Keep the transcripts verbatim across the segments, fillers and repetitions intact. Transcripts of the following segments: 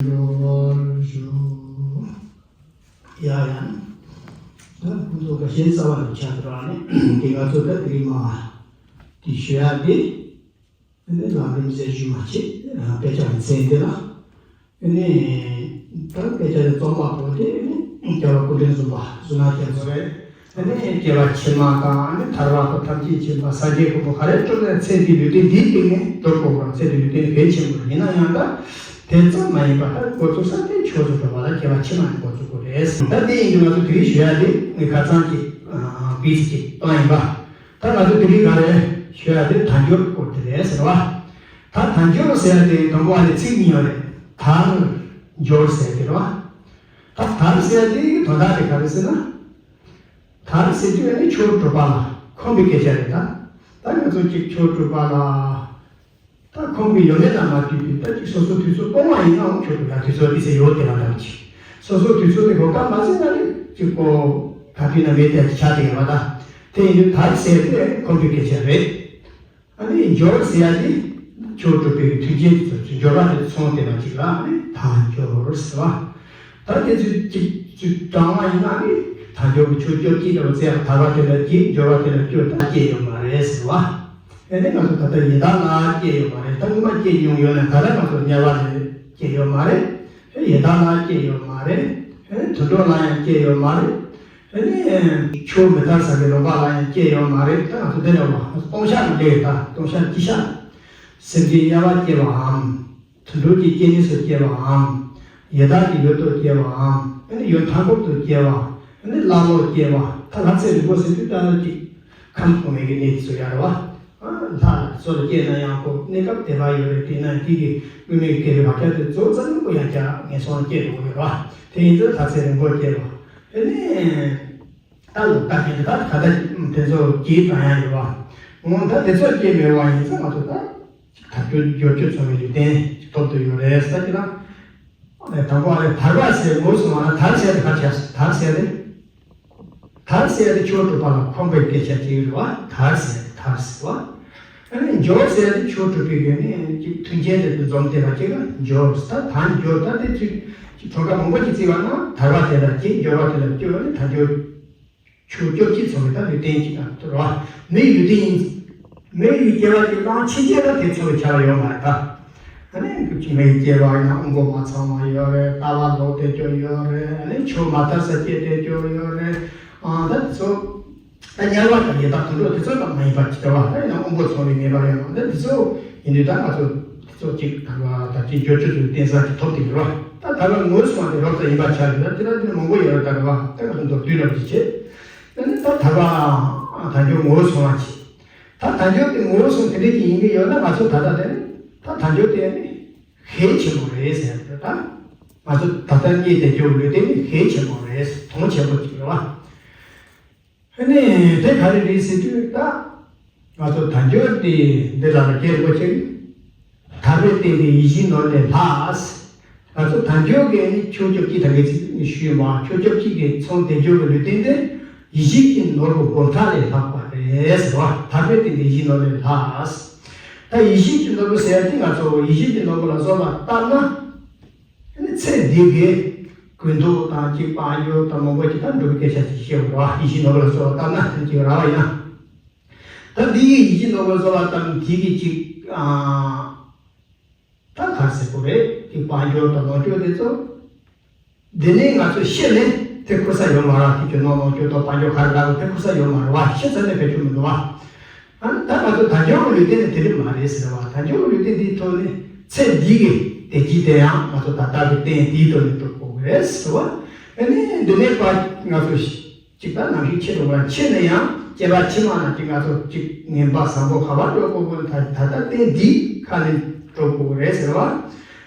འགྲོ་བར་ཤོག་ཡ་ཡང་། ད་ཁོང་ཚོ་ག་ཤེད་རྩ་བ་ནས་ཆགས་འགྲོ་བ་ནི་དེ་ང་ཚོ་ད་དེ་རིང་མ་དེ་ཞུ་ཡ་དེ། ཨ་ནི་ལམ་རིམ་ཟེར་ཞུ་མ་བྱེད། དཔེ་ཆ་མཚན་དེ་ལ། ཨ་ནི་ད་དཔེ་ཆ་དེ་རྩོམ་པ་པོ་དེ་ཨ་ནི་རྒྱལ་བ་སྐུ་ཕྲེང་གསུམ་པ་གཟུངས་སྔགས་རྒྱ་མཚོ་རེད། ཨ་ནི་སྐྱེ་བ་ཕྱི་མ་དང་ཨ་ནི་ཐར་པ་དང་ཐམས་ཅད་མཁྱེན་པ་སངས་རྒྱས་ཀྱི་གོ་འཕང་ག་རེ་སྒྲུབ་ན་ཚེ་འདིའི་ལུས་རྟེན་འདིའི་སྟེང་ནས་སྒྲུབ་དགོས་པ། ཚེ་འདིའི་ལུས་རྟེན་གལ་ཆེན་པོ་ཡིན་ན་ཡང་ད་དེ་ཙམ་མ་ཡིན་པ་ད་འགོ་ཚུགས་ས་དེ་ཆོས་སུ་འགྲོ་བ་ལ་སྐྱེ་བ་ཕྱི་མ་ནས་འགོ་ཚུགས་དགོས་རེད། ད་དེ་ཡིན་དུས་ང་ཚོ་དེ་རིང་ཞུ་ཡ་དེ་ངས་ཁ་སང་གི་པིས་ཀྱི་བཏང་ཡིན་པ། ད་ང་ཚོ་དེ་རིང་ག་རེ་ཞུ་ཡ་དེ་དལ་འབྱོར་སྐོར་དེ་རེད་ཟེར་བ། ད་དལ་འབྱོར་ཟེར་ཡ་དེ་དང་པོ་ཨ་ནི་ཚིག་གཉིས་ཡོད་རེད། དལ་འབྱོར་ཟེར་དེ་རེད་བ། ད་དལ་ཟེར་ཡ་དེ་དོན་དག་དེ་ག་རེ་ཟེར་ན། དལ་ཟེར་དུས་ཨ་ནི་ཆོས་སྒྲུབ་པ་ལ་ཁོམ་པའི་སྐད་ཆ་རེད་ད། ད་ང་ཚོ་གཅིག་ཆོས་སྒྲུབ་པ་ལ། ད་ཁོམ་གྱི་ཡོད་མེད་ལ་མ་ལྟོས་པའི་ད་ཅིག་སོ་སོ་དུས་ཚོད་སྟོང་བ་ཡིན་ནའང་ཆོག་གི་ལ་དུས་ཚོད་དེ་ཚེ་ཡོད་དེ་ལ་འདྲ་བ་ཅིག་སོ་སོ་དུས་ཚོད་དེ་གོ་སྐབས་མ་ཟིན་ན་ནི་ཅིག་གོ་ག་དུས་ན་མེད་དེ་ཆ་དེ་ཡོད་པ་ད། དེ་ཡིན་དུས་དལ་ཟེར་དེ་ཁོམ་གྱི་སྐད་ཆ་རེད། ཨ་ནི་འབྱོར་ཟེར་ཡ་དེ་ཆོས་སྒྲུབ་པའི་མཐུན་རྐྱེན་དེ་ཚོ་འབྱོར་བ་དེ་ཚོང་དེ་ལ་ཅིག་ལ་ཨ་ནི་དལ་འབྱོར་ཟེར་བ། ད་དེ་ཚོ་ཅིག་ཅིག་དྲང་བ་ཡིན་ན་ནི་དལ་འབྱོར་གྱི་ཆོས་སྐྱོབ་ཀྱིས་ལ་ཟེར་དལ་བ་དེ་ལ་སྐྱེས་འབྱོར་བ་དེ་ལ་སྐྱོ་ད་སྐྱེས་ཡོད་མ་རེད་ཟེར་བ། ཨེ་ནས་ང་ཚོ་ད་ལྟ་ཡི་དྭགས་ལ་སྐྱེས་ཡོད་མ་རེད། ད་སྔོན་མ་སྐྱེས་མྱོང་ཡོད་ན་ད་ལྟ་ང་ཚོ་དམྱལ་བ་ལ་སྐྱེས་ཡོད་མ་རེད། ཨེ་ཡི་དྭགས་ལ་སྐྱེས་ཡོད་མ་རེད། ཨེ་དུད་འགྲོ་ལ་ཡང་སྐྱེས་ཡོད་མ་རེད། ཨེ་ནས་ཆུ་བོ་མི་འཐབ་ས་གི་ལུང་པ་ལ་ཡང་སྐྱེས་ཡོད་མ་རེད། ད་ང་ཚོ་འདི་འདྲ་བ་སྟོང་ཤ་ལ་སླེབས་ད་སྟོང་ཤ་ཅི་ཤ། སེམས་ཅན་དམྱལ་བ་སྐྱེ་བའམ། དུད་འགྲོ་གི་སྐྱེ་གནས་སུ་སྐྱེ་བའམ། ཡི་དྭགས་ཀྱི་ཡུལ་དུ་སྐྱེ་བའམ། ཨ་ནི་ཡུལ་མཐའ་འཁོབ་ཏུ་སྐྱེ་བ། ཨ་ནི་ཀླ་ཀློར་སྐྱེ་བ། ད་ལྷ་ཚེ་རིང་པོ་ཟེར་དུས་ད་ཅིག་ཁམས་གོང་མའི་གི་གནས་སུ་ཡར་བ། ཨ་ལྷ་ཚོ་ལ་སྐྱེས་ན་ཡང་ཁོ་གནས་སྐབས་དེ་བ་ཡོད་རེད། དེས་ན་དེ་གི་སྐུད་མེད་སྐྱེ་བའི་བར་ཆད་དེ་གཙོ་བོ་རྩ་ནས་ཁོ་ཡང་བསྐྱར་ངན་སོང་ལ་སྐྱེ་འགྲོ་གི་ཡོད་རེད་བ། དེ་ཡིན་ཙང་ལྷ་ཚེ་རིང་པོར་སྐྱེ་བ། ཨ་ནི། ད་ལོ་ད་གིན་ད་ད་ད་དེ་ཚོ་གྱིས་དྲན་ཡ་ཡོད་བ། འོ་ད་དེ་ཚོ་སྐྱེས་མེད་བ་ཡིན་ཙང་ང་ཚོ་ད། དལ་འབྱོར་འབྱོར་བཅུ་ཚང་བའི་ལུས་རྟེན་ཐོབ་ཏུ་ཡོད་རེད་ཟེར་གྱི་ན། དང་པོ་ཨ་ནི་དལ་བ་ཟེར་ངོ་སོང་བ་ན་དལ་ཟེར་དེ་ག་བྱས་དལ་ཟེར་དེ། དལ་ཟེར་དེ་ཆོས་སྒྲུབ་པ་ལ་ཁོམ་པའི་སྐད་ཆ་ཅིག་རེད་བ། དལ་ཟེར་དེ་དལ་ཟེར་བ། ཨ་ནི་འབྱོར་ཟེར་དེ་ཆོས་སྒྲུབ་པའི་གི་ནི་ཅིག་མཐུན་རྐྱེན་དེ་ཚོ་འཛོམས་བསྡད་པ་ཅིག་ལ་འབྱོར་ཟེར། ད་དལ་འབྱོར་ད་དེ་ཚོས་ཅིག་གྲངས་ཀ་མང་པོ་ཅིག་བརྩིས་པ་ན་དལ་བ་དེ་ལ་སྐྱེ། འབྱོར་བ་དེ་ལ་སྐྱེ་བ་ནི་དལ་འབྱོར། ཆོས་སྐྱོབ་ཀྱིས་ཚོགས་པའི་ད་ལུས་རྟེན་གཅིག་དང་དུ་རོ། མི་ཡི་ལུས་རྟེན་ཡིན། མི་ཡི་སྐྱེ་བ་གཅིག་བླངས་ཕྱིན་ཆད་ལ་དེ་ཚོགས་པའི་བྱ་བ་ཡོད་མ་རེད་ད། ཨ་ནི་མི་ཡི་སྐྱེ་བ་ཡིན་ན་དབུལ་པོ་མ་ཚང་བ་ཡོད་རེད། ལྟ་བ་ལོག་བསྡད་རྒྱུ་ཡོད་རེད། ཨ་ནི་ཆོས་མ་དར་ས་སྐྱེས་བསྡད་རྒྱུ་ཡོད་རེད། ཨ་ད་དེ་ཚོ། ད་དམྱལ་བ་དང་ཡི་དྭགས་དུད་འགྲོ་དེ་ཚོ་དང་མ་ཡིན་པ་ཅིག་རེད་བ། ད་ཡིན་ན་དབུལ་པོ་ཚོགས་པའི་ངེས་པ་ཡོད་མ་རེད། དེ་ཚོ་ཡིན་དུས་ད་ང་ཚོ་དེ་ཚོ་གཅིག་དང་བ་ད་ཅིག་འབྱོར་བཅུ་ཚོགས་པའི་རྟེན་གསར་གྱི་ཐོབ་དེ་ཡོད་རེད་བ། ད་དལ་བ་ངོ་སོང་བ་དེ་རོབ་ཙམ་ཡིན་པ་ཆགས་ཡོད་ན་དེ་ལ་དེ་ནི་མང་པོ་ཡོད་རེད་ད་རེད་བ། ད་ང་ཚོ་མདོར་བསྡུས་རབ་ཅིག་བྱེད། དེ་ནི་ད་དལ་བ་དལ་འབྱོར་ངོ་སོང་བ་ཅིག་ད་དལ་འབྱོར་དེ་ངོ་སོང་དེ་འདྲས་ཅིག་ཡིན་གྱི་ཡོད་ན་ང་ཚོ་ད་ལྟ་དེ་ནི་ད་དལ་འབྱོར་དེ་ནི་གལ་ཆེན་པོ་རེད་ཟེར་ཡ་རེད་ད། ང་ཚོ་ད་ལྟ་རྙེད་བསྡད་རྒྱུ་ལུས་རྟེན་ནི་གལ་ཆེན་པོ་རེད། དོན་ཆེན་པོ་ཅིག་རེད་བ། ཨ་ནི་དེ་ག་རེ་རེད་ཟེར་དུས་ད། ང་ཚོ་དལ་འབྱོར་དེ་འདི་ལ་ལ་སྐྱེ་དགོས་ཆེ། དལ་བའི་སྟེང་དུ་ཡིད་བཞིན་ནོར་ལས་ལྷག་ང་ཚོ་དལ་འབྱོར་གྱི་ནི་ཆོས་སྐྱོབ་ཀྱི་ད་གའི་ཚིག་ནི་ཞུས་མ། ཆོས་སྐྱོབ་ཀྱི་གི་ཚོང་དལ་འབྱོར་གྱི་ལུས་རྟེན་དེ་ཡིད་བཞིན་གྱི་ནོར་བུ་སྒོམ་ཐག་ལས་ལྷག་པ་རེད་ཟེར་བ། དལ་བའི་སྟེང་དུ་ཡིད་བཞིན་ནོར་ལས་ལྷག་ད་ཡིད་བཞིན་གྱི་ནོར་བུ་ཟེར་ཡ་དེ་ང་ཚོ་ཡིད་བཞིན་གྱི་ནོར་བུ་ལ་བཟོ་བ་ལྟར་ན། ཨ་ནི་ཚེ་འདི་གའི་ཀུན་རྟོག་དང་གཅིག་པ་ཡོད་དང་མང་པོ་ཅིག་དང་འགྲོ་གི་སྐད་ཆ་ཅིག་བཤད་འོང་ར། ཡིད་བཞིན་ནོར་བུ་ལ་བཟོ་བ་ལྟར་ན་དེ་ཅིག་ར་བ་ཡིན་ན། ད་འདི་ཡི་ཡིད་བཞིན་ནོར་བུ་ལ་བཟོ་བ་ལྟར་ན་དེ་གི་ཅིག་ཨ། ད་ག་ཟེར་དགོས་རེད། གཅིག་པ་ཡོད་དང་མང་པོ་དེ་ཚོ། འདི་ནས་ང་ཚོ་ཤི་ནས་དེ་ཁུར་ས་ཡོད་མ་ར། དེ་ཅོ་ནོར་ནོར་ཅོ་དང་དཔལ་འབྱོར་ག་རེ་རག་དེ་ཁུར་ས་ཡོད་མ་ར་བ། ཤི་ཚར་ནས་བེད་སྤྱོད་མི་འདུག་བ། ཨ་ནི་ད་ང་ཚོ་དལ་འབྱོར་གྱི་ལུས་རྟེན་ནི་དེ་རིགས་མ་རེད་ཟེར་བ། དལ་འབྱོར་གྱི་ལུས་རྟེན་འདིའི་ཐོག་ནས་ཚེ་འདི་གི་བདེ་སྐྱིད་དེ་ཡང་ང་ཚོ་ད་ལྟ་གི་རྟེན་འདིའི་ཐོག་ནས་སྒྲུབ་དགོས་ཀྱི་རེད་ཟེར་བ། ཨ་ནི་འདི་ནས་ཕར་ང་ཚོ་གཅིག་ད་ནམ་ཞིག་ཤི་འགྲོ་བ་ཤི་ན་ཡང་སྐྱེ་བ་ཕྱི་མ་ན་གཅིག་ང་ཚོ་གཅིག་ངན་པ་བཟང་པོ་ག་པར་འགྲོ་དགོས་ཀྱི་ད་ད་ལྟ་རྟེན་འདིའི་ཁ་ནས་སྒྲུབ་དགོས་ཀྱི་རེད་ཟེར་བ།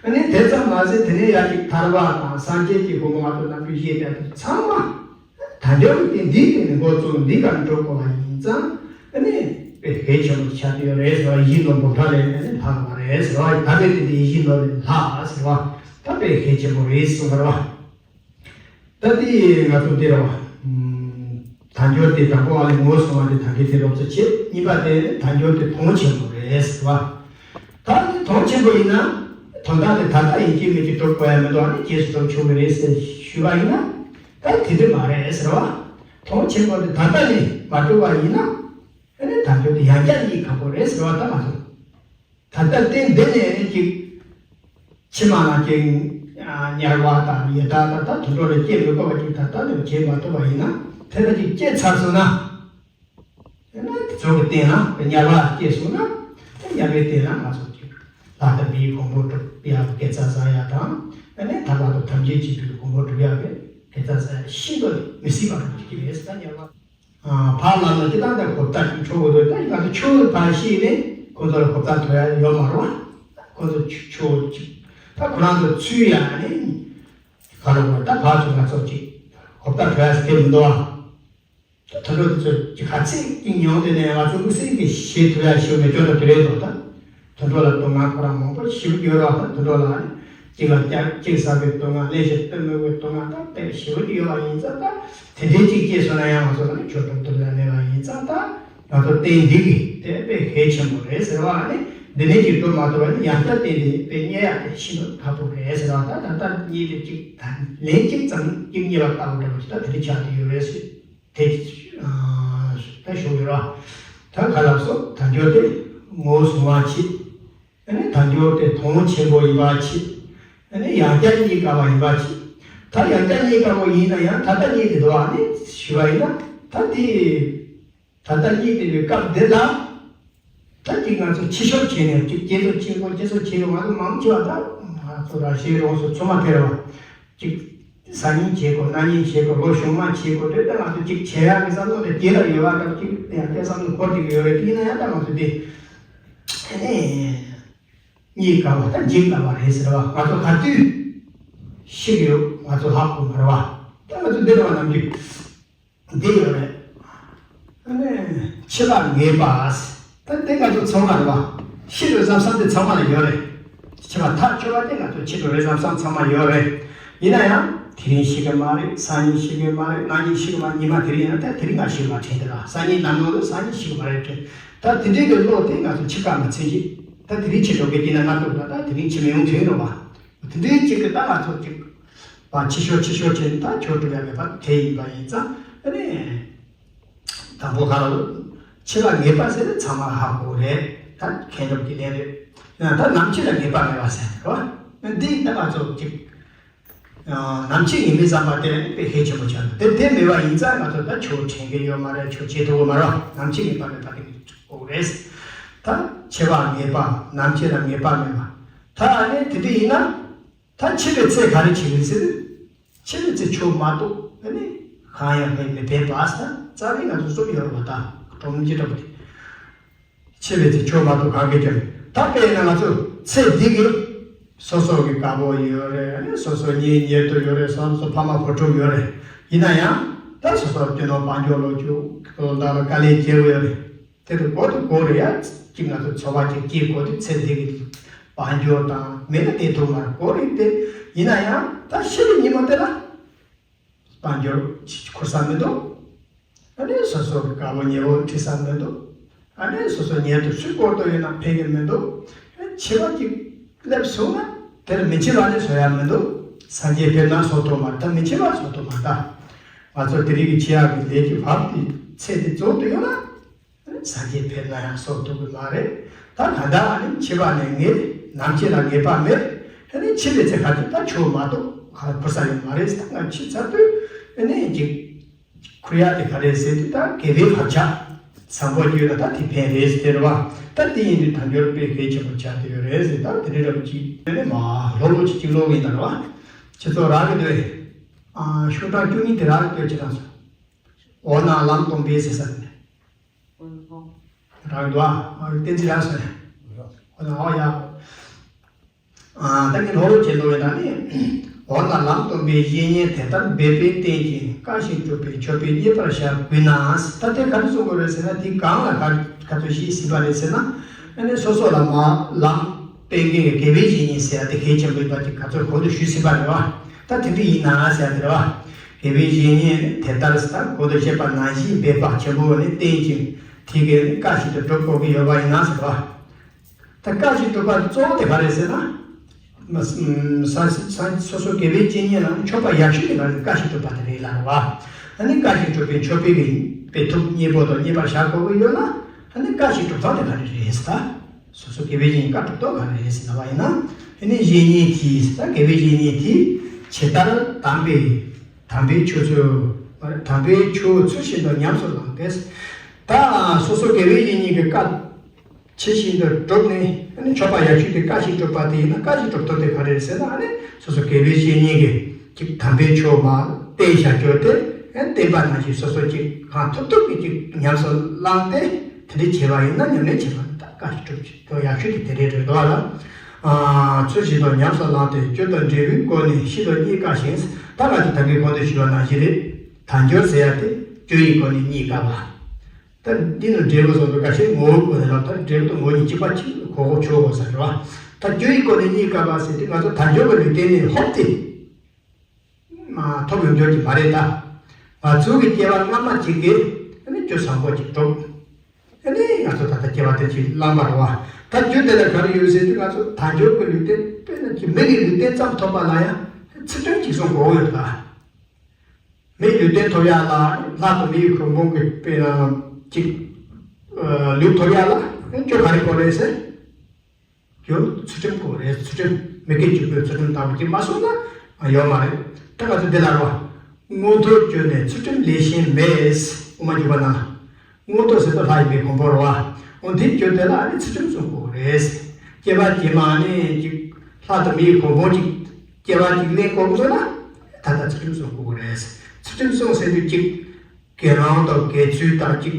ཨ་ནི་དེ་ཙམ་མ་ཟད་དེ་ནས་ཡ་གཅིག་ཐར་པ་དང་སངས་རྒྱས་ཀྱི་གོ་འཕང་ང་ཚོ་ནམ་རྒྱུན་བཤད་པ་དེ་ཚང་མ། དལ་འབྱོར་གྱི་རྟེན་འདིའི་སྟེང་ནས་འགོ་བཙུགས། འདི་ག་འགྲོ་དགོས་པ་ཡིན་ཙང་། ཨ་ནི་དཔེ་གལ་ཆེན་པོ་ཆགས་ཀྱི་ཡོད་རེད་ཟེར་བ། ཡིད་བཞིན་ནོར་བུ་ལྷག་ལས་ཨ་ནི་ལྷག་པ་རེད་ཟེར་བ། ད་དཔེ་དེ་འདི་ཡིད་བཞིན་ནོར་ལས་ལྷག་ཟེར་བ། ད་དཔེ་གལ་ཆེན་པོ་རེད་གསུངས་པ་རེད་བ། ད་དེ་ང་ཚོ་འདི་རེད་བ། དལ་འབྱོར་དེ་དང་པོ་ཨ་ལས་ངོ་སོང་བ་དེ་ད་གིན་དེ་རོབ་ཙམ་བྱེད། གཉིས་པ་དེ་དལ་འབྱོར་དེ་དོན་ཆེན་པོ་རེད་ཟེར་བ། ད་ནི་དོན་ཆེན་པོ་ཡིན་ན། དོན་དག་དེ་ད་ལྟ་ཡིན་གཅིག་མིན་གཅིག་སྒྲུབ་དགོས་ཡ་མི་འདུག་ཨ་ནི་རྗེས་སུ་སྒྲུབ་ཆོག་གི་རེད་ཟེར་ཞུས་པ་ཡིན་ན། ད་དེ་འདྲ་མ་རེད་ཟེར་བ། དོན་ཆེན་པོ་དེ་ད་ལྟ་ནས་མ་གྲུབ་པ་ཡིན་ན། ཨ་ནི་དལ་འབྱོར་དེ་ཡང་བསྐྱར་རྙེད་ཁག་པོ་རེད་ཟེར་བ་ད་མ་གཏོགས། ད་ལྟ་རྟེན་འདི་ནས་ཨ་ནི་གཅིག་ཕྱི་མ་ལ་གཅིག་དམྱལ་བ་དང་ཡི་དྭགས་དང་ད་དུད་འགྲོ་ལ་སྐྱེ་མི་དགོས་པ་ཅིག་ད་ལྟ་ནས་བྱེད་མ་ཐུབ་པ་ཡིན་ན། དེ་ལ་ཅིག་སྐྱེས་ཚར་སོང་ན། དེ་ན་དེ་ཚོ་གི་རྟེན་ལ་དམྱལ་བ་སྐྱེས་སོང་ན། དེ་དམྱལ་བའི་རྟེན་ལ་ང་ཚོ་ཅིག་ལྷ་དང་མིའི་གོ་འཕང་སྒྲུབ་ཡག་གི་དགེ་རྩ་བསགས་ཡག་དང་། ཨ་ནི་ད་བར་དུ་ཐམས་ཅད་མཁྱེན་པའི་གོ་འཕང་སྒྲུབ་ཡག་གི་དགེ་རྩ་བསགས་ཡག་ཤིན་ཏུ་མི་སྲིད་པ་རང་ཅིག་རེད་ཟེར་ད་དམྱལ་བ། ཨ། ཕར་ལ་ལ་ཅི་ལྟར་ད་གོ་བརྡ་ཅིག་འཕྲོད་དགོས་འདུག་ད་ང་ཚོ་ཆུ་ཕར་ཤེས་ནས་ཁོ་ཚོ་ལ་གོ་བརྡ་འཕྲོད་ཡ་ཡོད་མ་རེད་བ། ཁོ་ཚོ་ཆུ་ཆུ་ཅིག་ད་ཁོ་རང་ཚོ་ཚུད་ཡ་ནི་ག་རེ་བ་ད་ཕར་ཚུར་ང་ཚོ་ཅིག་གོ་བརྡ་འཕྲོད་ཡ་ཟེར་གྱི་མི་འདུག་བ། ད་དུད་འགྲོ་དེ་ཚོ་ཅིག་ག་ཚད་ཅིག་མྱོང་དེ་ནས་ང་ཚོ་དམིགས་བསལ་གྱི་ཤེས་ཐུབ་ཡ་ཞིག་མི་འཇོག་ན་དེ་རེད་འདུག་ད་དུད་འགྲོ་ལ་སྡུག་བསྔལ་ཁོ་རང་མང་པོ་ཞིག་ཡོད་རེད་བ། ད་དུད་འགྲོ་ལ་ནི་གཅིག་ལ་སྐྱག་གཅིག་ཟ་བའི་སྡུག་བསྔལ་ལས་ཞེས་སྟོན་མི་དགོས་སྡུག་བསྔལ་ད་དཔེ་ཞེ་པོ་ཅིག་ཡོད་པ་ཡིན་ཙང་། ད་དེ་འདྲའི་ཅིག་སྐྱེས་སོང་ན་ཡང་ང་ཚོ་ལ་ནི་ཆོས་སྒྲུབ་ཐུབ་ཡ་མེད་པ་ཡིན་ཙང་། ད་ང་ཚོ་རྟེན་འདི་གི་དེ་དཔེ་གལ་ཆེན་པོ་རེད་ཟེར་བ་ལ་ནི། འདི་ནས་ཅིག་སྒྲུབ་མ་ཐུབ་པ་ནི་ཡང་བསྐྱར་རྟེན་འདི་དཔེ་རྙེད་ཡ་དེ་ཤིན་ཏུ་ཁག་པོ་རེད་ཟེར་བ། ད་ད་ལྟ་རྙེད་དེ་ཅིག་ད་ལན་གཅིག་ཙམ་ཅིག་རྙེད་པ་ལྟ་བུ་འདྲ་བོ་ཅིག་ད་དེ་འདྲ་ཆགས་ཀྱི་ཡོད་རེད་ཟེར། དེ་ཨ་ད་ཞུ་ཡོད་ར། ད་ག་ལབ་སོང་། དལ་འབྱོར་དེ་ངོ་བོ་གཟུང་བར་བྱེད། ཨ་ནི་དལ་འབྱོར་དེ་དོན་ཆེན་པོ་ཡིན་པར་བྱེད། ཨ་ནི་ཡང་བསྐྱར་རྙེད་དཀའ་བ་ཡིན་པར་བྱེད། ད་ཡང་བསྐྱར་རྙེད་དཀའ་བ་ཡིན་ན་ཡང་ད་ལྟ་རྙེད་བསྡད་འདུག་ཨ་ནི་ཞུས་པ་ཡིན་ན་ད་དེ། ད་ལྟ་རྙེད་བསྡད་པའི་སྐབས་འདི་ལ། ད་ཅིག་ང་ཚོ་ཕྱི་བཤོལ་བྱས་ནས་ཅིག་དགེ་ཚོགས་ཆེན་པོ་དགེ་ཚོགས་ཆེ་བ་ང་ཚོ་མང་ཆེ་བ་ད་ང་ཚོ་ར་ཤའི་རོགས་སུ་ཚོད་མ་ཐེ་ར་བ། ཅིག་ཟ་ཉིན་བྱེད་དགོས་ན་ཉིན་བྱེད་དགོས་ལོ་གཞུང་མ་བྱེད་དགོས་དེ་ད་ང་ཚོ་ཅིག་བྱེད་ཡག་གི་བསམ་བློ་དེ་དགེ་ལ་ཡོད་པ་དང་ཅིག་ཡང་སྐྱེ་བསམ་བློ་འཁོར་ཅིག་ཡོད་རེད། དེ་ཡིན་ན་ཡང་ད་ང་ཚོ་དེ་ཨ་ནི་རྙེད་དཀའ་བ་ད་འཇིག་དཀའ་བ་རེད་ཟེར་བ། ང་ཚོ་ག་དུས་ཤི་གི་ཡོད་ང་ཚོ་ཧ་གོ་མ་རེད་བ། ད་ང་ཚོ་འདི་རེད་བ་ནམ་རྒྱུན། འདི་ཡོད་རེད། ཨ་ནི་འཆི་བ་ངེས་པ། ད་འདི་ང་ཚོ་ཚང་མ་རེད་བ། ཤི་འགྲོ་བསམ་བསམ་དེ་ཚང་མ་ལ་ཡོད་རེད། འཆི་བ་ཐག་ཆོད་པ་དེ་ང་ཚོ་འཆི་འགྲོ་རེད་བསམ་བསམ་ཚང་མ་ཡོད་རེད། ཡིན་ན་ཡང་དེ་རིང་ཤི་གི་མ་རེད། སང་ཉིན་ཤི་གི་མ་རེད། གནངས་ཉིན་ཤི་གི་མ་རེད། ཉི་མ་དེ་རིང་ཡིན་ན་ད་དེ་རིང་ང་ཤི་གི་མ་དྲན་དེ་ར། སང་ཉིན་ནམ་ལོ་ལ་སང་ཉིན་ཤི་གི་མ་རེད་དྲན། ད་དེ་འདྲའི་གི་བློ་དེ་ང་ཚོ་འཆི་ཁ་མ་ཚིམ་ཅིག་ད་དེ་རིང་འཆི་འགྲོ་གི་ཡིན་ན་ང་སྡུག་ད་ད་དེ་རིང་འཆི་མི་ཡོང་དྲན་རོགས་བ། དེ་འདྲའི་ཅིག་གི་ད་ང་ཚོ་ཅིག་བ་ཕྱི་བཤོལ་ཕྱི་བཤོལ་བྱས་ནས་ད་ཆོས་སྒྲུབ་ཡ་མེད་པ་དེ་ཡིན་པ་ཡིན་ཙང་། ཨ་ནི་དང་པོ་ག་ལ་འཆི་བ་ངེས་པ་ཟེར་ན་ཚང་མ་ཧ་གོ་རེད། ད་མཁན་སློབ་ཀྱི་ལན་རེད། ཡང་ད་ནམ་འཆི་ལ་ངེས་པ་མེད་པ་ཟེར་རོ། འདི་ད་ང་ཚོ་ཅིག་ནམ་འཆི་ངེས་མེད་བསམ་པ་དེ་ལ་ནི་དཔེ་གལ་ཆེན་པོ་ཆགས་འདུག་དེ་དེ་མེད་པ་ཡིན་ཙང་ང་ཚོ་ད་ཆོས་དྲན་གི་ཡོད་མ་རེད། ཆོས་བྱེད་ཐུབ་ཀྱི་མ་རེད། ནམ་འཆི་ངེས་པ་མེད་པ་དེ་ནི་གོ་རེད། ད་འཆི་བ་ངེས་པ་ནམ་འཆི་ལ་ངེས་པ་མེད་པ། ད་ཨ་ནི་དེ་འདྲ་ཡིན་ན། ད་འཆི་བའི་ཚེ་ག་རེ་བྱེད་ཀྱི་ཟེར། འཆི་བའི་ཚེ་ཆོས་མ་གཏོགས་ཨ་ནི་གང་ཡང་མེད་མི་ཕན་པ་ཟེར། རྩ་བའི་ང་ཚོ་རྩོམ་ཡོད་རེད་བ། ད་སྒྲོམ་གྱི་འདྲ་པོ་དེ། འཆི་བའི་ཚེ་ཆོས་མ་གཏོགས་གང་གིས་ཀྱང་། ད་དཔེར་ན་ང་ཚོ་ཚེ་འདི་གི་སོ་སོ་གི་དགའ་པོ་ཡོད་རེད། ཨ་ནི་སོ་སོ་གཉེན་ཉེ་དུ་ཡོད་རེད། སོ་སོ་ཕ་མ་བུ་ཕྲུག་ཡོད་རེད། ཡིན་ན་ཡང་ད་སོ་སོ་སྤྱི་ནོར་དཔལ་འབྱོར་ལོ་རྒྱུས་ལོ་ཟླ་ལ་དཀའ་ལས་བརྒྱབ་ཡོད་རེད། དེ་དུ་གོ་དུ་གོ་རེ་ཡ། གཅིག་ང་ཚོ་འཚོ་བ་གཅིག་སྐྱེལ་དགོས་དུས་ཚེ་འདི་གི་དཔལ་འབྱོར་དང་མེད་ན་དེ་ཐོག་མར་གོ་རེ་དེ། ཡིན་ན་ཡང་ད་ཤི་བའི་ཉིན་མོ་དེ་ལ་དཔལ་འབྱོར་ཁུར་ས་མི་འདུག་ཨ་ནི་སོ་སོ་གི་དགའ་བོ་ཉེ་བོ་ཁྲིད་ས་མི་འདུག་ཨ་ནི་སོ་སོ་ཉེ་དུ་སུས་བསྐོར་དུ་ཡོད་ན་ཕན་གི་མི་འདུག་འཆི་བ་གཅིག་སླེབས་སོང་ན་དེར་མི་འཆི་བ་ནི་བཟོ་ཡ་མི་འདུག་སངས་རྒྱས་ཕེབས་ན་བཟོ་ཐུབ་མ་རེད། ད་མི་འཆི་བ་བཟོ་ཐུབ་མ་རེད། ད་ང་ཚོ་དེ་རིང་གི་འཆི་ཡག་གི་ལས་ཀྱི་བབ་དེ་ཚེ་འདི་རྫོགས་དུ་ཡོད་ན། སངས་རྒྱས་ཕེབས་ན་ཡང་གསོག་ཐུབ་ཀྱི་མ་རེད། ད་ག་ད་ཨ་ནི་འཆི་བ་ནས་ངེས། ནམ་འཆི་ལ་ངེས་པ་མེད། ཨ་ནི་འཆི་བའི་ཚེ་ག་དུས་ད་ཆོས་མ་གཏོགས་ག་ཁུར་ས་ཡོད་མ་རེད། ད་ང་འཆི་ཚར་དུས་ཨ་ནི་ཅིག་ཁུར་ཡག་དེ་ག་རེད་ཟེར་དུས་ད་དགེ་བའི་བག་ཆགས་བཟང་པོ་བསྐྱེད་ན་ད་དེ་ཕན་རེད་ཟེར་བ། ད་དེ་ཡིན་དུས་དལ་འབྱོར་དཔེ་གལ་ཆེན་པོ་ཆགས་བསྡད་ཡོད་རེད་ཟེར། ད་དེ་འདྲའི་འདྲ་པོ་ཅིག་ཨ་ནི་མ་ལྷོ་ལྷོ་ཅིག་ཅིག་ལོག་ཡིན་ད་རེད་བ། ཁྱེད་ཚོ་རག་གི་འདུག་ཨེ། ཤོག་གྲངས་བཅུ་གཉིས་དེ་རག་གི་འདུག་ཁྱེད་རང་ཚོ། འོ་ན་ལམ་སྟོན་པའི་ཟེར་ས་ནས། རང་འདུག་ཨ། ཨ་བསྟན་འཛིན་རང་སོང་ནས། འོ་ན་འོ་ཡ། ཨ་ད་ངས་ལྷོ་ལྷོ་བྱེད་ལོ་བའི་ནང་ནས། འོ་ན་ལམ་སྟོན་པའི་བཤེས་གཉེན་དེ་ལྟར་འབད་པས་བསྟེན་ཅིང་བཀའ་བཞིན་སྒྲུབ་པའི་མཆོད་པས་མཉེས་པར་བྱ་དགོས་ན། ད་དེ་ག་རེ་གསུང་དགོས་རེད་ཟེར་ན། དེ་གང་ལ་ག་ག་ཚོད་ཞིག་ཟིན་པ་རེད་ཟེར་ན། ཨ་ནི་སོ་སོ་ལ་མ་ལམ་སྟོན་མཁན་གྱི་དགེ་བའི་བཤེས་གཉེན་ཟེར་ཡ་དེ་གལ་ཆེན་པོ་ཡིན་པ་དེ་ག་ཚོད་གོང་དུ་ཞུས་ཟིན་པ་རེད་བ། ད་དེ་འདྲ་ཡིན་ན་ཟེར་ཡ་དེ་རེད་བ། དགེ་བའི་བཤེས་གཉེན་དེ་ལྟར་ཟེར་གོང་དུ་བཤད་པ་ནང་བཞིན་འབད་པ་ཆེན་པོ་ནི་བསྟེན་ཅིང་དེ་གའི་བཀའ་བཞིན་དུ་སྒྲུབ་དགོས་ཀྱི་ཡོད་པ་ཡིན་ན་ཟེར་བ། ད་བཀའ་བཞིན་སྒྲུབ་པ་གཙོ་བོ་དེ་ག་རེད་ཟེར་ན། མ་ས་ས་ས་སོ་སོ་དགེ་བའི་བཤེས་གཉེན་ལ་མཆོད་པ་ཡག་ཤོས་དེ་ག་རེ་བཀའ་བཞིན་སྒྲུབ་པ་དེ་རེད་ལབ་རེད་བ། ཨ་ནི་བཀའ་བཞིན་སྒྲུབ་པའི་མཆོད་པའི་གི་པའི་ཐུགས་མཉེས་པོ་དང་མཉེས་པར་བཞག་དགོས་ཀྱི་ཡོད་ན། ཨ་ནི་བཀའ་བཞིན་སྒྲུབ་སྟངས་དེ་ག་རེ་རེད་ཟེར་ད། སོ་སོ་དགེ་བའི་བཤེས་གཉེན་བཀའ་སྒྲུབ་སྟངས་ག་རེ་རེད་ཟེར་ལབ་པ་ཡིན་ན། ཨ་ནི་བཤེས་གཉེན་གྱིས་ད་དགེ་བའི་བཤེས་གཉེན་གྱིས་ཇི་ལྟར་དམ་པའི་དམ་པའི་ཆོས་ཚུལ། དམ་པའི་ཆོས་ཚུལ་བཞིན་དུ་ཉམས་སུ་བླངས་ཏེ། ད་སོ་སོ་དགེ་བའི་བཤེས་གཉེན་གྱི་བཀའ་ཇི་བཞིན་དུ་སྒྲུབ་ནས། ཨ་ནི་མཆོད་པ་ཡག་ཤོས་དེ་བཀའ་བཞིན་སྒྲུབ་པ་དེ་ཡིན་ན། བཀའ་བཞིན་སྒྲུབ་ཐབས་དེ་ག་རེ་རེད་ཟེར་ན། ཨ་ནི་སོ་སོ་དགེ་བའི་བཤེས་གཉེན་གྱིས་ཅིག་དམ་པའི་ཆོས་མར་བསྟན་བཞག་རྒྱུ་དེ། ཨ་ནི་བསྟན་པ་ནང་བཞིན་སོ་སོ་ཅིག་གང་ཐུབ་ཐུབ་ཀྱིས་ཅིག་ཉམས་སུ་བླངས་ཏེ། དེ་འདྲ་བྱས་པ་ཡིན་ན། ཉམས་ལེན་བྱས་པ་ཡིན་ན། ད་བཀའ་བཞིན་སྒྲུབ་ཀྱི་ཡག་ཤོས་དེ་དེ་རེད་འགྲོ་འདུག་ལ། ཨ་ཚུལ་བཞིན་དུ་ཉམས་སུ་བླངས་ཏེ། རྒྱུ་དང་འབྲས་བུའི་སྒོ་ནས་ཤིན་ཏུ་རྙེད་དཀའ་ཞིང་། ད་ང་ཚོ་ད་གིན་གོང་དུ་ཞུས་པ་ནང་བཞིན་རེད། དལ་འབྱོར་ཟེར་ཡ་དེ་རྒྱུ་ཡི་སྒོ་ནས་རྙེད་དཀའ་བ། ད་འདི་ནི་འབྲས་བུ་སོགས་དུ་ཁ་ཤས་ངོ་བོའི་སྒོ་ནས་ལབ། ད་འབྲས་བུ་དང་ངོ་བོ་གཉིས་གཅིག་པ་གཅིག་གོ་གོ་ཆོད་གོ་ས་རེད་བ། ད་རྒྱུ་ཡི་སྒོ་ནས་རྙེད་དཀའ་བ་ཟེར་དུས། ང་ཚོ་དལ་འབྱོར་གྱི་ལུས་རྟེན་ནི་ཧོབ་སྟེ་མ་ཐོབ་ཡོང་རྒྱུ་ཅིག་མ་རེད་ད། ང་ཚོ་གི་སྐྱེ་བ་སྔ་མ་གཅིག་གིས་ཨ་ནི་རྒྱུ་བཟང་པོ་ཅིག་སྒྲུབ། ཨ་ནི་ང་ཚོ་ད་ལྟ་སྐྱེ་བ་དེ་ཅིག་བླངས་པ་རེད་བ། ད་རྒྱུ་དེ་ལ་ག་རེ་ཡོད་ཟེར་དུས། ང་ཚོ་དལ་འབྱོར་གྱི་ལུས་རྟེན། དཔེར་ན་ཅིག་མི་གི་ལུས་རྟེན་ཙམ་ཐོབ་པ་ལ་ཡང་ཚུལ་ཁྲིམས་ཅིག་སྲུང་དགོས་ཡོད་ད། མིའི་ལུས་རྟེན་ཐོབ་ཡག་ལ། ལྷ་དང་མིའི་གོ་འཕང་གི་དཔེ་ན་ཅིག་ཨ་ལུས་ཐོབ་ཡག་ལ་རྒྱུ་ག་རེ་དགོས་རེད་ཟེར། རྒྱུ་ཚུལ་ཁྲིམས་དགོས་རེད། ཚུལ་ཁྲིམས། མི་དགེ་བཅུ་སྤོང་ཚུལ་ཁྲིམས་ལྟ་བུ་ཅིག་མ་སྲུང་ན་ཡོད་མ་རེད། ད་ང་ཚོ་འདི་ལ་རེད་བ། མངོན་མཐོ་གྱུར་ནས་ཚུལ་ཁྲིམས་ལས་གཞན་མེད། དབུ་མ་འཇུག་པ་ན། མངོན་མཐོ་ཟེར་དུས་ལྷ་ཡིན་པའི་གོ་འཕང་རེད་བ། འོ་འདི་རྒྱུ་དེ་ལ་ཨ་ནི་ཚུལ་ཁྲིམས་སྲུང་དགོས་རེད། སྐྱེ་བ་རྗེས་མ་ནི་ཅིག་ལྷ་དང་མིའི་གོ་འཕང་ཅིག་སྐྱེ་བ་ཅིག་ལེན་དགོས་ཀྱི་འདུག་ན། ད་ལྟ་ཚུལ་ཁྲིམས་སྲུང་དགོས་རེད། ཚུལ་ཁྲིམས་སྲུང་ཟེར་དུས་ཅིག་དགེ་སློང་དང་དགེ་ཚུལ་དང་ཅིག་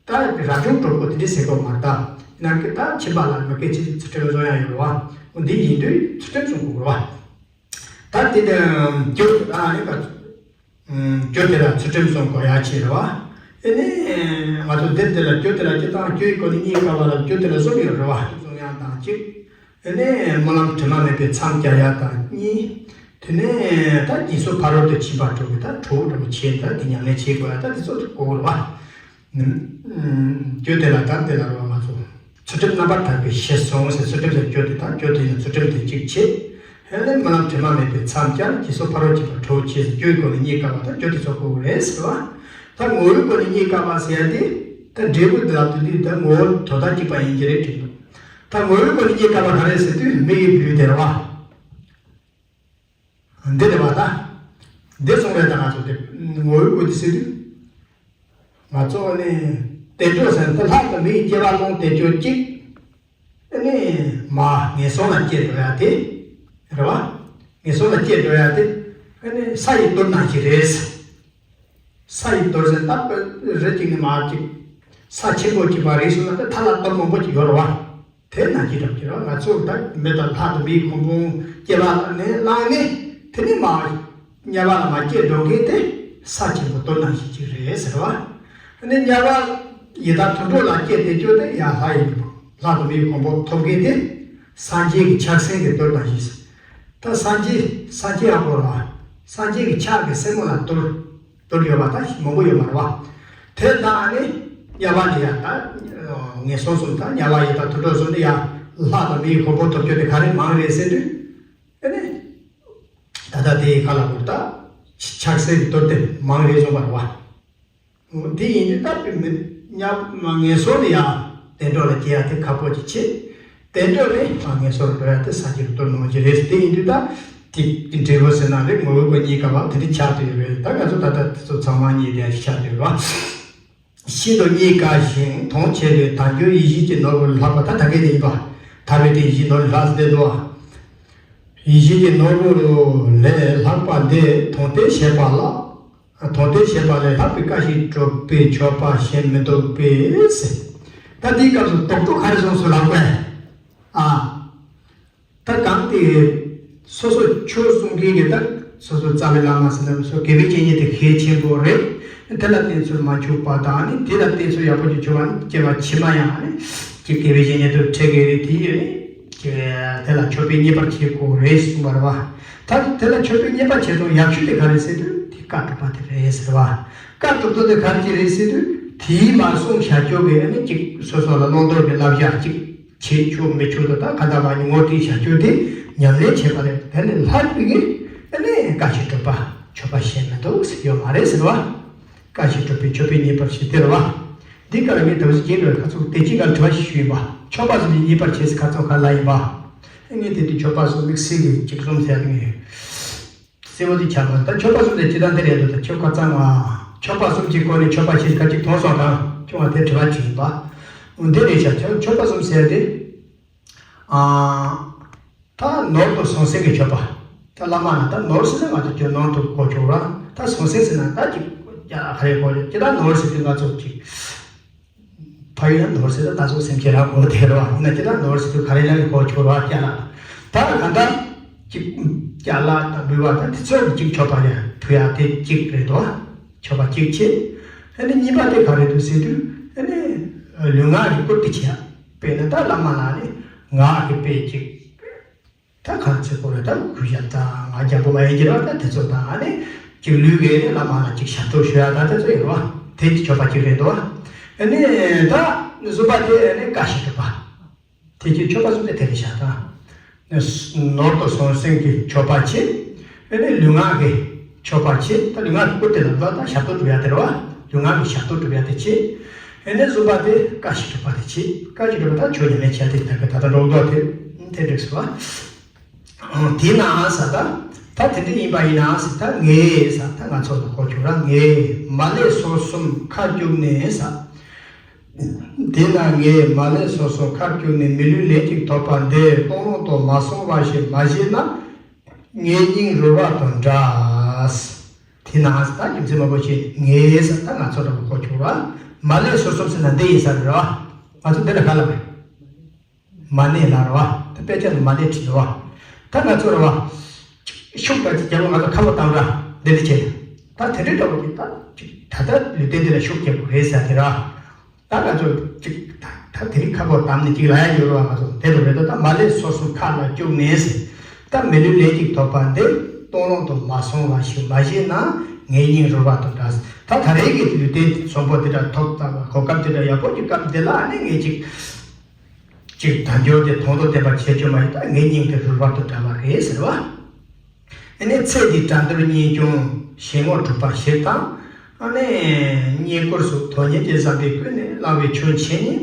ད་རབ་བྱུང་གྲོགས་པོ་དེ་འདྲ་ཟེར་དགོས་མ་རེད་ད། ཡིན་ན་གི་ད་ཁྱིམ་པ་ལ་མ་སྐད་ཆ་ཚུལ་ཁྲིམས་སྲུང་ཡག་ཡོད་རེད་བ། འོ་འདི་ཡིན་དུས་ཚུལ་ཁྲིམས་སྲུང་དགོས་རེད་བ། ད་དེ་དང་རྒྱུ་དེ་ལ་ཨ་ནི་ད། རྒྱུ་དེ་ལ་ཚུལ་ཁྲིམས་སྲུང་དགོས་ཡག་ཆེ་རེད་བ། ཨེ་ནི་ང་ཚོ་འདིར་དེ་ལ་རྒྱུ་དེ་ལ་སྤྱིར་བཏང་རྒྱུ་ཡི་སྒོ་ནས་རྙེད་དཀའ་བ་ལ་རྒྱུ་དེ་ལ་གསུམ་ཡོད་རེད་བ། སྲུང་ཡག་དང་གཅིག། ཨེ་ནི་སྨོན་ལམ་དྲི་མ་མེད་པའི་མཚམས་སྦྱར་ཡག་དང་གཉིས། དེ་ནས་ད་རྗེས་སུ་ཕ་རོལ་ཏུ་ཕྱིན་པ་དྲུག་གི་ད་དྲུག་འདྲ་པོ་བྱས། ད་དེ་ཉམས་ལེན་བྱེད་དགོས་ཡག་ད་དེ་ཚོ་དགོས་རེད་བ། རྒྱུ་དེ་ལ་ད་དེ་ལ་རོ་ང་ཚོ་ཚུལ་ཁྲིམས་རྣམ་པར་དག་པའི་གཞི་བཟུང་ཟེར། ཚུལ་ཁྲིམས་ཟེར་རྒྱུ་དེ་དང་། རྒྱུ་དེ་ཡིན་ན་ཚུལ་ཁྲིམས་དེ་གཅིག་བྱེད། ཨེ་ནི་སྨོན་ལམ་དྲི་མ་མེད་པའི་མཚམས་སྦྱར། རྗེས་སུ་ཕ་རོལ་ཕྱིན་པ་དྲུག་བྱེད་ཟེར། རྒྱུའི་སྒོ་ནས་རྙེད་དཀའ་བ་དང་རྒྱུ་དེ་ཚོ་དགོས་རེད་ཟེར་བ། ད་ངོ་བོའི་སྒོ་ནས་རྙེད་དཀའ་བ་ཟེར་ཡ་དེ། ད་འབྲས་བུ་འདི་ལ་དེ་དུས་ད་ངོ་བོ་དོན་དག་གཅིག་པ་ཡིན་གྱི་རེད་དྲན་འདུག་ད་ངོ་བོའི་སྒོ་ནས་རྙེད་དཀའ་བ་ག་རེ་ཟེར་དུས་མི་ཡི་ལུས་དེ་རེད་བ། འདི་རེད་བ་ད། འདི་གསུངས་རེད་ད། ང་ཚོ་དེ་ངོ་བོའི་སྒོ་དེ་ཟེར་དུས། ང་ཚོ་ནི་བསྟན་འགྲོ་ཟེར་ན་ད་ལྷ་དང་མིའི་སྐྱེ་བ་བླངས་བསྡད་རྒྱུ་གཅིག། ཨ་ནི་མར་ངན་སོང་ལ་སྐྱེ་འགྲོ་ཡག་དེ་རེད་བ། ངན་སོང་ལ་སྐྱེ་འགྲོ་ཡག་དེ་ཨ་ནི་ས་ཡི་གཏོར་ནང་བཞིན་རེད། ས་ཡི་གཏོར་ཟེར་ན་ད་རི་གཅིག་ནས་མར་ཅིག་ས་ཆེན་པོ་གཅིག་བར་རེད་སོང་ན། ད་མཐའ་ལ་གཏོར་མང་པོ་ཅིག་ཡོད་རེད་བ། དེ་ནང་བཞིན་འདྲ་པོ་ཅིག་རེད་བ། ང་ཚོ་ད་མི་དང་ལྷ་དང་མིའི་གོ་འཕང་སྐྱེ་བ་ནས་བླངས་ནས། དེ་ནས་མར་དམྱལ་བ་ལ་མར་སྐྱེ་འགྲོ་མཁན་དེ་ས་ཆེན་པོའི་གཏོར་ནང་བཞིན་ཅིག་རེད་ཟེར་བ། ཨ་ནི་དམྱལ་བ་ཡི་དྭགས་དུད་འགྲོ་ལ་སྐྱེ་བསྡད་རྒྱུ་དེ་ཡང་ལྷ་ཡི། ལྷ་དང་མིའི་གོ་འཕང་ཐོབ་མཁན་དེ་སངས་རྒྱས་ཀྱི་ཕྱག་སེན་གྱི་གཏོར་ནང་བཞིན། ད་སངས་རྒྱས་སངས་རྒྱས་ཡག་པོ་རེད་བ། སངས་རྒྱས་ཀྱི་ཕྱག་གི་སེན་མོ་ལ་གཏོར། གཏོར་ཡོད་པ་ད་མང་པོ་ཡོད་མ་རེད་བ། དེ་དང་ཨ་ནི་དམྱལ་བ་ནས་ཡང་ད་ངན་སོང་གསུམ། ད་དམྱལ་བ་ཡི་དྭགས་དུད་འགྲོ་གསུམ་ནས་ཡང་ལྷ་དང་མིའི་གོ་འཕང་ཐོབ་རྒྱུ་དེ་ག་རེ་མང་རེད་ཟེར་དུས། ཨ་ནི་ད་ལྟ་དེའི་ཁ་ལ་བོར་ད་ཕྱག་སེན་གྱི་གཏོར་དེ་མང་རེད་གསུངས་པ་རེད་བ། འོ་དེ་ཡིན་དུས་ད་དཔེ་མི་དམྱལ་བ་ངན་སོང་ནས་ཡང་བསྟན་འགྲོ་ལ་སྐྱེ་ཡག་དེ་ཁག་པོ་ཅིག་བྱེད། བསྟན་འགྲོ་ནས་ངན་སོང་ལ་འགྲོ་ཡག་དེ་སངས་རྒྱས་ཀྱི་གཏོར་ནང་བཞིན་རེད། དེ་ཡིན་དུས་ད་དེ་འབྲས་བུ་ཟེར་ན་རེད། ངོ་བོའི་སྒོ་རྙེད་དཀའ་བ་དེ་འདྲ་ཆགས་བསྡད་ཡོད་རེད། ད་ང་ཚོ་ད་ལྟ་དེ་ཚོ་ཚང་མ་རྙེད་བསྡད་ཡག་ཆགས་བསྡད་ཡོད་རེད་བ། ཤིན་ཏུ་རྙེད་དཀའ་ཞིང་དོན་ཆེ་བའི་དལ་འབྱོར་ཡིད་བཞིན་གྱི་ནོར་བུ་ལས་ལྷག་པ། ད་ད་གིན་དེ་ཡིན་པ། ཐར་པའི་གཏེར་ཡིད་བཞིན་ནོར་བུ་ལས་ལྷག་ཟེར་བསྡད་འདུག་བ། ཡིད་བཞིན་གྱི་ནོར་བུ་ལས་ལྷག་པ་འདི་དོན་གཏེར་བྱས་པ་ལགས། དོན་གཏེར་བྱས་པ་ལས་ལྷག་པའི་བཀའ་བཞིན་སྒྲུབ་པའི་མཆོད་པ་གཞན་མི་འདུག་པས་ཟེར། ད་འདིའི་སྐབས་སུ་རྡོག་རྡོག་ག་རེ་གསུངས་སོང་ལབ་དགོས། ཨ། ད་གང་དེ་སོ་སོ་ཆོས་གསུང་མཁན་གྱི་ད་སོ་སོ་རྩ་བའི་བླ་མ་ཟེར་ན་སོ་དགེ་བའི་བཤེས་གཉེན་དེ་གལ་ཆེན་པོ་རེད། དེ་ལ་བསྟེན་ཚུལ་མ་འཆུག་པ་དང་ནི། དེ་ལ་བསྟེན་ཚུལ་ཡག་པོ་ཅིག་འཆུག་པ་ནི། སྐྱེ་བ་ཕྱི་མ་ཡང་ནི་ཅིག་དགེ་བའི་བཤེས་གཉེན་དུ་འཕྲད་དགོས་རེད། དེ་ཡོད་ནི། དེ་ལ་མཆོད་པའི་མཉེས་པར་བྱེད་དགོས་རེད་གསུངས་པ་རེད་བ། ད་དེ་ལ་མཆོད་པའི་མཉེས་པ་བྱེད་སྟངས་ཡག་ཤོས་དེ་ག་རེ་ཟེར་དུས་དེ་བཀའ་སྒྲུབ་པ་དེ་རེད་ཟེར་བ། བཀའ་སྒྲུབ་སྟངས་དེ་ག་རེ་ཅིག་རེད་ཟེར་དུས་དེའི་མར་གསུངས་བཞག་རྒྱུ་གི་ཨ་ནི་ཅིག་སོ་སོ་ལ་བླང་དོར་གྱི་བསླབ་བྱ་ཅིག་བྱེད་ཆོག་མི་ཆོག་དང་། ད་ག་ད་བ་ནི་ངོ་སྤྲོད་བྱ་རྒྱུ་དེ་ ཉམས་ལེན་བྱས་པ་རེད། དེ་ལས་ལྷག་པའི་གི་ཨ་ནི་བཀའ་བཞིན་སྒྲུབ་པ་མཆོད་པ་གཞན་མི་འདུག་ཟེར་ཡོད་མ་རེད་ཟེར་བ། བཀའ་བཞིན་སྒྲུབ་པའི་མཆོད་པས་མཉེས་པར་བྱེད་དེ་རེད་བ། འདི་ག་ལ་ངས་ད་གཟོད་རྒྱན་འགྲོ་བའི་ཁ་ཚུགས་དེ་གཅིག་ག་ལ་དྲི་བ་ཞིག་ཞུས་ཡིན་པ། མཆོད་པ་གསུམ་གྱིས་མཉེས་པར་བྱེད་ཟེར་ཁ་ཚུགས་ག་ལ་ཡིན་པ། ངས་དེ་དུས་མཆོད་པ་གསུམ་དམིགས་བསལ་གྱི་གཅིག་གསུམ་ཟེར་ཡ་དེ་ངས་གསལ་པོ་དེ་ཆགས་མ་སོང་། ད་མཆོད་པ་གསུམ་དེ་སྤྱིར་བཏང་དེ་རེད་འདུག་ད་ཁྱོད་ཁ་ཚང་ང་མཆོད་པ་གསུམ་གྱི་སྒོ་ནས་མཆོད་པ་ཞིག་ག་གཅིག་མཐོང་སོང་དང་ཁྱོད་ང་དེ་དྲི་བ་དྲིས་ཡིན་པ། འོ་འདི་རེད་ཤག་ཁྱོད་མཆོད་པ་གསུམ་ཟེར་ཡ་དེ། ཨ། ད་ནོར་དང་ཟང་ཟིང་གི་མཆོད་པ། ད་བླ་མ་ལ་ད་ནོར་ཟེར་ན་ང་ཚོ་རྒྱུ་ནོར་དུ་གོ་ཆོག་ར། ད་ཟང་ཟིང་ཟེར་ན་ད་ཅིག་ཡ་ག་རེ་གོ་ཆོག་ཅི་ད་ནོར་ཟེར་དུས་ང་ཚོ་ཅིག་ཕ་ཡུལ་ན་ནོར་ཟེར་ད་ད་ཚོ་སེམས་ཅན་རང་གོ་དེ་ར་བ་ཡིན་ན་ཅི་ད་ནོར་ཟེར་དུས་ག་རེ་ལ་གི་གོ་ཆོག་ར་ཅ་ལག་ད་ག་ད་ཅིག་ཅ་ལག་ད་འབུལ་བ་ད་དེ་ཚོ་གི་ཅིག་མཆོད་པ་ཡ་ཕུལ་ཡ་དེ་ཅིག་རེད་དོ། མཆོད་པ་གཅིག་བྱས། ཨ་ནི་གཉིས་པ་དེ་ག་རེ་འདུག་ཟེར་དུས་ཨ་ནི་ལུས་ངག་གི་བཀུར་སྟི་བྱེད་ཡ། དཔེར་ན་ད་བླ་མ་ལ་ནི་ངག་གི་དཔེ་གཅིག་ད་གང་ཚེ་སྐོར་རེ་ད་གུས་ཞབས་དང་ང་རྒྱལ་པོ་མ་ཡིན་གྱི་ར་ད་དེ་ཚོ་དང་ཨ་ནི་གཅིག་ལུས་ཀྱི་ནི་བླ་མ་ལ་གཅིག་ཞབས་ཏོག་ཞུ་ཡ་ད་དེ་ཚོ་ཡིན་རོ། དེ་གི་མཆོད་པ་གཅིག་རེད་དོ། ཨ་ནི་ད་གསུམ་པ་དེ་ཨ་ནི་བཀའ་བཞིན་སྒྲུབ་པ། དེ་གི་མཆོད་པ་གསུམ་དེ་དེ་རེད་ཤག་ད། ནོར་དང་ཟང་ཟིང་གི་མཆོད་པ་བྱེད། ཨ་ནི་ལུས་ངག་གི་མཆོད་པ་བྱེད། ད་ལུས་ངག་གི་བཀུར་སྟི་ལ་ད་ད་ཞབས་ཏོག་སྒྲུབ་ཡ་དེ་རེད་བ། ལུས་ངག་གི་ཞབས་ཏོག་སྒྲུབ་ཡ་དེ་བྱེད། ཨ་ནི་གསུམ་པ་དེ་བཀའ་བཞིན་སྒྲུབ་པ་དེ་བྱེད། བཀའ་བཞིན་སྒྲུབ་པ་ད་ཆོས་ཉམས་ལེན་བྱ་དེ་ད་གི་ད་ལྟ་འགྲོ་འདུག་དེ་དེ་འགྲིག་སོང་བ། དེས་ན་ཟེར་ད། ད་དེ་འདྲ་ཡིན་པ་ཡིན་ན་ཟེར་ད་ངས་ཟེར་ད་ང་ཚོ་ལ་གོ་ཆོག་ར་ངས་མ་ལས་སོར་གསུམ་ཁ་བཅུག་ནས་ཟེར། དེས་ན་ངས་མ་ལས་སོ་སོ་ཁ་བཅུག་ནས་མི་ལུས་ལན་གཅིག་ཐོབ་པ་འདི་སྟོང་ལོང་དུ་མ་སོང་བ་ཞིག་མ་བྱས་ན་ངའི་སྙིང་རུལ་བ་དང་འདྲ། དེས་ན་ད་རྒྱུ་མཚན་མང་པོ་ཞིག་ངས་ཟེར་ད་ང་ཚོ་འདྲ་པོ་གོ་ཆོག་ར། མ་ལས་སོ་སོ་ཟེར་ན་འདི་ཡིན་ས་རེད་ར། ང་ཚོ་འདི་ལ་ག་ལ་མེད། མ་ཎི་ལ་རེད་བ། ད་དཔེ་ཆ་ནི་མ་ཎི་བྲིས་རེད་བ། ད་ང་ཚོ་རེད་བ། ཤུགས་དང་ཅིག་རྒྱབ་ང་ཚོ་ཁ་ཕོ་བཏང་ར་འདི་འདྲ་བྱས། ད་དེ་འདྲའི་འདྲ་བོ་ཅིག་ད་ཅིག་ད་ལྟ་ལུས་རྟེན་འདི་ལ་ཤུགས་རྒྱབ་དགོས་རེད་ཟེར་དེ་ར། ད་ང་ཚོ་ཅིག་ད་ད་དེ་རིང་ཁ་ཕོ་བཏང་ནས་ཅིག་ལ་ཡ་ཡོད་རེད་བ། ང་ཚོ་དེ་འདྲ་རེད། ད་ད་མ་ལས་སོ་སོ་ཁ་ལ་བཅུག་ནས་ཟེར། ད་མི་ལུས་ལན་གཅིག་ཐོབ་པ་འདི་སྟོང་ལོང་དུ་མ་སོང་བ་ཞིག་མ་བྱས་ན་ངའི་སྙིང་རུལ་བ་དང་འདྲ། ད་ད་རེས་ཀྱི་ལུས་རྟེན་བཟང་པོ་འདི་འདྲ་ཐོབ་ད་གོ་སྐབས་འདི་འདྲ་ཡག་པོ་ཅིག་སྐབས་འདི་ལ་ཨ་ནི་ངས་ཅིག་ཅིག་དལ་འབྱོར་དེ་དོན་དུ་བསྟན་པ་བྱེད་རྒྱུ་མ་ཡིན་ད་ངའི་སྙིང་དེ་རུལ་བ་དང་འདྲ་བ་རེད་ཟེར་བ། ཨ་ནི་ཚེ་འདིའི་དགྲ་འདུལ་གཉེན་སྐྱོང་ཞལ་ངོ་སྒྲུབ་པ་ཞིག་དང་། ཨ་ནི་བསྙེན་བཀུར་སོགས་དོན་གཉེར་གྱི་བསམ་པས་ཀུན་ནས་བསླངས་པའི་ཆོས་འཆད་ཉན།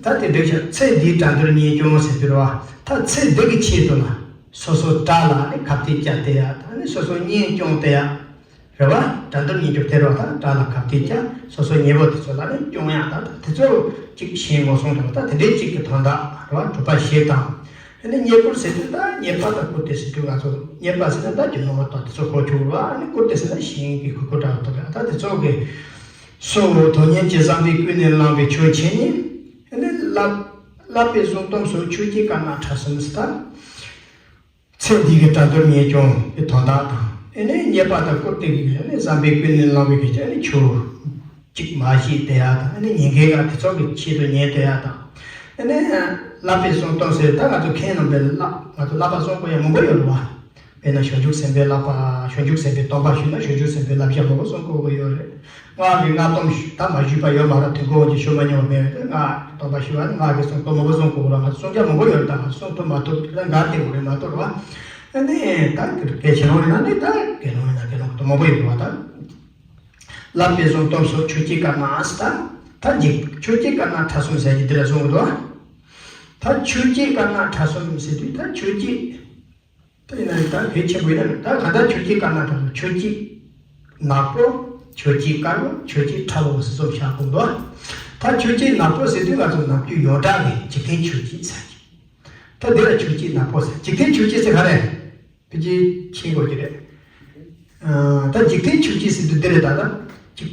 ད་དེ་འགྲིག་ཤག་ཚེ་འདིའི་དགྲ་འདུལ་གཉེན་སྐྱོང་ཟེར་དུས་རེད་བ། ད་ཚེ་འདི་གི་ཆེད་དུ་ལ་སོ་སོ་དགྲ་ལ་ཨ་ནི་ཁ་གཏད་བཅག་བསྡད་ཡ་ད་ཨ་ནི་སོ་སོ་གཉེན་སྐྱོང་བསྡད་ཡ། རེད་བ། དགྲ་འདུལ་གཉེན་སྐྱོང་དེ་རེད་བ། ད་དགྲ་ལ་ཁ་གཏད་བཅག་སོ་སོ་ཉེ་བོ་དེ་ཚོ་ལ་ནི་སྐྱོང་ཡག་ད་ད་དེ་ཚོ་གཅིག་ཞལ་ངོ་སྲུང་དང་ད་དེ་འདྲའི་གཅིག་གི་དོན་དག་རེད་བ། སྒྲུབ་པ་ཞིག་དང་། དེ་ནས་བསྙེན་བཀུར་ཟེར་དུས་ད་རྙེད་པ་དང་བཀུར་སྟི་ཟེར་དུས་ང་ཚོ་རྙེད་པ་ཟེར་ན་ད་རྒྱུ་ནོར་དང་དེ་ཚོ་གོ་ཆོད་རེད་བ། ཨ་ནི་བཀུར་སྟི་ཟེར་ན་གཞན་གྱི་གུས་བཀུར་འདྲ་བ་ཐོབ་ཡག་ད་དེ་ཚོ་གི་སོ་དོན་གཉེར་གྱི་བསམ་པས་ཀུན་ནས་བསླངས་པའི་ཆོས་འཆད་ཉན། དེ་ནས་བསླབ་བསླབ་པའི་གསུང་སྡོམ་སོགས་ཆོས་ཀྱི་དཀར་ནག་ཕྲ་གསུམ་ཟེར་ད། ཚེ་འདི་གི་དགྲ་འདུལ་གཉེན་སྐྱོང་གི་དོན་དག་དང་། ཨེ་ནས་རྙེད་པ་དང་བཀུར་སྟི་གི་ཨེ་ནས་བསམ་པས་ཀུན་ནས་བསླངས་པའི་གི་ཨེ་ནས་ཆོས་གཅིག་མ་བཤད་བསྡད་ཡག་དང་། ཨེ་ནས་ཉན་མཁན་ག་དེ་ཚོ་གི་ཆེད་དུ་ཉན་བསྡད་ཡག་དང་། ཨེ་ནས་བསླབ་པའི་གསུང་སྡོམ་ཟེར་ད་ང་ཚོ་མཁན་རྣམ་པས་བསླབ་ང་ཚོ་བསླབ་པ་གསུང་དགོས་ཡག་མང་པོ་ཡོད་རེད་བ། དཔེར་ན་བྱང་ཆུབ་སེམས་དཔའི་བསླབ་པ། བྱང་ཆུབ་སེམས་དཔའི་སྡོམ་པ་ཞུས་ན་བྱང་ཆུབ་སེམས་དཔའི་བསླབ་བྱ་མང་པོ་གསུང་དགོས་ཀྱི་ཡོད་རེད། སྔགས་ཀྱི་སྔགས་སྡོམ་ཞུ་ད་མ་ཞུས་པ་ཡོད་མ་རེད། དུས་འཁོར་དབང་ཆེན་ཞུ་མ་མྱོང་བ་མེད་པས་སྔགས་སྡོམ་པ་ཞུ་བ་ནི་སྔགས་ཀྱི་གསུང་སྡོམ་མང་པོ་གསུང་དགོས་ར། ང་ཚོ་གསུང་རྒྱ་མང་པོ་ཡོད་རེད། ད་ང་ཚོ་གསུང་ཐུབ་མ་ཐུབ་དེ་ལ་འགལ་ཏེ་དགོས་རེད་མ་གཏོགས་ར། ཨ་ནི་ད་དགེ་ཆེ་རང་ཡིན་ན་ནི་ད་དགེ་སློང་ཡིན་ན་དགེ་སློང་དུ་མང་པོ་ཡོད་རེད་བ། ད་བསླབ་པའི་གསུང་སྡོམ་སོགས་ཆོས་ཀྱི་དཀར་ནག་ཟེར་ད་ད་འཇིག་ཆོས་ཀྱི་དཀར་ནག་ཕྲ་གསུམ་ཟེར་གྱི་འདི་ལ་གསུང་གི་འདུག་ད་ཆོས་ཀྱི་དཀར་ནག་ཕྲ་གསུམ་ཟེར་དུས་ད་ཆོས་ཀྱི། ད་ཡིན་ན་ད་གལ་ཆེན་པོ་ཡིན་ན་ད་ག་ད་ཆོས་ཀྱི་དཀར་ནག་ཕྲ་གསུམ། ཆོས་ཀྱི་ནག་པོ། ཆོས་ཀྱི་དཀར་པོ། ཆོས་ཀྱི་ཁྲ་བོ་ཟེར་གསུམ་བཞག་གོ་འདུག་ད་ཆོས་ཀྱི་ནག་པོ་ཟེར་དུས་ང་ཚོ་ནམ་རྒྱུན་ཡོངས་གྲགས་ཀྱི་འཇིག་རྟེན་ཆོས་སྐྱིད་ཟེར་གྱི། ད་འདི་ལ་ཆོས་ཀྱི་ནག་པོ་ཟེར། འཇིག་རྟེན་ཆོས་སྐྱིད་ཟེར་ག་རེ། ཕལ་ཆེར་མཁྱེན་དགོས་ཀྱི་རེད། ཨ། ད་འཇིག་རྟེན་ཆོས་སྐྱིད་ཟེར་དུས་འདི་རེད། ད་ད་འཇིག་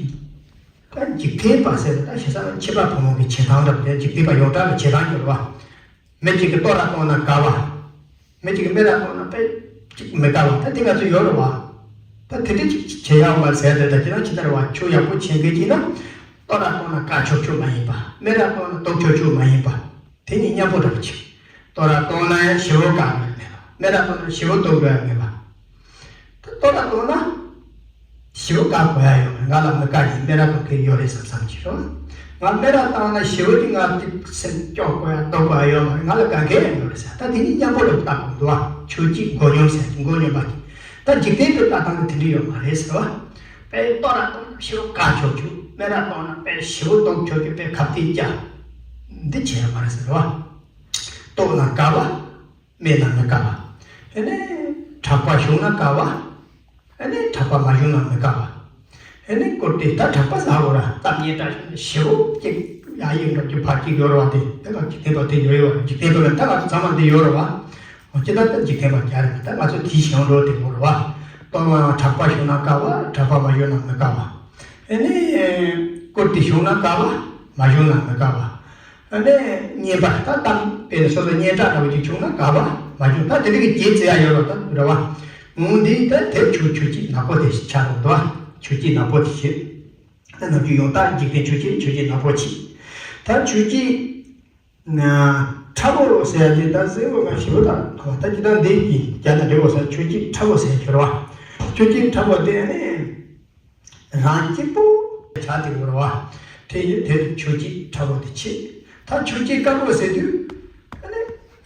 ད་འཇིག་རྟེན་པ་ཟེར་བ་ད་བྱས་ཙང་ཕྱི་པ་བུ་མོ་གི་བྱེད་སྟངས་འདྲ་པོ་དེ་འཇིག་རྟེན་པ་ཡོངས་གྲགས་ཀྱི་བྱེད་སྟངས་ཡོད་རེད་བ། མི་གཅིག་གིས་ལྟོ་ར་བཏུང་ན་དགའ་བ། མི་གཅིག་གིས་མི་ར་བཏུང་ན་དཔེ་གཅིག་མི་དགའ་བ། ད་དེ་ང་ཚོ་ཡོད་རེད་བ། ད་དེ་འདྲ་གཅིག་བྱེད་ཡག་མ་ཟེར་དེ་ད་ཁྱེད་རང་ཅི་ལྟར་བ་ཆོས་ཡག་པོ་བྱེད་མཁན་གཅིག་ན། ལྟོ་ར་བཏུང་ན་དགའ་ཆོག་ཆོག་མ་ཡིན་པ། མི་ར་བཏུང་ན་སྡུག་ཆོག་ཆོག་མ་ཡིན་པ། དེ་གཉིས་མཉམ་པོ་འདྲ་པོ་ཅིག་ལྟོ་ར་བཏུང་ན་ཡང་ཞེ་པོ་དགའ་དགོས་ཡ་མེད་པ། མི་ར་བཏུང་ན་ཞེ་པོ་སྡུག་དགོས་ཡ་མེད་པ། ད་ལྟོ་ར་བཏུང་ན་ཞེ་པོ་དགའ་དགོས་ཡ་ཡོད་མེད། ང་ལ་མི་དགའ་ཡིན་མི་ར་བཏུང་མཁན་ཡོད་རེད་བསམ་བསམ་གྱི་རོ། ང་སྨད་ར་བཏང་ན་ཞེ་པོ་ཅིག་ང་ཅིག་སེམས་སྐྱོ་དགོས་ཡ་སྡུག་དགོས་ཡ་ཡོད་མ་རེད། ང་ལ་དགའ་མཁན་ཡང་ཡོད་རེད་ཟེར། ད་དེ་གཉིས་མཉམ་པོ་ལ་བལྟ་དགོས་འདུག་བ། ཆོས་སྐྱིད་མགོ་སྙོམས་ཟེར་གྱི་མགོ་སྙོམས་པ་གྱི། ད་འཇིག་རྟེན་པའི་ལྟ་སྟངས་དེ་དེ་འདྲ་ཡོད་མ་རེད་ཟེར་བ། དཔེ་ལྟོ་ར་གཏོང་ན་ཞེ་པོ་དགའ་ཆོག་ཆོག་སྨད་ར་གཏོང་ན་དཔེ་ཞེ་པོ་སྡུག་ཆོག་ཆོག་དཔེ་ཁ་གཏད་བཅག་འདི་བྱས་ཡོད་མ་རེད་ཟེར་བ། ལྟོགས་ན་དགའ་བ། སྨྲས་ན་མི་དགའ་བ། ཨེ་ནས་གྲགས་པ་བྱུང་ན་དགའ་བ། ཨེ་ནས་གྲགས་པ་མ་བྱུང་ན་མི་དགའ་བ། ཨེ་ནས་བཀུར་སྟི་ད་གྲགས་པ་ཟ་བོ་ར་གཏམ་སྙན་གྲགས་བྱུང་ན་ཞེ་པོ་ཅིག་ཡ་ཡིག་འགྲོ་རྒྱུ་བར་གཅིག་ཡོད་རེད་བ། དེ་དེ་ག་འཇིག་རྟེན་པ་དེ་ཡོད་ཡོད་རེད། འཇིག་རྟེན་པ་ལ་ད་ང་ཚོ་ཚང་མ་འདི་ཡོད་རེད་བ། འོ་ཅི་ད་ད་འཇིག་རྟེན་པ་རྒྱ་རེད། ད་ང་ཚོ་དེའི་ཞང་འགྲོ་དེ་ཡོད་རེད་བ། གཏོང་བ་གྲགས་པ་བྱུང་ན་དགའ་བ། གྲགས་པ་མ་བྱུང་ན་མི་དགའ་བ། ཨེ་ནས་བཀུར་སྟི་བྱུང་ན་དགའ་བ། མ་བྱུང་ན་མི་དགའ་བ། ཨ་ནི་སྙན་པ་ད་གཏམ་དཔེར་ན་སོ་སོ་སྙན་གྲགས་འདྲ་བོ་ཅིག་བྱུང་ན་དགའ་བ། མ་བྱུང་ད་དེ་རིགས་ཀྱི་རྗེས་བརྩི་ཡ་ཡོད་རེད་ད་རེད་བ། འོ་འདི་ད་དེ་ཆོས་ཆོས་ཀྱི་ནག་པོ་དེ་ཆགས་འགྲོ་འདུག་ཆོས་ཀྱི་ནག་པོ་དེ་བྱེད། ད་ནམ་རྒྱུན་ཡང་དག་འཇིག་རྟེན་ཆོས་ཀྱི་ཆོས་ཀྱི་ནག་པོ་བྱེད། ད་ཆོས་ཀྱི་ཕྲ་མོ་ཟེར་ཡ་དེ་ད་གསལ་བོ་གང་ཞིབ་པོ་དང་ད་ཅི་ད་འདི་གི་རྒྱ་ནས་འདྲི་བ་ཟེར། ཆོས་ཀྱི་ཕྲ་མོ་ཟེར་གྱི་རེད་བ། ཆོས་ཀྱི་ཕྲ་མོ་དེ་ནི། རང་སྐྱིད་པོ་བྱ་དེ་འོར་བ། དེ་ཡིན་དེ་ཆོས་སྐྱིད་ཕྲ་བོ་དེ་ཆེ། ད་ཆོས་སྐྱིད་དཀར་པོ་ཟེར་དུས། ཨ་ནི།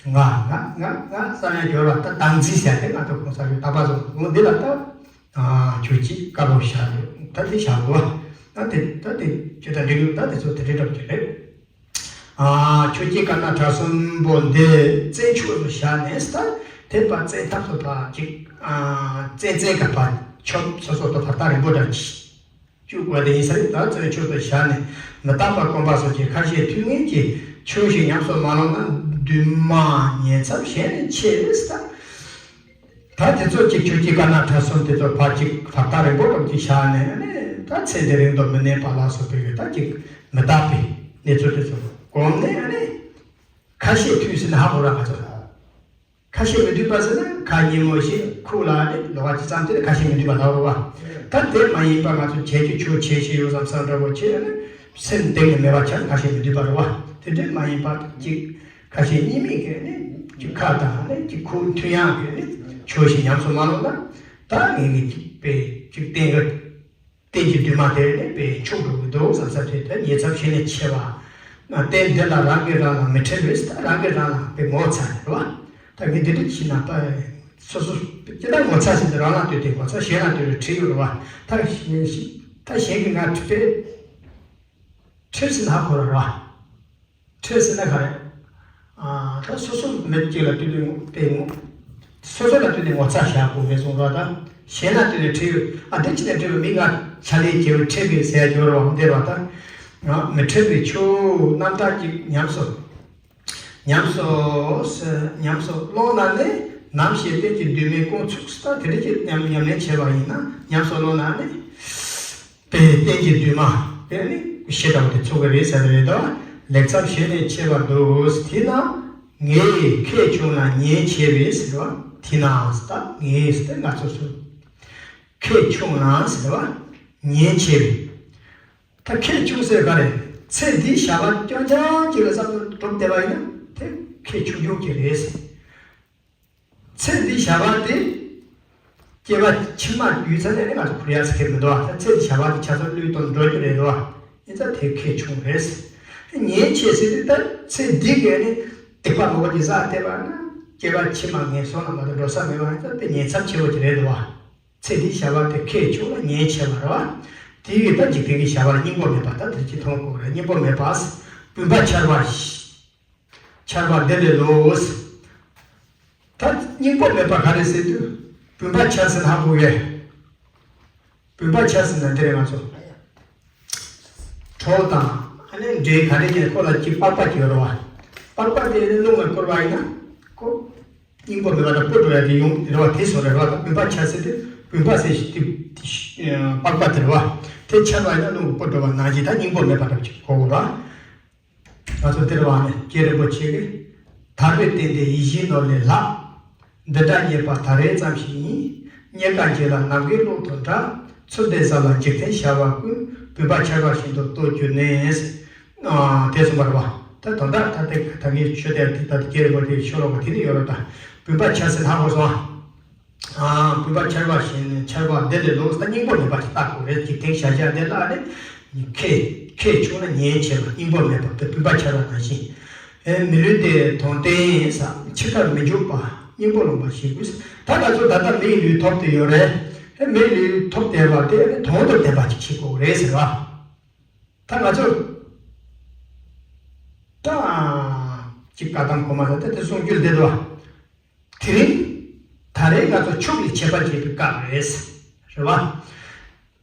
ང་ང་ང་ང་བསམ་ཡ་སྦྱོར་བ་ད་སྡང་འཛིན་ཟེར་དེ་ང་ཚོ་གོང་ས་ཡོད་ད་པ་བཟོ་འོ་འདི་ལ་ད། ཨ་ཆོས་སྐྱིད་དཀར་པོ་བྱ་ཡོད་ད་དེ་བྱ་དགོས་བ། ད་དེ་ད་དེ་ཆོས་དང་འབྲེལ་ཡོད་ད་དེ་ཚོ་དེ་འདྲའི་འགྲོ་གི་རེད། ཨ་ཆོས་ཀྱི་དཀར་ནག་ཕྲ་གསུམ་པོ་འདི་བཙན་ཕྱོགས་སུ་བཞག་ནས་ད་དེ་པ་བཙན་ཐབས་སུ་ཕར་ཅིག་ཨ་བཙན་བཙན་ག་ཕར་ཆོབ་སོ་སོ་དང་བར་ཐག་རིང་པོ་འདྲ་ཅིག་བཅུག་པ་དེ་ཡིན་ས་རེད། ད་བཙན་ཕྱོགས་སུ་བཞག་ནས་མི་རྟག་པ་སྐོམ་པ་སོགས་ཀྱི་ཁ་ཞེ་ཐུན་མིན་གྱི་ཆོས་ཤིག་ཉམས་སུ་མ་བླངས་ན་འདུན་མ་ཉེན་ཚབས་གཞན་ནས་ཆེ་རེད་ད། ད་དེ་ཚོ་གཅིག་ཆོས་ཀྱི་དཀར་ནག་ཕྲ་གསུམ་དེ་ཚོ་ཕར་གཅིག་བར་ཐག་རིང་པོ་འགྲོ་གཅིག་བཞག་ནས་ནི་ད་ཚེ་འདི་རིང་དུ་མི་གནས་པ་ལ་སོགས་པའི་ད་གཅིག་མི་རྟག་པའི་གནས་ཚུལ་དེ་ཚོ་གོམས་ནས་ནི་ཁ་ཞེ་ཐུན་ཟེར་ན་ཧ་གོ་ར་ང་ཚོ་ཁ་ཞེ་མི་འདུས་པ་ཟེར་ན་ཁ་ཉིན་མོ་ཞིག་ཁུག་ལ་ནི་ལོག་ག་ཅི་ཙམ་དེ་ནི་ཁ་ཞེ་མི་འདུས་པ་ལ་རོ་བ། ད་དེ་མ་ཡིན་པ་ང་ཚོ་བྱས་རྒྱུ་ཆོས་བྱས་ཤིག་ཡོད་བསམ་བསམ་འདྲ་བོ་བྱས་ནི་སེམས་གཏིང་ནས་མེད་པ་ཆགས་ཁ་ཞེ་མི་འདུས་པ་རོ་བ། དེ་འདྲས་མ་ཡིན་པ་གཅིག་ཁ་ཞེ་གཉིས་མེད་ཀྱི་ནི་གཅིག་ཁ་དང་ནི་གཅིག་ཁུག་མཐུན་ཡག་གི་ནི་ཆོས་ཤིག་ཉམས་སུ་མ་ལོངས་ན་ད་ངེད་ཀྱི་གཅིག་པའི་གཅིག་རྟེན་གྱི་རྟེན་གྱི་འདུན་མ་དེ་ནི་པའི་འཆུག་འགྲོ་གི་འདུག་བསམ་ས་དེ་ད་ཉེན་ཚབས་གཞན་ནས་ཆེ་བ། རྟེན་འདི་ལ་རང་གིས་རང་ལ་མི་ཁྲེལ་བས་ད་རང་གིས་རང་ལ་པའི་ངོ་ཚ་རེད་བ། ད་ངས་འདི་འདྲ་བྱས་ན་ད་སོ་སོ་སྤྱི་ད་ངོ་ཚ་ཞིག་འདི་རང་ལ་ལྟོས་ཏེ་ངོ་ཚ་གཞན་ལ་ལྟོས་ཏེ་ཁྲེལ་ཡོད་རེད་བ། ད་གཞན་ཞིག་ད་གཞན་གྱིས་ང་ཁྲེལ་ཁྲེལ་ཟེར་ན་ཧ་གོ་ར་རེད་བ། ཁྲེལ་ཟེར་ན་ག་རེ། ཨ་ད་སོ་སོ་མི་གཅིག་ལ་ལྟོས་ནས་ངོ་དེ་ངོ་། སོ་སོ་ལ་ལྟོས་ནས་ངོ་ཚ་བཞག་དགོས་ངེས་སོང་ར་ད། གཞན་ལ་ལྟོས་ནས་ཁྲེལ་ཡོད་ཨ་འདི་ཅི་ནས་ཁྲེལ་བའི་མི་ང་ཆ་ལས་བྱེད་པའི་ཁྲེལ་བའི་ཟེར་ཡ་སྦྱོར་བ་འདིར་བ་ད། ང་མི་ཁྲེལ་བའི་ཆོས་རྣམ་དག་ཅིག་ཉམས་སོ། ཉམས་སོ་ཟེར་ཉམས་སོ་ཀློང་ན་ནི་ནམ་ཞིག་རྟེན་གྱི་འདུན་མའི་ཀོང་ཚུགས་སུ་ད་དེ་འདྲ་ཅིག་ཉམས་ཉམས་ལེན་བྱས་པ་ཡིན་ན་ཉམས་སོ་ཀློང་ན་ནི། པའི་རྟེན་གྱི་འདུན་མ་དེ་ནི་ཞེ་དྲག་པོ་དེ་ཚུགས་ཀྱི་རེད་ཟེར་བ་རེད་དོ། ལེགས་ཚབས་གཞན་ནས་ཆེ་བར་འདུག་དེས་ན་ངས་ཁས་ཆུང་ལ་ཉེན་ཆེ་བས་ཟེར་བ་དེས་ན་ད་ངས་ཟེར་ཏེ་ང་ཚོ་སུ་ཁས་ཆུང་ལ་ཟེར་བ་ཉེན་ཆེ་བས། ད་ཁས་ཆུང་ཟེར་ག་རེ། ཚེ་འདིའི་བྱ་བ་སྐྱོན་ཅང་གཅིག་ལ་བསམ་བློ་གྲུབ་བསྡད་པ་ཡིན་ན་དེ་ཁས་ཆུང་ཆུང་གཅིག་རེད་ཟེར། ཚེ་འདིའི་བྱ་བ་དེ། སྐྱེ་བ་ཕྱི་མ་ཡུལ་ཚ་ནས་ནི་ང་ཚོ་འཁུར་ཡག་ཟེར་མཁན་མི་འདུག་ཨ། ཚེ་འདིའི་བྱ་བ་དེ་ཆ་ཚང་བློས་གཏོང་འགྲོ་རྒྱུ་རེད་འདུག་ཨ། ཡིན་ཙང་དེ་ཁས་ཆུང་རེད། ཉེན་ཆེ་ཟེར་དུས་ད་ཚེ་འདི་གས་ནི་སྡིག་པ་མང་པོ་ཅིག་བསགས་བསྡད་པ་ན་སྐྱེ་བ་ཕྱི་མ་ངན་སོང་ལ་མ་གཏོགས་འགྲོ་ས་མེད་པ་ཡིན་ཙང་དེ་ཉེན་ཚབས་ཆེ་བོ་ཅིག་རེད་འདུག་ཨ། ཚེ་འདིའི་བྱ་བ་དེ་ཁས་ཆུང་ལ་ཉེན་ཆེ་བ་རེད་བ། དེ་ཡིས་ད་འཇིག་རྟེན་གྱི་བྱ་བ་ལ་སྙིང་པོ་མེད་པ་ད་དེ་ཅི་མཐོང་དགོས་རེད། སྙིང་པོ་མེད་པ། བུམ་པ་འཆར་བ། འཆར་བ་འདི་ལས་ལོག་ད་སྙིང་པོ་མེད་པ་ག་རེ་ཟེར་དུས། བུམ་པ་འཆར་ཟེར་ན་ཧ་གོ་གས། བུམ་པ་འཆར་ཟེར་ན་འདི་རེད་ང་ཚོ། གྲོགས་དང་ཨ་ནི་འདྲེ་ག་རེ་ཡིན་ཁོ་ལ་གཅིག་པགས་པ་གཅིག་ཡོད་རེད་བ། པགས་པ་དེ་ནི་རླུང་ལ་བསྐུར་བ་ཡིན་ན་ཁོ། སྙིང་པོ་མེད་པ་དང་སྤུ་འགྲོ་ཡ་དེ་ཡོང་རེད་བ། དེ་སོ་རེད་བ། བུམ་པ་འཆར་ཟེར་དུས་བུམ་པ་ཟེར་ཞིག་དེ་པགས་པ་དེ་རེད་བ། དེ་འཆར་བ་ཡིན་ན་རླུང་གི་སྤུ་འགྲོ་བ་ནང་བཞིན་ད་སྙིང་པོ་མེད་པ་འདྲ་བ་ཅིག་གོ་དགོས་རེད་བ། ང་ཚོ་འདིར་བ་ནས་རྗེ་རིན་པོ་ཆེ་གིས། ཐར་པའི་རྟེན་འདི་ཡིད་བཞིན་ནོར་ལས་ལྷག་འདི་འདྲ་རྙེད་པ་ད་རེས་ཙམ་ཞིག་ཡིན། རྙེད་དཀའ་འགྱེལ་ལ་ནམ་མཁའི་གློག་དང་འདྲ། ཚུལ་འདི་གསལ་ལ་འཇིག་རྟེན་བྱ་བ་ཀུན། བུམ་པ་འཆར་བ་བཞིན་དུ་རྟོགས་གྱུར་ནས། ཨ་དེ་གསུངས་པ་རེད་བ། ད་དོན་དག་ད་ལྟ་ད་ངས་ཆོས་དེ་ད་ལྟ་རྗེ་རིན་པོ་ཆེའི་ཤོ་ལོ་ཀ་དེ་ནི་ཡོད་རེད་ད། བུམ་པ་འཆར་ཟེར་ལྷག་དགོས་སོང་ཨ། ཨ་བུམ་པ་འཆར་བ་བཞིན་འཆར་བ་འདི་ལས་ལོག་ད་སྙིང་པོ་མེད་པ་ཞིག་བལྟ་དགོས་རེད། འཇིག་རྟེན་བྱ་བྱེད་འདི་ལ་ནི་ཁས་ ཁྱེད་ཆུང་ན་ཉེན་ཆེ་བ་སྙིང་པོ་མེད་པ་དེ་སྤུན་པ་ཆ་ར་ནང་བཞིན། ཨེ་མི་ལུས་དེ་དོན་བརྟན་ས་འཆི་ཁར་མི་འཇུག་པ་སྙིང་པོ་ལོངས་པ་ཞིག་དགོས། ད་ང་ཚོ་ད་ལྟ་མིའི་ལུས་ཐོབ་དེ་ཡོད་རེད། ཨེ་མིའི་ལུས་ཐོབ་བསྡད་པ་དེ་ཨེ་དོན་དང་ལྡན་པ་ཅིག་བྱེད་དགོས་རེད་ཟེར་བ། ད་ང་ཚོ་ད་ཅིག་བཀའ་གདམས་གོང་མ་ལ་ད་དེ་གསུང་རྒྱུ་བསྡད་འདུག་བ། དེ་རིང་ད་རེས་ང་ཚོ་ཕྱུགས་ལ་ཆད་པ་བཅད་པའི་སྐབས་རེད། རེད་བ།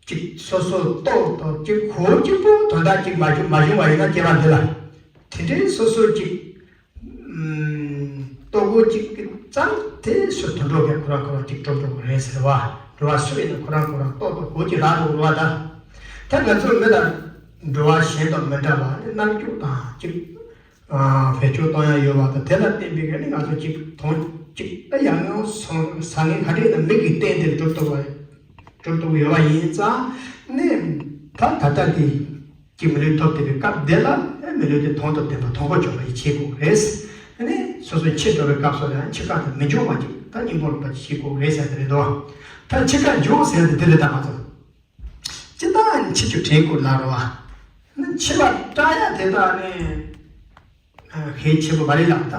ཅིག་སོ་སོ་ལྟོ་ལྟོ་ཅིག་གོ་གཅིག་པོ་དོན་དག་ཅིག་མ་བྱུང་མ་བྱུང་བ་ཡིན་ན་སྐྱེ་བ་འདི་ལ། དེ་འདྲའི་སོ་སོ་ཅིག་ལྟོ་གོ་གཅིག་གི་ཙམ་དེ་སུ་དོན་གྲུབ་ཀྱི་ཁོ་རང་ཁོ་རང་ཅིག་གྲུབ་འགྲོ་གི་རེད་ཟེར་བ། འགྲོ་བ་སུ་ཡིན་ན་ཁོ་རང་ཁོ་རང་ལྟོ་ལྟོ་གོ་གཅིག་རག་འགྲོ་གི་རེད་བ། ད་ད་ང་ཚོ་མི་ལ་འགྲོ་བ་གཞན་དང་མི་འདྲ་བ་རྣམ་འགྱུར་དང་ཅིག་བེད་སྤྱོད་གཏོང་ཡ་ཡོད་པ་དང་དེ་ལ་བརྟེན་པའི་ག་ནི་ང་ཚོ་ཅིག་དོན་ཅིག་ད་ཡང་ཡང་སོང་ས་ངན་ག་རེ་ཡིན་ན་མིག་གིས་བསྟན་ཏེ་གྲུབ་ཐུབ་པ་གྲུབ་ཐུབ་ཡོད་པ་ཡིན་ཙང་ནི་ད་ད་ལྟ་དེ་ཅིག་མི་ལུས་ཐོབ་བསྡད་པའི་སྐབས་དེ་ལ་མི་ལུས་དེ་དོན་དང་ལྡན་པ་དོན་གོ་ཆོད་པ་ཞིག་བྱེད་དགོས་རེད། ནི་སོ་སོའི་འཆི་འགྲོ་བའི་སྐབས་སུ་ལ་འཆི་ཁ་དང་མི་འབྱུང་བ་ཅིག་ད་སྙིང་པོ་ལོངས་པ་ཅིག་བྱེད་དགོས་རེད་ཟེར་གི་རེད་དོ། ད་འཆི་ཁ་འབྱུང་ཟེར་དེ་དེ་རེད། ད་ང་ཚོ། སྤྱིར་བཏང་ནི་འཆི་རྒྱུ་དྲན་དགོས་ལབ་རེད་བ། ནི་འཆི་བ་སྐྲག་ཡ་དེ་དག་ནི་གལ་ཆེན་པོ་མ་རེད་ལབ། ད་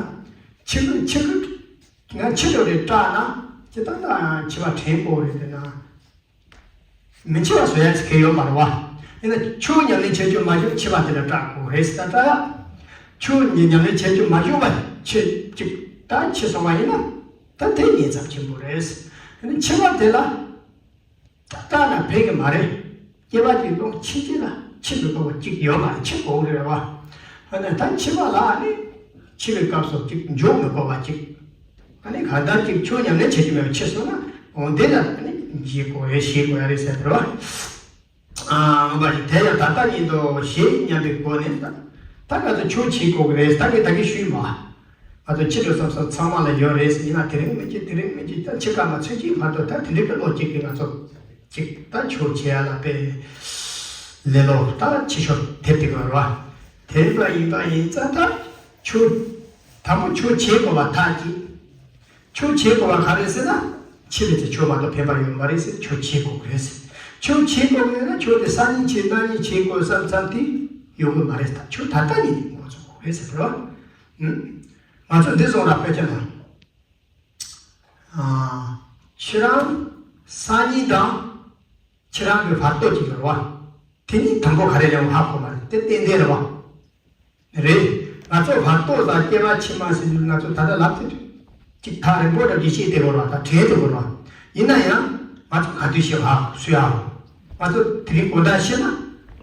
འཆི་རྒྱུ་འཆི་རྒྱུ་ང་འཆི་འགྲོ་རེད་སྐྲག་ན་སྤྱིར་བཏང་ད་འཆི་བ་དྲན་དགོས་རེད། དེ་ན་མི་འཆི་བ་བཟོ་ཡ་ཅིག་གལ་ཡོད་མ་རེད་བ། ཡིན་ན་ཆོས་ཉམས་ལེན་བྱེད་རྒྱུ་མ་བྱུང་འཆི་བ་དེ་ལ་སྐྲག་དགོས་རེད་ཟེར། ད་སྐྲག་ཡ་ཆོས་ཉམས་ལེན་བྱེད་རྒྱུ་མ་བྱུང་བ་འཆི་ཅིག་ད་འཆི་སོང་བ་ཡིན་ན་ད་དེ་ཉེན་ཚབས་ཆེན་པོ་རེད། ཡིན་ན་འཆི་བ་དེ་ལ། ད་ལྟ་ན་ཕན་གི་མ་རེད། སྐྱེ་བ་གཅིག་ལོངས་ཕྱིན་ཅི་ལ་འཆི་མི་དགོས་པ་གཅིག་ཡོད་མ་རེད། འཆི་དགོས་རེད་བ། ཨ་ནི་ད་འཆི་བ་ལ་ནི་འཆི་བའི་སྐབས་སུ་གཅིག་འཇུག་མི་དགོས་པ་གཅིག་ཨ་ནི་གང་ལྟར་གཅིག་ཆོས་ཉམས་ལེན་བྱེད་ཀྱི་མེད་པ་འཆི་སོང་ན་འོ་འདི་ལ་ནི་བཞེས་དགོས་རེད་བཞེས་དགོས་ཡ་རེད་ཟེར་བ། ཨ་འོ་བ་ཞིག་དེ་ཡང་ད་ལྟ་ཉིད་དུ་བཞེས་སྙམ་པའི་སྒོ་ནས་ད་ད་ང་ཚོ་ཆོས་བྱེད་དགོས་ཀྱི་རེད། ད་གིན་ད་གིན་ཞུས་མ། ང་ཚོ་འཆི་འགྲོ་བསམ་བསམ་ཚང་མ་ལ་ཡོད་རེད་ཟེར། ཡིན་ན་དེ་རིང་མི་འཆི་དེ་རིང་མི་འཆི་ད་འཆི་ཁ་མ་ཚུད་ཅིག་བར་དུ་ད་དེ་འདྲའི་དཔེ་ལོ་གཅིག་གིས་ང་ཚོ་གཅིག་ད་ཆོས་བྱེད་ཡ་ལ་དཔེ་ལེ་ལོ་ད་འཆི་ཤོར་དེབ་དེ་ག་རེད་བ། དེ་རིང་ཡིན་པ་ཡིན་ཙང་ད་ཆོས་དང་པོ་ཆོས་བྱེད་དགོས་པ་ཐག་གཅིག་ཆོས་བྱེད་དགོས་པ་ག་རེ་ཟེར་ན། འཆི་བས་ཀྱང་ཆོས་མ་གཏོགས་ཕན་པ་ཡོད་མ་རེད་ཟེར། ཆོས་བྱེད་དགོས་རེད་ཟེར། ཆོས་བྱེད་དགོས་ཡོད་ན་ཆོས་དེ་སང་ཉིན་བྱེད་གནངས་ཉིན་བྱེད་དགོས་བསམ་བསམ་དེ་ཡོང་གི་མ་རེད། ད་ཆོས་ད་ལྟ་ཉིད་ནས་འགོ་ཚུགས་དགོས་རེད་ཟེར་བ། ང་ཚོ་འདི་བཟོ་ར་དཔེ་ཆ་ནང་། ཁྱེད་རང་སང་ཉིན་དང་ཁྱེད་རང་གི་བར་དོ་གཅིག་ཡོད་རེད་བ། དེ་ཉིད་དང་པོ་ག་རེ་ལས་ཧ་གོ་མ་རེད། དེ་ཏན་ཏན་རེད་བ། རེད། ང་ཚོ་བར་དོ་དང་སྐྱེ་བ་ཕྱི་མ་ཟེར་རྒྱུ་ང་ཚོ་ད་ལྟ་ལབ་ཚེ་གཅིག་ཐག་རིང་པོ་འདྲ་འདྲི་ཤེས་དེ་གོ་ར་ད་དྲན་དེ་གོ་ར། ཡིན་ན་ཡང་ང་ཚོ་ག་དུས་ཤེས་ཧ་སུས་ཧ་གོ། ང་ཚོ་དེ་རིང་དགོང་དག་ཤེས་ན་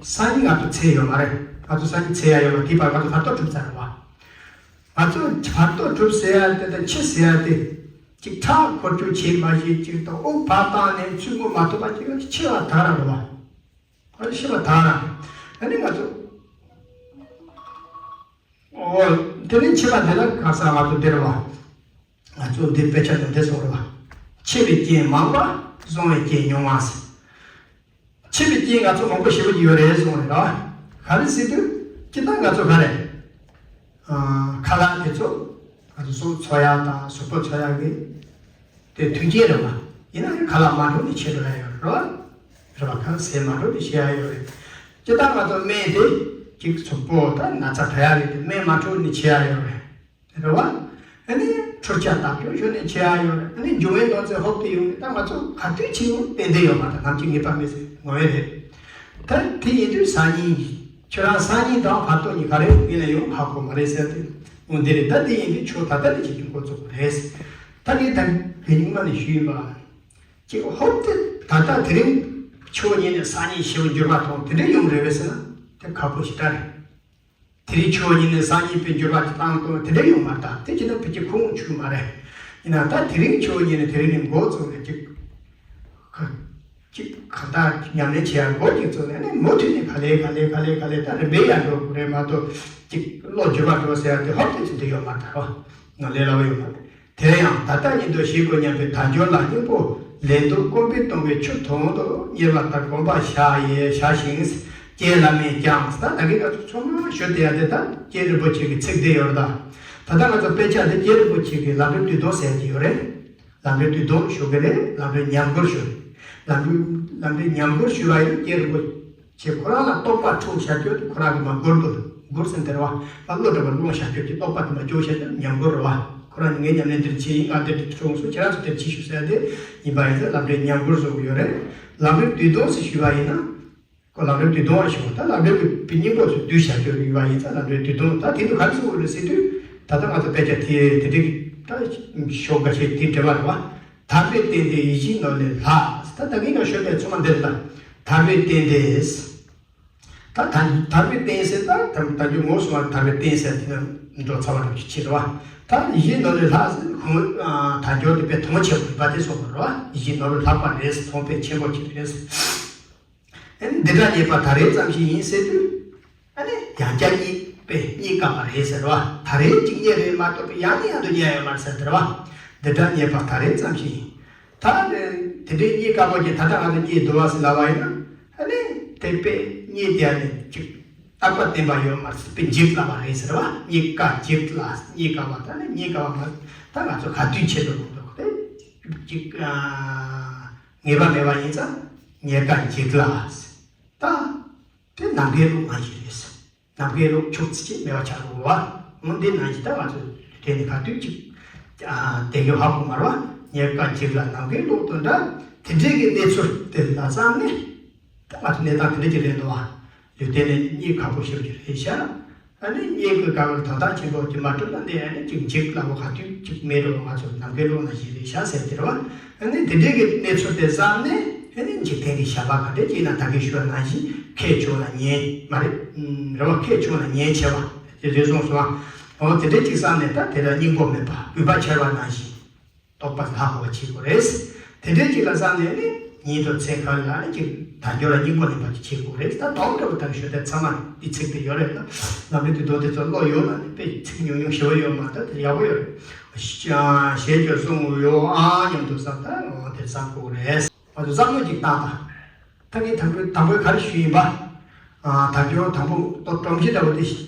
སང་ཉིན་ང་ཚོ་ཚེ་ཡོད་མ་རེད། ང་ཚོ་སང་ཉིན་ཚེ་ཡ་ཡོད་མ་དེའི་བར་ང་ཚོ་བར་དོ་གྲུབ་ཚར་རེད་བ། ང་ཚོ་བར་དོ་གྲུབ་ཟེར་ཡ་དེ་དང་འཆི་ཟེར་ཡ་དེ་གཅིག་ཁྲག་འཁོར་རྒྱུག་བྱེད་མ་བྱེད་གཅིག་དང་དབུགས་བབས་བཏང་ནས་ཚུར་མགོ་མ་ཐོན་པ་གཅིག་ལ་འཆི་བ་དག་རང་རེད་བ། ཨ་ནི་ཤི་བ་དང་། ཨ་ནི་ང་ཚོ། ཨོ། དེ་ནི་འཆི་བ་དེ་ལ་ཁ་སང་ང་ཚོ་འདིར་བ། ང་ཚོ་འདི་དཔེ་ཆ་ནང་འདི་གསུངས་རེད་བ། འཆི་བའི་རྐྱེན་མང་པ། བཟུང་བའི་རྐྱེན་ཉུང་བ་ཟེར། འཆི་བའི་རྐྱེན་ང་ཚོ་མང་པོ་ཞེ་པོ་ཅིག་ཡོད་རེད་གསུངས་རེད་བ། ག་རེ་ཟེར་དུས། སྤྱིར་བཏང་ང་ཚོ་ག་རེ། ཨ། ཁ་ལག་དེ་ཚོ། ང་ཚོ་གཟུགས་འཚོ་ཡག་དང་གཟུགས་པོ་འཚོ་ཡག་གི་དེ་མཐུན་རྐྱེན་རེད་བ། ཡིན་ན་ཡང་ཁ་ལག་མ་འགྲོ་ནས་འཆི་འགྲོ་ཡ་ཡོད་རེད་བ། རེད་བ། ཁ་ཟས་མ་འགྲོ་ནས་འཆི་ཡ་ཡོད་རེད། སྤྱིར་བཏང་ང་ཚོ་སྨན་དེ་གཅིག་གཟུགས་པོ་ད་ན་ཚ་དྲག་ཡ་རེད་དེ་སྨན་མ་འགྲོ་ནས་འཆི་ཡ་ཡོད་རེད། རེད་བ། ཨ་ནི་འཕྲུལ་ཆས་བརྡབ་སྐྱོར་ཞུ་ནས་འཆི་ཡ་ཡོད་རེད། ཨ་ནི་འབྱུང་བའི་གནོད་འཚེ་ཧོབ་སྟེ་ཡོང་ནས་ད་ང་ཚོ་ག་དུས་འཆི་ཡོང་ཏན་ཏན་ཡོད་མ་རེད། ནམ་འཆི་ངེས་པ་མེད་ཟེར་ངོ་བོ་རེད། ད་དེ་ཡིན་དུས་སང་ཉིན་ཁྱོད་རང་སང་ཉིན་དང་བར་དོ་གཉིས་ག་རེ་ཡིན་ན་ཡང་ཧ་གོ་མ་རེད་ཟེར་ཏེ། འོ་འདི་རེད། ད་དེ་ཡིན་དུས་ཆོས་ད་ལྟ་ནས་བྱེད་རྒྱུ་འགོ་བཙུགས་པ་རེད། ད་ངས་ད་དེ་ཉིན་མ་ནས་ཞུས་ཡིན་པ། ཅིག་ཧོབ་སྟེ་ད་ལྟ་དེ་རིང་ཆོས་ཉིད་ནས་སང་ཉིན་ཞེ་པོ་འགྱུར་བ་གཏོང་དེ་འདྲ་ཡོང་རེད་བས་ཟེར་ན་དེ་ཁག་པོ་ཞེ་དྲག་རེད། དེ་རིང་ཆོས་ཉིད་ནས་སང་ཉིན་པའི་འགྱུར་བ་ཅིག་བཏང་གཏོང་དེ་འདྲ་ཡོང་མ་ད་དེ་ཅི་ན་ཕལ་ཆེར་ཁུངས་འཁྱོལ་མ་རེད། ཡིན་ན་ད་དེ་རིང་ཆོས་ཉིད་ནས་དེ་རིང་ནས་འགོ་བཙུགས་ནས་ཅིག་ཁ་ཅིག་གང་ལྟར་ཉམས་ལེན་བྱེད་ཡ་འགོ་ཅིག་བཙུགས་ནས་ནི་མུ་མཐུད་ནས་ག་ལེ་ག་ལེ་ག་ལེ་ག་ལེ་ད་རིམ་པས་ཡར་འགྲོ་དགོས་རེད་མ་གཏོགས་ཅིག་བློ་འགྱུར་བ་འགྲོ་ཟེར་ཡ་དེ་ཧོབ་སྟེ་ཅིག་འདི་ཡོད་མ་རེད་བ། ང་ལས་སླ་བོ་ཡོད་མ་རེད། དེ་ཡང་ད་ལྟ་ཉིད་དུ་ཞིག་དགོས་སྙམ་པའི་དལ་འབྱོར་ལ་སྙིང་པོ་ལས་སྡུག་སྐོམ་པས་གཏོང་བའི་ཆུ་དོང་དུ་གཉེར་བ་ལྟར་གོམ་པ་བཞག་ཡས་བཞག་ཞིང་། ཀྱེ་བླ་མས་ཀྱང་ད་ད་གིན་ང་ཚོ་ཚང་མ་ཞུ་བསྡད་ཡ་དེ་ད་ཀྱེ་རིན་པོ་ཆེ་གི་ཚིག་དེ་ཡོད་རེད་ད། ད་ལྟ་ང་ཚོ་དཔེ་ཆ་འདི་ཀྱེ་རིན་པོ་ཆེ་གི་ལམ་རིམ་བསྡུས་དོན་ཟེར་གྱི་ཡོད་རེད། ལམ་རིམ་བསྡུས་དོན་ཞུ་གི་རེད། ལམ་རིམ་ཉམས་མགུར་ཞུ་རེད། ལམ་རིམ་ལམ་རིམ་ཉམས་མགུར་ཞུ་བ་ཡིན་ཀྱེ་རིན་པོ། ཅེས་ཁོ་རང་ལ་རྟོག་པ་འཁྲུགས་བཞག་རྒྱུ་དེ་ཁོ་རང་གི་མ་མགུར་དུ་མགུར་ཟེར་དེ་རེད་བ། ང་བློ་འདྲ་བར་སློང་བཞག་རྒྱུ་གྱི་རྟོག་པ་དེ་མ་སྐྱོ་བཞག་རྒྱུ་ཉམས་མགུར་རེད་བ། ཁོ་རང་ངའི་ཉམས་ལེན་འདིར་བྱས་ཡིན། ང་འདིར་འཁྲུངས་སོང་། ཁྱེད་རང་ཚོ་འདིར་ཕྱིན་ཤོག་ཟེར་དེ་ཡིན་པ་ཡིན་ཙང་ལམ་འབྲས་ཉམས་མགུར་བཟོ་གི་ཡོད་རེད། ལམ་རིམ་བསྡུས་གཏོང་ཟེར་ཞུས་པ་ཡིན་ན། ཁོ་ལམ་རིམ་བསྡུས་གཏོང་བ་ཞུ་བ་ད་ལམ་རིམ་གྱི་སྙིང་པོ་ཚོ་བསྡུས་བཞག་རྒྱུ་ཡིན་པ་ཡིན་ཙང་ལམ་རིམ་བསྡུས་གཏོང་ད་དེ་ཚོ་ག་རེ་གསུངས་ཡོད་རེད་ཟེར་དུས་ད་ལྟ་ང་ཚོ་དཔེ་ཆ་དེ་དེ་འདྲའི་ད་ཤོག་འགའ་ཤས་དེ་འབྲེལ་བ་རེད་བ། དར་བའི་རྟེན་འབྲེལ་ཡིད་བཞིན་ནོར་ལས་ལྷག་ད་ད་གིན་ང་ཤོད་པའི་ཚོད་མ་འདིར་ལ་དར་བའི་རྟེན་འབྲེལ། ད་ད་དར་བའི་རྟེན་ཟེར་ད་ད་ད་རྒྱུ་ངོ་སོང་བ་དར་བའི་རྟེན་ཟེར་དེ་ན་འགྲོ་ཚར་བ་རེད་ཅེས་རེད་བ། ད་ཡིད་ནོར་ལས་ལྷག་ཟེར་ཁོང་དར་འབྱོར་དེ་དཔེ་མཐོང་ཆེན་པོ་ཡིན་པ་དེ་སོང་བ་རེད་བ། ཡིད་ནོར་ལས་ལྷག་པ་རེད། མཐོང་དཔེ་ཆེན་པོ་ཅིག་རེད། ཨ་ནི་འདི་འདྲ་རྙེད་པ་ད་རེས་ཙམ་ཞིག་ཡིན་ཟེར་དུས། ཨ་ནི་ཡང་བསྐྱར་རྙེད་པས་རྙེད་དཀའ་བ་རེད་ཟེར་བ། ད་རེས་གཅིག་རྙེད་རེད་མ་གཏོགས་ཡང་ནས་ཡང་དུ་རྙེད་ཡོད་མ་རེད་ཟེར་དེ་རེད་བ། འདི་འདྲ་རྙེད་པ་ད་རེས་ཙམ་ཞིག་ཡིན། ད་དེ་འདྲའི་རྙེད་དཀའ་པོ་ཅིག་ད་ལྟ་ང་ཚོ་རྙེད་འདུག་བ་ཟེར་ལབ་པ་ཡིན་ན། ཨ་ནི་དེ་དཔེ་རྙེད་དེ་ཨ་ནི་ཅིག་རྟག་པ་བརྟན་པ་ཡོད་མ་རེད། དཔེ་འཇིག་སླ་བ་རེད་ཟེར་བ། རྙེད་དཀའ་འཇིག་སླ་རྙེད་དཀའ་བ་ད་ནི་རྙེད་དཀའ་བ་མ་རེད། ད་ང་ཚོ་ག་དུས་བྱེད་དུ་རུང་འདུག་དེ་ཅིག་ངེས་པ་མེད་པ་ཡིན་ཙང་རྙེད་དཀའ་འཇིག་སླ་ཟེར། ད་དེ་ནམ་མཁའི་གློག་ནང་བཞིན་རེད། ནམ་མཁའི་གློག་འཁྱུག་ཙམ་ཅིག་མེད་པ་ཆགས་འགྲོ་བ། འོ་འདི་ནང་བཞིན་ད་ང་ཚོ་དེ་ནི་ག་དུས་ཅིག་ཨ་བསྡད་རྒྱུ་ཧ་གོ་མ་རེད་བ། རྙེད་དཀའ་འཇིག་སླ་ནམ་མཁའི་གློག་དང་འདྲ། དེ་འདྲའི་གི་གནས་ཚུལ་དེ་ལ་བསམ་ནས་ད་ང་ཚོ་གནས་སྟངས་དེ་འདྲ་ཅིག་རེད་འདུག་བ། ལུས་རྟེན་ནི་རྙེད་ཁག་པོ་ཞེ་པོ་ཅིག་རེད་ཤག་ཨ་ནི་རྙེད་དགོས་དཀའ་བར་དོན་དག་ཆེན་པོ་ཅིག་མ་གྲུབ་ན་ནི་ཨ་ནི་ཅིག་འཇིག་སླ་བོ་ག་དུས་ཅིག་མེད་འགྲོ་བ། ང་ཚོ་ནམ་མཁའི་གློག་ནང་བཞིན་རེད་ཤག་ཟེར་གྱི་རེད་བ། ཨ་ནི་དེ་འདྲའི་གི་གནས་ཚུལ་དེ་བསམ་ནས་ཨ་ནི་འཇིག་རྟེན་གྱི་བྱ་བ་ག་འདྲ་ཅིག་ན་ད་གིན་ཞུ་བ་ནང་བཞིན་ཁས་བྱུང་ན་ཉེན་མ་རེད། རེད་བ། ཁས་བྱུང་ན་ཉེན་ཆེ་བ་དེ་རེད་གསུངས་སོང་བ། འོ་དེ་འདྲ་ཅིག་བསམ་ནས་ད་དེ་ལ་སྙིང་པོ་མེད་པ་གུས་པ་ཆེ་བ་ནང་བཞིན། རྟོགས་པ་ལྷག་དགོས་པ་བྱེད་དགོས་རེད། དེ་འདྲའི་ཅིག་ལ་བསམ་ནས་ནི་ཉིན་དང་མཚན་གང་ལ་ནི་ཅིག་དལ་འབྱོར་ལ་སྙིང་པོ་ལེན་པ་ཅིག་བྱེད་དགོས་རེད། ད་དོན་དུ་ད་ཞུ་དེ་ཚང་མ་འདི་ཚིག་དེ་ཡོད་རེད་ལ། ལམ་རིམ་དེ་དོན་དེ་ཚོ་བློ་ཡོད་ན་ནི་དཔེ་ཚིག་ཉུང་ཉུང་ཞེ་པོ་ཡོད་མ་རེད། ད་དེ་ཡག་པོ་ཡོད་རེད། ཞེས་ཀྱང་གསུང་ཡོད་ཨང་སྙམ་དུ་བསམ། ད་འོ་དེ་བསམ་དགོས་རེད། ང་ཚོ་བསམ་བློ་ཅིག་བཏང་དང་། ད་ངས་དང་པོ་དང་པོའི་ག་རེ་ཞུས་ཡིན་པ། ཨ་དལ་འབྱོར་དང་པོ་ཏོ་སྒྲོམ་གཞི་འདྲ་བོ་དེ་ཞེས་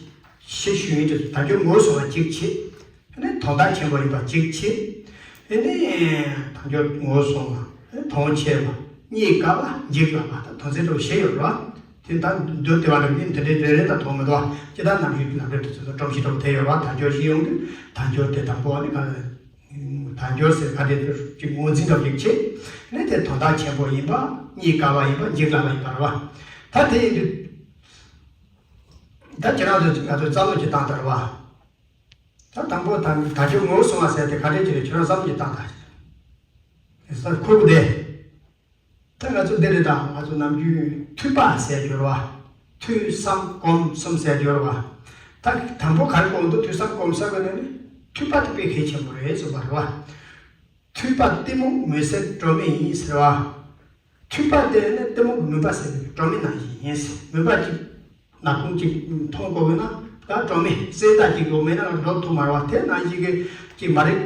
ཞུས་ཡིན་དེ་དལ་འབྱོར་ངོ་བོ་ཟེར་བ་གཅིག་བྱས། ཨ་ནི་དོན་དག་ཆེན་པོ་ཡིན་པ་གཅིག་བྱས། ཨ་ནི་དལ་འབྱོར་ངོ་བོ་ཟེར་བ། ཨ་ནི་དོན་ཆེ་བ། རྙེད་དཀའ་བ། འཇིག་སླ་བ། ད་དོན་ཚན་འདྲ་བོ་བཞི་ཡོད་རེད་བ། དེ་ད་མདོ་སྡེ་པ་འདྲ་མིན་དེ་འདྲའི་རེ་རེ་ད་དོན་མི་འདུག་བ། སྤྱིར་བཏང་ནམ་རྒྱུན་གྱི་ལམ་རིམ་དེ་ཚོ་ད་སྒྲོམ་གཞི་འདྲ་བོ་དེ་ཡོད་རེད་བ། དལ་འབྱོར་བཞི་ཡོང་དུས་དལ་འབྱོར་དེ་དང་པོ་ཨ་ནི་ག་རེ། དལ་འབྱོར་ཟེར་ག་དེ་ཅིག་ངོས་འཛིན་འདྲ་བོ་ཅིག་བྱེད། ནས་དེ་དོན་དག་ཆེན་པོ་ཡིན་པ། རྙེད་དཀའ་བ་ཡིན་པ། འཇིག་སླ་བ་ཡིན་པ་རེད་བ། ད་དེ་ཡིན་དུས། ད་ཁྱེད་རང་ཚོས་ང་ཚོས་བསམ་བློ་ཅིག་བཏང་དང་རེད་བ། ད་དང་པོ་ད་དལ་འབྱོར་ངོ་བོ་ཟེར་བ་ཟེར་དེ་ག་འདྲས་ཅིག་རེད། ཁྱེད་རང་བསམ་བློ་ཅིག་བཏང་དང་། ཁོ་བོ་དེ། ད་ང་ཚོ་འདི་རེད། ད་ང་ཚོ་ནམ་རྒྱུན་འཐུས་པ་ཟེར་རྒྱུ་རེད་བ། ཐོས་བསམ་སྒོམ་གསུམ་ཟེར་རྒྱུ་རེད་བ། ད་དང་པོ་ག་རེ་གོ་འདུག་ཐོས་བསམ་སྒོམ་གསུམ་གི་ནང་ནས་འཐུས་པ་དེ་དཔེ་གལ་ཆེན་པོ་རེད་གསུངས་པ་རེད་བ། འཐུས་པ་གཏི་མུག་མུན་སེལ་སྒྲོན་མེ་ཡིན་ཟེར་བ། འཐུས་པ་དེ་ནི་གཏི་མུག་མུན་པ་སེལ་བའི་སྒྲོན་མེ་ནང་བཞིན་ཡིན་ཟེར། མུན་པ་གཅིག་ནག་ཁུང་གཅིག་མཐོང་དགོས་ན་ད་སྒྲོན་མེ་གསལ་དག་གཅིག་ལོག་མེད་ན་ལོག་ཐུབ་མ་རེད་བ། དེ་ནང་བཞིན་གྱི་གཅིག་མ་རིག་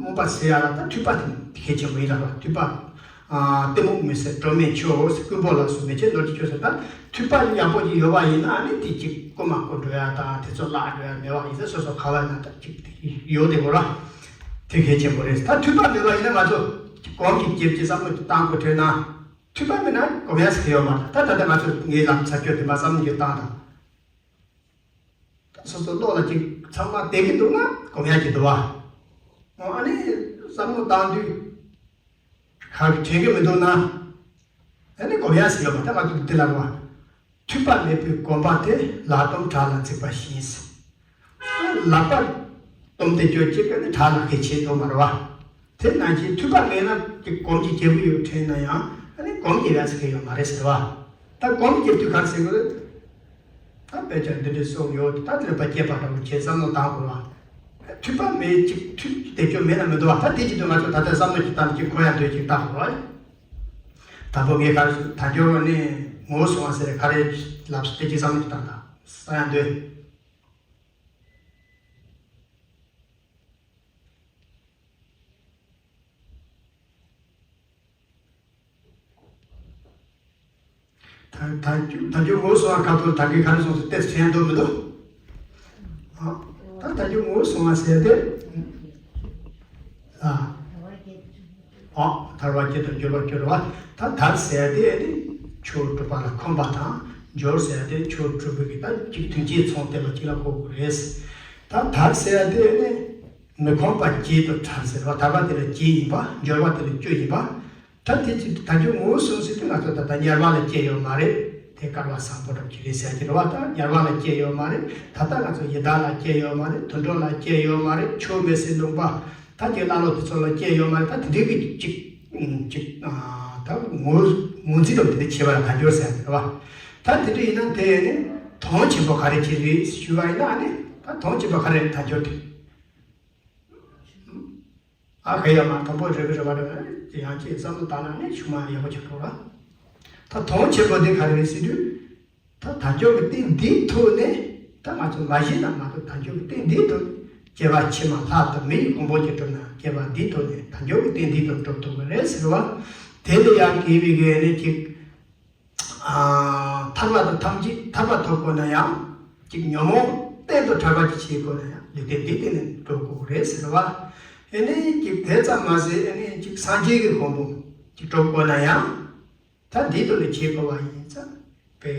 མུན་པ་སེལ་ཡ་ལ་ད་འཐུས་པ་དེ་གལ་ཆེན་པོ་ཡིན་ལ་རེད་བ། འཐུས་པ། ཨ་གཏི་མུག་མུན་སེལ་སྒྲོན་མེ་མཆོག་ཟེར། ཀུན་སྤོང་ལ་སོགས་མེ་ལྕེ་ནོར་གྱི་ཆོས་ཟེར། ད་འཐུས་པ་ཡག་པོ་ཅིག་ཡོད་པ་ཡིན་ན་ཨ་ནི་དེ་གཅིག་རྐུ་མ་རྐུ་འགྲོ་ཡ་དང་དེ་ཚོ་བརླག་འགྲོ་ཡ་མེད་པ་ཡིན་ཙང་སོ་སོ་ག་བ་ན་ད་གཅིག་ཡོད་དེ་གོ་ར། དེ་གལ་ཆེན་པོ་རེད། ད་འཐུས་པ་མེད་པ་ཡིན་ན་ང་ཚོ་སྒོམ་གྱི་རྒྱབ་ཀྱི་བསམ་བློ་ཅིག་བཏང་དགོས་འཕྲོད་ན། འཐུས་པ་མེད་ན་སྒོམ་ཡ་ཟེར་ཡོད་མ་རེད། ད་ད་ལྟ་ང་ཚོ་ངའི་ལམ་ཚར་གཅོད་དེ་མ་བསམ་གྱི་བཏང་དང་། ད་སོ་སོ་བློ་ལ་ཅིག་ཚང་མ་བསྡད་ཀྱི་འདུག་ན་སྒོམ་ཡ་ཅིག་འདུག་བ། ཨ་ནི་བསམ་བློ་བཏང་དུས་ག་གི་དྲན་གྱི་མི་འདུག་ན། ཨ་ནི་སྒོམ་ཡ་ཟེར་ཡོད་མ་རེད། ད་ང་ཚོ་འདི་ལ་བ། འཐུས་པ་མེད་པའི་སྒོམ་པ་དེ་ལག་སྡོམ་བྲག་ལ་འཛེགས་པ་བཞིན། ལག་པ་སྡོམ་སྟེ་སྐྱོད་ཅིག་ག་ནི་བྲག་ལ་ཁད་བྱེད་དོ་མ་རེད་བ། དེ་ནང་བཞིན་འཐུས་པ་མེད་ན་ཀྱི་སྒོམ་གྱི་རྒྱལ་པོ་ཡོད་དྲན་ན་ཡང་ཨ་ནི་སྒོམ་རྒྱལ་ཡ་ཚིག་ཡོད་མ་རེད་ཟེར་བ། ད་སྒོམ་རྒྱལ་དུས་ག་རེ་ཟེར་དགོས་རེད། ད་དཔེ་ཆ་འདི་འདྲའི་སོགས་ཡོད་དེ་ད་དེ་ལ་ཕར་སྐྱེས་པ་འདྲ་བོ་བྱས་བསམ་བློ་བཏང་དགོས་བ། འཐུས་པ་མེད་ཅིག་འཐུས་དེ་སྐྱོ་མེད་ན་མི་འདུག་བ། ད་དེ་ཅི་འདུག་ང་ཚོ་ད་ལྟ་བསམ་བློ་ཅིག་བཏང་ཅིག་འཁོར་ཡ་འདོད་ཅིག་བཏང་དགོས་བ། དང་པོ་ངས་ག་རེ་ཟེར་ད་སྐྱོ་བ་ནི་ངོ་བོ་སོང་བ་ཟེར་ག་རེ་ལབ་སོང་དེ་ཅིག་བསམ་བློ་ཅིག་བཏང་དང་བསམ་ཡ་འདོད། ད་ད་ད་རྒྱུ་ངོ་སོང་བ་ཁ་ཐོར་ད་གིན་ག་རེ་སོང་ཟེར་ཏེ་དྲན་འདུག་མི་འདུག་ཨ་ད་ད་རྒྱུ་ངོ་སོང་བ་ཟེར་ཏེ་ཨ་ཨ་ཐར་བ་སྐྱེ་དང་འབྱོར་བ་སྐྱོར་བ་ད་དར་ཟེར་ཏེ་ནི་ཆོས་སྒྲུབ་པ་ལ་འཁོམས་པ་དང་ སྦྱོར་ཟེར་ཡ་དེ་ཆོས་དྲུག་པོའི་གི་ད་གཅིག་དོན་སྤྱིའི་ཚོགས་དེ་ལ་གཅིག་ལ་གོ་དགོས་རེད། ད་དག་ཟེར་ཡ་དེ་ནི་མི་ཁོམ་པ་བརྒྱད་དུ་བྲལ་ཟེར་བ། དག་པ་དེ་ལ་བརྒྱད་ཡིན་པ། སྦྱོར་བ་དེ་ལ་བཅུ་ཡིན་པ། ད་དེ་ཅི་དལ་འབྱོར་ངོ་བོ་གསུམ་ཟེར་དུས་ང་ཚོ་ད་ལྟ་དམྱལ་བ་ལ་སྐྱེས་ཡོད་མ་རེད། དེ་སྐལ་བ་བཟང་པོ་འགྲུབ་ཀྱི་རེད་ཟེར་གྱི་རེད་བ། ད་དམྱལ་བ་ལ་སྐྱེས་ཡོད་མ་རེད། ད་ལྟ་ང་ཚོ་ཡི་དྭགས་ལ་སྐྱེས་ཡོད་མ་རེད། དུད་འགྲོ་ལ་སྐྱེས་ཡོད་མ་རེད། ཆུ་མེ་སྲིན་ལུང་པ། ད་ཀྱི་ཀླ་ཀློ་དེ་ཚོ་ལ་སྐྱེས་ཡོད་མ་རེད། ད་དེ་འདྲའི་གི་ཅིག་ཅིག་ད་ངོ་ངོས་འཛིན་དང་དེ་འདྲ་བྱེད་པ་ལ་དལ་འབྱོར་ཟེར་ཡ་རེད་བ། ད་དེ་འདྲ་ཡིན་ན་དེ་ནི་དོན་ཆེན་པོ་ག་རེ་བྱེད་རེད་ཞུས་པ་ཡིན་ན་ནི། ད་དོན་ཆེན་པོ་ག་རེ་རེད། དལ་འབྱོར་དེ། ཨ་ཁ་ཡ་མ་དང་པོ་རེ་བའི་རེ་བ་རེ་བ་ཡང་ཅིག་བསམ་བློ་བཏང་ན་ནི་ཆུང་མ་ཡག་པོ་ཆགས་འགྲོ་ར། ད་དོན་ཆེན་པོ་འདི་ག་རེ་རེད་ཟེར་དུས། ད་དལ་འབྱོར་གྱི་རྟེན་འདིའི་ཐོག་ནས་ད་ང་ཚོ་མ་གཞི་ན་མ་གཏོགས་དལ་འབྱོར་གྱི་རྟེན་འདིའི་ཐོག་ནས་སྐྱེ་བ་ཕྱི་མ་ལྷ་དང་མི་ཡི་གོ་འཕང་ཅིག་བསྒྲུབ་ན་སྐྱེ་བ་འདིའི་ཐོག་ནས་དལ་འབྱོར་གྱི་རྟེན་འདིའི་ཐོག་འགྲུབ་ཐུབ་ཀྱི་རེད་ཟེར་བ། དེ་ལས་ཡང་གལ་བའི་གལ་ནི་ཅིག་ཨ་ཐར་པ་དང་ཐམས་ཅད་ཐར་པ་ཐོབ་དགོས་ན་ཡང་། ཅིག་ཉོན་མོངས་གཏན་དུ་བྲལ་བ་ཅིག་བྱེད་དགོས་ན་ཡང་ལུས་རྟེན་འདི་སྟེང་ནས་འགྲོ་དགོས་རེད་ཟེར་བ། ཨེ་ནི་ཅིག་དེ་ཙམ་མ་ཟད་ཨེ་ནི་ཅིག་སངས་རྒྱས་ཀྱི་གོ་འཕང་ཅིག་འགྲུབ་དགོས་ན་ཡང་། ད་འདི་དོན་ལ་བྱེད་དགོས་པ་ཡིན་ཙང་། དཔེ་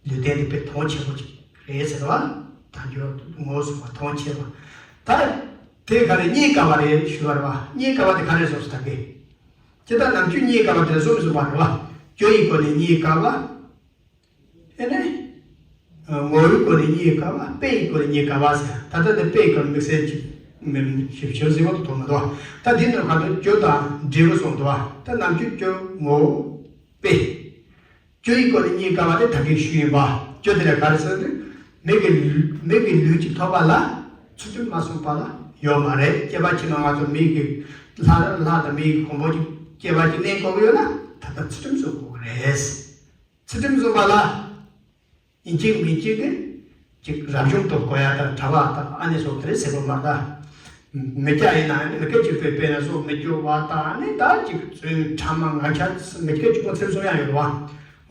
ལུས་རྟེན་འདི་དཔེ་དོན་ཆེན་པོ་ཅིག་རེད་ཟེར་བ། དལ་འབྱོར་ངོ་བོ་གསུམ་པ་དོན་ཆེ་བ། ད་དེ་ག་རེ་རྙེད་དཀའ་བ་རེད་ཞུ་བ་རེད་བ། རྙེད་དཀའ་བ་དེ་ག་རེ་བཟོ་སོ་ད་གེ། ཇི་ལྟར་ནམ་རྒྱུན་རྙེད་དཀའ་བ་དེ་བཟོ་མི་བཟོ་བ་རེད་བ། སྤྱོད་ཡུལ་སྒོ་ནས་རྙེད་དཀའ་བ། ཨེ་ནས། ངོ་བོའི་སྒོ་ནས་རྙེད་དཀའ་བ། དཔེ་ཡི་སྒོ་ནས་རྙེད་དཀའ་བ་ཟེར། ད་ལྟ་དེ་དཔེ་ཡི་སྒོ་ནས་དམིགས་བསལ་གྱི་མི་ཞིབ་ཞིབ་གཟིགས་པ་དུ་མི་འདུག་ད་འདི་ནང་ག་དུ་སྤྱོད་དང་འབྲས་བུ་གསུམ་འདུག་ད་ནམ་རྒྱུན་སྤྱོད་ངོ་བོ་དཔེ། སྤྱོད་ཡུལ་སྒོ་ནས་རྙེད་དཀའ་བ་དེ་ད་གིན་ཞུས་ཡིན་པ། སྤྱོད་དེ་ལ་ག་རེ་ཟེར་ན། མིག་གི་ལུས་མིག་གི་ལུས་ཀྱི་ཐོབ་པ་ལ་ཚུལ་ཁྲིམས་མ་བསྲུངས་པ་ལ་ཡོད་མ་རེད། སྐྱེ་བ་ཕྱི་མ་ང་ཚོ་མིག་གི་ལྷ་ལྷ་དང་མིའི་གོ་འཕང་གི་སྐྱེ་བ་ཅིག་གནས་དགོས་ཀྱི་ཡོད་ན་ད་ལྟ་ཚུལ་ཁྲིམས་བསྲུང་དགོས་ཀྱི་རེད། ཚུལ་ཁྲིམས་བསྲུངས་པ་ལ། ཡིན་གཅིག་མིན་གཅིག་གི་ཅིག་རབ་བྱུང་དུ་གོ་ཡ་དང་གྲྭ་པ་དང་ཨ་ནི་སོགས་དེ་རེད་ཟེར་དགོས་མ་རེད་ད། མི་སྐྱ་ཡིན་ན་ནི་མི་སྐད་ཅིག་པའི་དཔེར་ན་སོགས་མི་སྐྱོ་བ་དང་ཨ་ནི་ད་ཅིག་བཙུན་ཕྲ་མ་ངན་ཆགས་མི་སྐད་ཅིག་པོ་ཚིག་གསུང་ཡ་ཡོད་རེད་བ།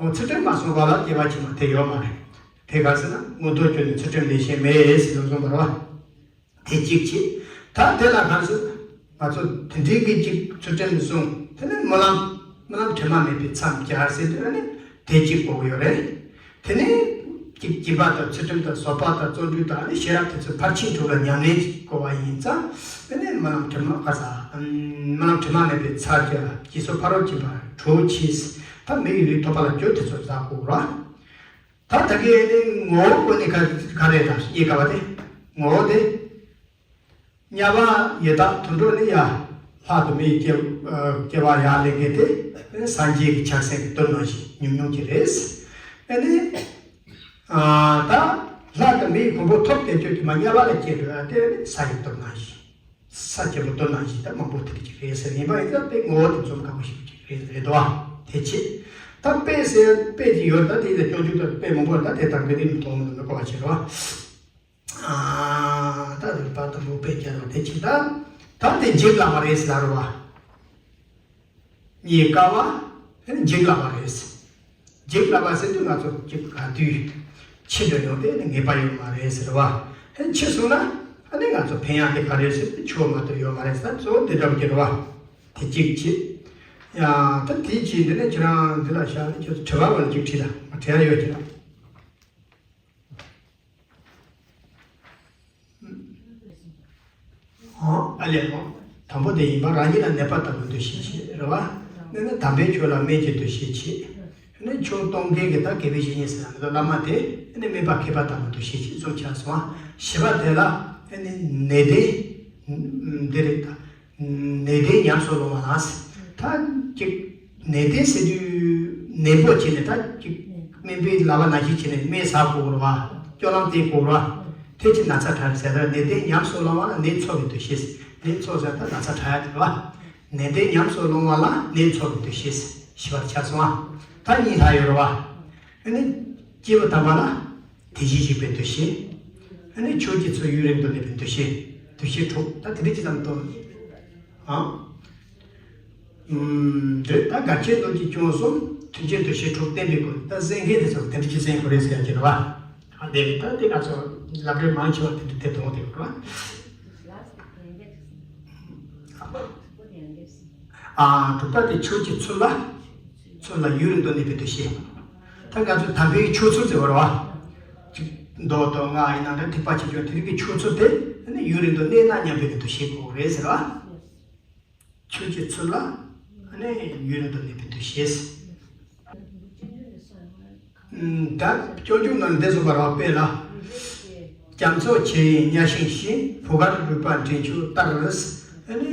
འོ་ཚུལ་ཁྲིམས་མ་བསྲུངས་པ་ལ་སྐྱེ་བ་ཕྱི་མ་དེ་ཡོད་མ་རེད། དེ་ག་ཟེར་ན་མངོན་མཐོ་སྤྱོད་ནས་ཚུལ་ཁྲིམས་ལེགས་བཤད་མེད་ཟེར་ལ་སོང་བ་རེད་བ། དེ་གཅིག་བྱེད། ད་དེ་ལ་ག་རེ་ཟེར། ང་ཚོ་དེ་འདྲའི་གི་གཅིག་ཚུལ་ཁྲིམས་བསྲུང་། དེ་ནས་རྨི་ལམ་རྨི་ལམ་དྲི་མ་མེད་པའི་མཚམས་སྦྱར་ཟེར་དུས་ཨ་ནི་དེ་གཅིག་དགོས་ཀྱི་ཡོད་རེད། དེ་ནས་གཅིག་སྦྱིན་པ་དང་ཚུལ་ཁྲིམས་དང་བཟོད་པ་དང་བརྩོན་འགྲུས་དང་ཨ་ནི་ཤེས་རབ་དེ་ཚོ་ཕར་ཕྱིན་དྲུག་ལ་ཉམས་ལེན་གྱི་དགོས་པ་ཡིན་ཙང་། དེ་ནས་རྨི་ལམ་དྲི་མ་ག་ས་རྨི་ལམ་དྲི་མ་མེད་པའི་མཚམས་སྦྱར། བྱས་ཙང་ཕ་རོལ་ཕྱིན་པ་དྲུག་བྱས། ད་མི་ཡི་ལུས་ཐོབ་པ་ལ་སྤྱོད་དེ་ཚོ་བཟའ་དགོས་ར། ད་ད་གིན་ནི་ངོ་བོ་ཀུན་ནི་ག་ག་རེ་དང་རྙེད་དཀའ་བ་དེ། ངོ་བོ་དེ། དམྱལ་བ་ཡི་དྭགས་དུད་འགྲོ་ནི་ཡ། ལྷ་དང་མིའི་སྐྱེ་སྐྱེ་བ་ཡར་ལེན་མཁན་དེ། སངས་རྒྱས་ཀྱི་ཕྱག་སེང་གི་དོན་ནང་བཞིན་ཉུང་ཉུང་ཅིག་རེད། ཨེ་ནི། ད་ལྷ་དང་མིའི་གོ་འཕང་ཐོབ་བསྡད་ཆོག་གི་མ་དམྱལ་བ་ལ་སྐྱེས་འགྲོ་ཡ་དེ་ནི་ས་ཡི་དོན་ནང་བཞིན། ས་ཆེན་པོ་དོ་ནང་བཞིན་ད་མང་པོ་དེ་འདྲ་ཅིག་རེད་ཟེར་ཡིན་པ་ཡིན་ཙང་དཔེ་ངོ་བོ་དེ་འཛོམས་དཀའ་པོ་ཞིག་ཅིག་རེད་རེད་དོ། དེ་ཆེ། ད་དཔེ་ཟེར་དཔེ་ཅིག་ཡོད་ད་དེ་ཡིན་ད་སྐྱོན་བརྗོད་ད་དཔེ་མང་པོ་ད་དེ་དང་གི་དེ་མི་མཐོང་མི་མི་གོ་བ་བྱེད་རོ། ད་རིག་པ་དང་པོ་དཔེ་བྱས་རོ་དེ་ཆེ་ད། ད་དེ་འཇིག་སླ་བ་རེད་ཟེར་རོ་བ། རྙེད་དཀའ་བ། འཇིག་སླ་བ་རེད། འཇིག་སླ་བ་ཟེར་དུས་ང་ཚོ་ཅིག་ག་དུས་ཕྱི་དྲོ་ཡོང་དེ་ནི་ངེས་པ་ཡོད་མ་རེད་ཟེར་བ། ཧན་ཕྱི་སོང་ན་ཨ་ནི་ང་ཚོ་ཕན་ཡག་དེ་ག་རེ་ཟེར་དུས་ཆོ་མ་གཏོགས་ཡོད་མ་རེད་ཟེར་གཙོ་བོ་དེ་འདྲ་བ་གྱུར་བ། དེ་གཅིག་བྱེད། ཡང་ད་དེའི་རྗེས་འདི་ནས་ཁྱེད་རང་འདི་ལ་བཞག་ནས་ཁྱོད་ཚོ་དྲི་བ་བ་ལ་ཅིག་དྲིས་ལ་མ་དྲི་ཡ་ཡོད་ཀྱི་ལ། ཨ་ལས་ཨོ། དང་པོ་དེ་ཡིན་པ་རང་ཉིད་ལ་ནད་པ་ལྟ་བུའི་འདུ་ཤེས་བྱེད་རེད་བ། ནི་ནི་དམ་པའི་ཆོས་ལ་སྨན་གྱི་འདུ་ཤེས་བྱེད། ནི་ཆོས་གཏོང་མཁན་གྱི་ད་དགེ་བའི་བཤེས་གཉེན་ཟེར་ན་མི་འདུག་བླ་མ་དེ་ནི་སྨན་པ་མཁས་པ་ལྟ་བུའི་འདུ་ཤེས་བྱེད་གསུམ་ཆགས་སོང་བ། བཞི་པ་དེ་ལ་ནི་ནད་དེ། འདི་རེད་ད། ནད་དེ་ཉམས་སུ་ལོང་བ་ལ། ད་ཅིག་ནད་དེ་ཟེར་དུས་ནད་འབོ་བྱས་ནས་ད་ཅིག་སྨན་པའི་ལག་པ་ནང་བཞིན་བྱས་ནས་སྨན་ཟ་དགོས་རེད་བ། སྤྱོད་ལམ་བསྟེན་དགོས་རེད་བ། དེ་ཅིག་ན་ཚ་དྲག་ཟེར་ད་ནད་དེ་ཉམས་སུ་ལོང་བ་ལ་ནད་འཚོ་བའི་འདུ་ཤེས། ནད་འཚོ་ཟེར་ད་ན་ཚ་དྲག་ཡ་དེ་རེད་བ། ནད་དེ་ཉམས་སུ་ལོང་བ་ལ་ནད་འཚོ་བའི་འདུ་ཤེས་ཞི་བར་ཆགས་སོང་བ། ད་གཉིས་ལྷག་ཡོད་རེད་བ། ཨ་ནི་སྐྱེས་བུ་དམ་པ་ལ་དེ་བཞིན་གཤེགས་པའི་འདུ་ཤེས། ཨ་ནི་ཆོས་ཀྱི་ཚུལ་ཡུན་རིང་དུ་གནས་པའི་འདུ་ཤེས། འདུ་ཤེས་དྲུག་ད་དེ་འདྲ་ཅིག་ཙམ་སྟོན། ཨང་། འདོད་ད་དགའ་ཆེན་རྣམས་ཀྱི་སྐྱོན་གསུམ་མཐུན་རྐྱེན་འདུ་ཤེས་དྲུག་བསྟན་པའི་སྐོར་ད་གསན་མཁན་དེ་ཚོ་དེ་འདྲ་ཅིག་གསན་དགོས་རེད་ཟེར་ཡ་ཅིག་རེད་བ། ཨ་དེ་ད་དེ་ང་ཚོ་ལབ་རེས་མང་ཆེ་བ་དེ་འདྲ་དེ་མཐོང་དེ་རེད་བ། ཨ་དྲུག་པ་དེ་ཆོས་ཀྱི་ཚུལ་ལ། ཚུལ་ལ་ཡུན་རིང་དུ་གནས་པའི་འདུ་ཤེས། ད་ང་ཚོ་དམ་པའི་ཆོས་ཚུལ་ཟེར་བ་རེད་བ། ཅིག་མདོ་དང་སྔགས་ཡིན་ན་འདྲ་ཐེག་པ་ཆེ་ཆུང་དེ་རིགས་ཀྱི་ཆོས་ཚུལ་དེ་ནི་ཡུན་རིང་དུ་གནས་ན་སྙམ་པའི་གི་དུ་ཤེས་དགོས་རེད་ཟེར་བ། ཆོས་ཀྱི་ཚུལ་ལ་ནི་ཡུན་རིང་དུ་གནས་པའི་དུ་ཤེས། ད་སྤྱོད་འཇུག་ནང་འདི་བཟོ་བར་བ་དཔེ་ལ། རྒྱ་མཚོ་ཆེ་ཡིན་གཉའ་ཤིང་བཞིན། བུ་གར་རུས་པ་འདྲེན་ཆུ་ལྟར། ཨ་ནི་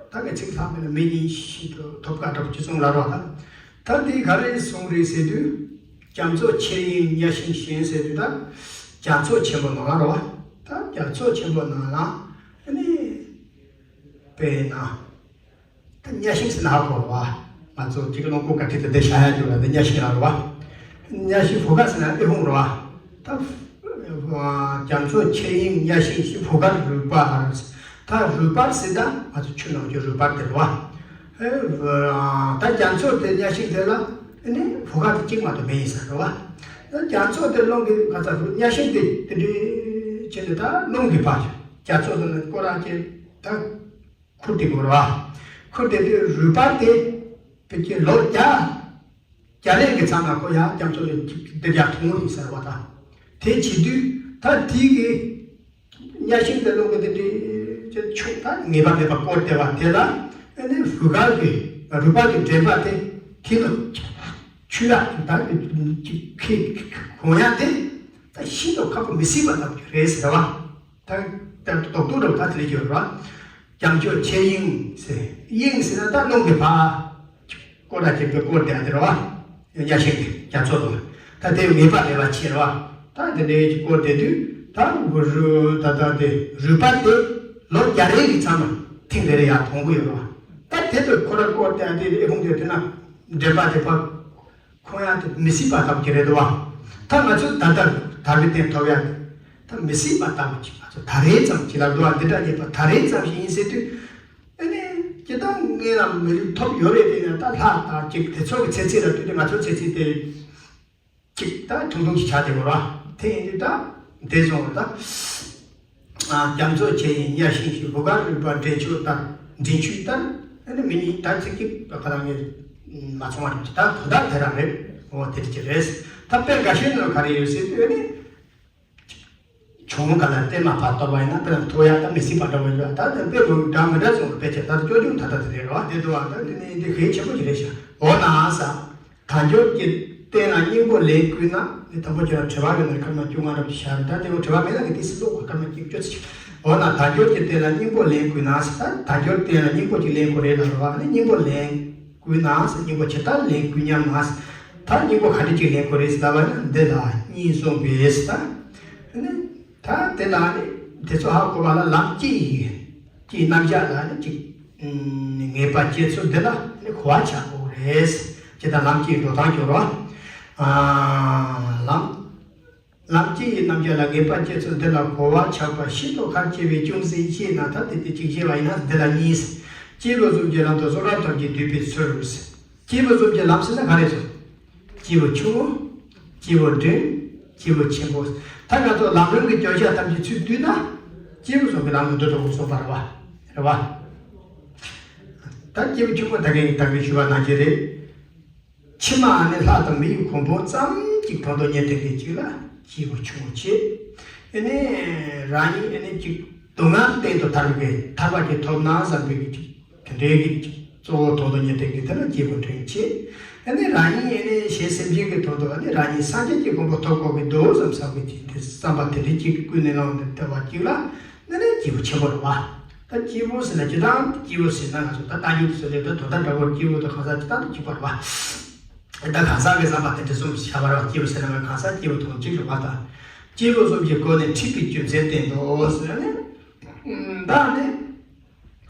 ད་གི་ཚིག་ལྷག་མེད་ན་མི་གཉིས་ཤིན་ཏུ་ཐོབ་དཀའ་འདྲ་པོ་ཅི་གསུང་ལ་རོགས་ད། ད་དེ་ག་རེ་གསུང་རེད་ཟེར་དུས། རྒྱ་མཚོ་ཆེ་ཡིན་གཉའ་ཤིང་བཞིན་ཟེར་དུས་ད། རྒྱ་མཚོ་ཆེན་པོ་ནང་ལ་རོགས། ད་རྒྱ་མཚོ་ཆེན་པོ་ནང་ལ་ཨ་ནི། དཔེར་ན། ད་གཉའ་ཤིང་ཟེར་ན་ཧ་གོ་རེད་བ། ང་ཚོ་གཅིག་རླུང་ཁོག་ག་ཁྲིད་དེ་འདི་བཞག་ཡ་འགྱུར་བ་འདི་གཉའ་ཤིང་ར་རེད་བ། གཉའ་ཤིང་བུ་ག་ཟེར་ན་ཨེ་ཧུང་རེད་བ། ད་རྒྱ་མཚོ་ཆེ་ཡིན་གཉའ་ཤིང་ཞིག་བུ་གར་རུས་པ། ད་རུས་པ་ཟེར་ད་ང་ཚོ་ཆུ་ནང་གི་རུས་པ་དེ་རེད་བ། ཨེ་ད་རྒྱ་མཚོ་དེ་གཉའ་ཤིང་དེ་ལ་ཨེ་ནི་བུ་ག་དེ་གཅིག་མ་གཏོགས་མེད་ཡིན་ས་རེད་བ། ད་རྒྱ་མཚོ་དེ་རླུང་གི་ག་ཚ་རུ་གཉའ་ཤིང་དེ་དེ་འདྲའི་བྱས་ནས་ད་རླུང་གི་བར་རྒྱ་མཚོ་དེ་ནི་སྐོར་ར་བྱས་ད། ཁུར་དེ་དགོས་རེད་བ། ཁུར་དེ་དུས་རུས་པ་དེ་བོད་ཀྱི་ལོ་བརྒྱ། བརྒྱ་ལས་ཀྱི་མཚམས་ལ་ཁོ་ཡང་རྒྱ་མཚོ་ནས་འདི་རྒྱ་ཐོན་ཡིན་ཟེར་བ་དང་། དེ་བྱེད་དུས་ད་དེའི་གི་གཉའ་ཤིང་དེ་རླུང་གི་དེ་འདྲའི་ཆུ་ད་ངེས་པ་མེད་པ་བསྐོར་བསྡད་པ་དེ་ལ་ཨ་ནི་རུས་པ་གི་རུས་པ་གི་འདྲེན་པ་དེ་དེ་ལ་ཆུ་ཡག་ད་གི་གི་གོང་ཡག་དེ་ད་ཤིན་ཏུ་ཁག་པོ་མི་སྲིད་པ་ལྟ་བུ་རེད་ཟེར་བ། ད་ད་རྡོག་རྡོག་འདྲ་བོ་ད་དེ་ལས་ཡོད་ར། རྒྱ་མཚོ་ཆེ་ཡིན་ཟེར། ཡིན་ཟེར་ན་ད་རླུང་གི་བར། སྐོར་ར་བྱེད་པའི་སྐོར་དེ་ཨ་དེ་ར་བ། གཉའ་ཤིང་དེ་རྒྱ་མཚོ་དང་། ད་དེ་ངེས་པ་མེད་པ་ཆེ་ར་བ། ད་དེ་འདྲའི་སྐོར་དེ་དུས་ད་གུ་རུ་ད་ད་དེ་རུས་པ་དེ་ལོ་བརྒྱ་རེ་གི་མཚམས་ལ་ཐེངས་རེ་རེ་ཡར་ཐོན་གི་ཡོད་ར་བ། ད་དེ་དུས་ཁོ་ར་སྐོར་དེ་ཨ་དེ་ཨེ་ཧུང་དེ་དེ་ན་འདྲེན་པ་དེ་ཕ། ཁོང་ཡང་དེ་མི་སྲིད་པ་ལྟ་བུ་ཅིག་རེད་འདུག་བ། ད་ང་ཚོས་ད་ལྟ་དར་བའི་སྟེང་ཐོབ་ཡ་ད་མི་སྲིད་པ་ལྟ་བུ་ཅིག་ང་ཚོ་ད་རེས་ཙམ་ཅིག་ལ་འདུག་བ། འདི་འདྲ་ཉེས་པ་ད་རེས་ཙམ་ཞིག་ཡིན་ཟེར་དུས། ཨ་ནི་ཇི་ལྟར་ངེད་ལ་མི་རིགས་ཐོབ་ཡོད་རེད། དེ་ཡང་ད་ལྷག་ད་ཅིག་དེ་ཚོ་གི་ཚེ་ཚད་ལ་ལྟོས་ཏེ་ང་ཚོའི་ཚེ་ཚད་དེ་ཅིག་ད་ཐུང་ཐུང་ཞིག་ཆགས་བསྡད་ཡོད་རེད་བ། དེ་ཡིན་དུས་ད་དེ་སོང་བ་ད། རྒྱ་མཚོ་ཆེ་ཡིན་གཉའ་ཤིང་ཞིག་བུ་གར་རུས་པ་འདྲེན་ཆུ་ལྟར། འདྲེན་ཆུ་ལྟར། ཨ་ནི་མི་གཉིས་ད་ཚིག་གཅིག་ཁ་རང་གི་མ་ཚང་བ་རེད། ད་དོ་བདག་དེ་རང་རེད། འོ་དེ་ཅི་རེད། ད་དཔེ་འགའ་ཤས་ནང་ག་རེ་ཡོད་ཟེར་དུས་ཨ་ནི། གྱོང་ག་ལ་བལྟས་ན་ཕར་གཏོར་བ་ཡིན་ན་དཔེ་ལ་མཐོ་ཡག་ད་མི་སྲིད་པ་འདྲ་བོ་ཡོད། ད་དེ་དཔེ་མི་འདྲ་མི་འདྲ་སོང་བའི་དཔེ་ཆ་ད་སྐྱོ་གྱོང་ད་ད་དེ་རེད་རོ། དེ་འདུག་བ། ད་དེ་ནི་འདི་གལ་ཆེན་པོ་ཅིག་རེད་ཤག་འོ་ན་ས། དལ་འབྱོར་གྱི་རྟེན་ལ་སྙིང་པོ་ལེན་བསྐུལ་ན། ནི་དང་པོ་ཁྱོད་རང་དྲི་བ་ཡོད་ན་སྐར་མ་བཅོ་ལྔ་རབ་ཤར། ད་དེ་བ་དྲི་བ་མེད་ན་གི་དེ་སྲིད་ལོག་པ་སྐར་མ་གཅིག་བཅོ་ཚིག་འོ་ན་དལ་འབྱོར་གྱི་རྟེན་ལ་སྙིང་པོ་ལེན་བསྐུལ་ན་ཟེར། ད་དལ་འབྱོར་རྟེན་ལ་སྙིང་པོ་གཅིག་ལེན་དགོས་རེད་ལ་རོ། ཨ་ནི་སྙིང་པོ་ལེན་བསྐུལ་ན་ཟེར། སྙིང་པོ་ཇི་ལྟར་ལེན་བསྐུལ་སྙམ་ན་ཟེར། ད་སྙིང་པོ་ག་འདྲ་ཅིག་ལེན་དགོས་རེད་ཟེར་ལབ་པ་ན་འདི་ལ་གཉིས་གསུངས་པས་ཟེར། ད་ཨ་ནི་ད་དེ་ལ་ནི་དེ་ཚོ་ཧ་གོ་བ་ལ་ལམ་གཅིག་ཡིན། གཅིག་རྣམ་གཞག་ལ་ནི་གཅིག་ངེས་པ་སྐྱེ་ཚུལ་འདི་ལ་ནི་གོ་བ་ཆགས་དགོས་རེད། ཇི་ལྟར་ལམ་གཅིག་འགྲོ་སྟངས་སྐྱོར་བ། ལམ། ལམ་གཅིག་ཡིན་རྣམ་གཞག་ལ་ངེས་པ་སྐྱེ་ཚུལ་འདི་ལ་གོ་བ་ཆགས་པ་ཤིན་ཏུ་ཁག་ཆེ་བས་ཅུང་ཟད་བཤད་ན། ད་དེ་དེ་གཅིག་བཤད་པ་ཡིན་ན་འདི་ལ་གཉིས། སྐྱེས་བུ་གསུམ་གྱི་ལམ་དུ་གསུང་རབ་ཐམས་ཅད་འདུས་པའི་ཚུལ། སྐྱེས་བུ་གསུམ་གྱི་ལམ་ཟེར་ན་ག་རེ་ཟེར། སྐྱེས་བུ་ཆུང་ངུ། སྐྱེས་བུ་འབྲིང་། སྐྱེས་བུ་ཆེན་པོ། ད་ང་ཚོ་ལམ་རིམ་གྱི་བརྗོད་བྱ་ཐམས་ཅད་ཚུར་བསྡུས་ན། སྐྱེས་བུ་གསུམ་གྱི་ལམ་དུ་འདུ་དགོས་གསུངས་པ་རེད་བ། རེད་བ། ད་སྐྱེས་བུ་ཆུང་ངུ་ད་གིན་ད་གིན་ཞུས་པ་ནང་བཞིན་རེད། ཕྱི་མ་ནི་ལྷ་དང་མི་ཡི་གོ་འཕང་ཙམ་གཅིག་དོན་དུ་གཉེར་བསྡད་མཁན་གཅིག་ལ་སྐྱེས་བུ་ཆུང་ངུ་བྱེད། ཨ་ནི་རང་ཉིད་ཨ་ནི་གཅིག་སྡུག་བསྔལ་གཏན་དུ་ཐར་བའི་ཐར་པ་གཅིག་ཐོབ་ན་བསམ་པའི་གཅིག་དེ་འདྲའི་གི་གཙོ་བོ་དོན་དུ་གཉེར་བསྡད་མཁན་དེ་ལ་སྐྱེས་བུ་འབྲིང་བྱེད། ཨ་ནི་རང་ཉིད་ཨ་ནི་གཞན་སེམས་ཅན་གྱི་དོན་དུ་ཨ་ནི་རང་ཉིད་སངས་རྒྱས་ཀྱི་གོ་འཕང་ཐོབ་དགོས་ཀྱི་འདུག་བསམ་བསམ་གྱི་གཅིག་དེ་བསམ་པ་དེ་འདྲའི་གཅིག་ཀུན་ནས་བསླངས་ཏེ་བསྡད་པ་གཅིག་ལ་ཨ་ནི་སྐྱེས་བུ་ཆེན་པོ་རེད་བ། ད་སྐྱེས་བུ་ཟེར་ན་ཇི་ལྟར་སྐྱེས་བུ་ཟེར་ན་ང་ཚོ་ད་ལྟ་རྒྱུ་དེ་ཚོ་ལས་ད་དོན་དག་འདྲ་བོར་སྐྱེས་བུ་དང་གང་ཟག་ཇི་ལྟར་དུ་གཅིག་པ་རེད་བ། ད་གང་ཟག་གི་བསམ་པ་དེ་འདྲ་གསུམ་བྱ་བ་རེད་བ། སྐྱེས་བུ་ཟེར་ན་ང་གང་ཟག་སྐྱེས་བུ་དང་གཅིག་རེད་བ། ད་སྐྱེས་བུ་གསུམ་གྱི་སྒོ་ནས་འཁྲིད་པའི་རྒྱུ་མཚན་བསྟན་ཏོ་ཟེར་ན་ནི། ད་ནི།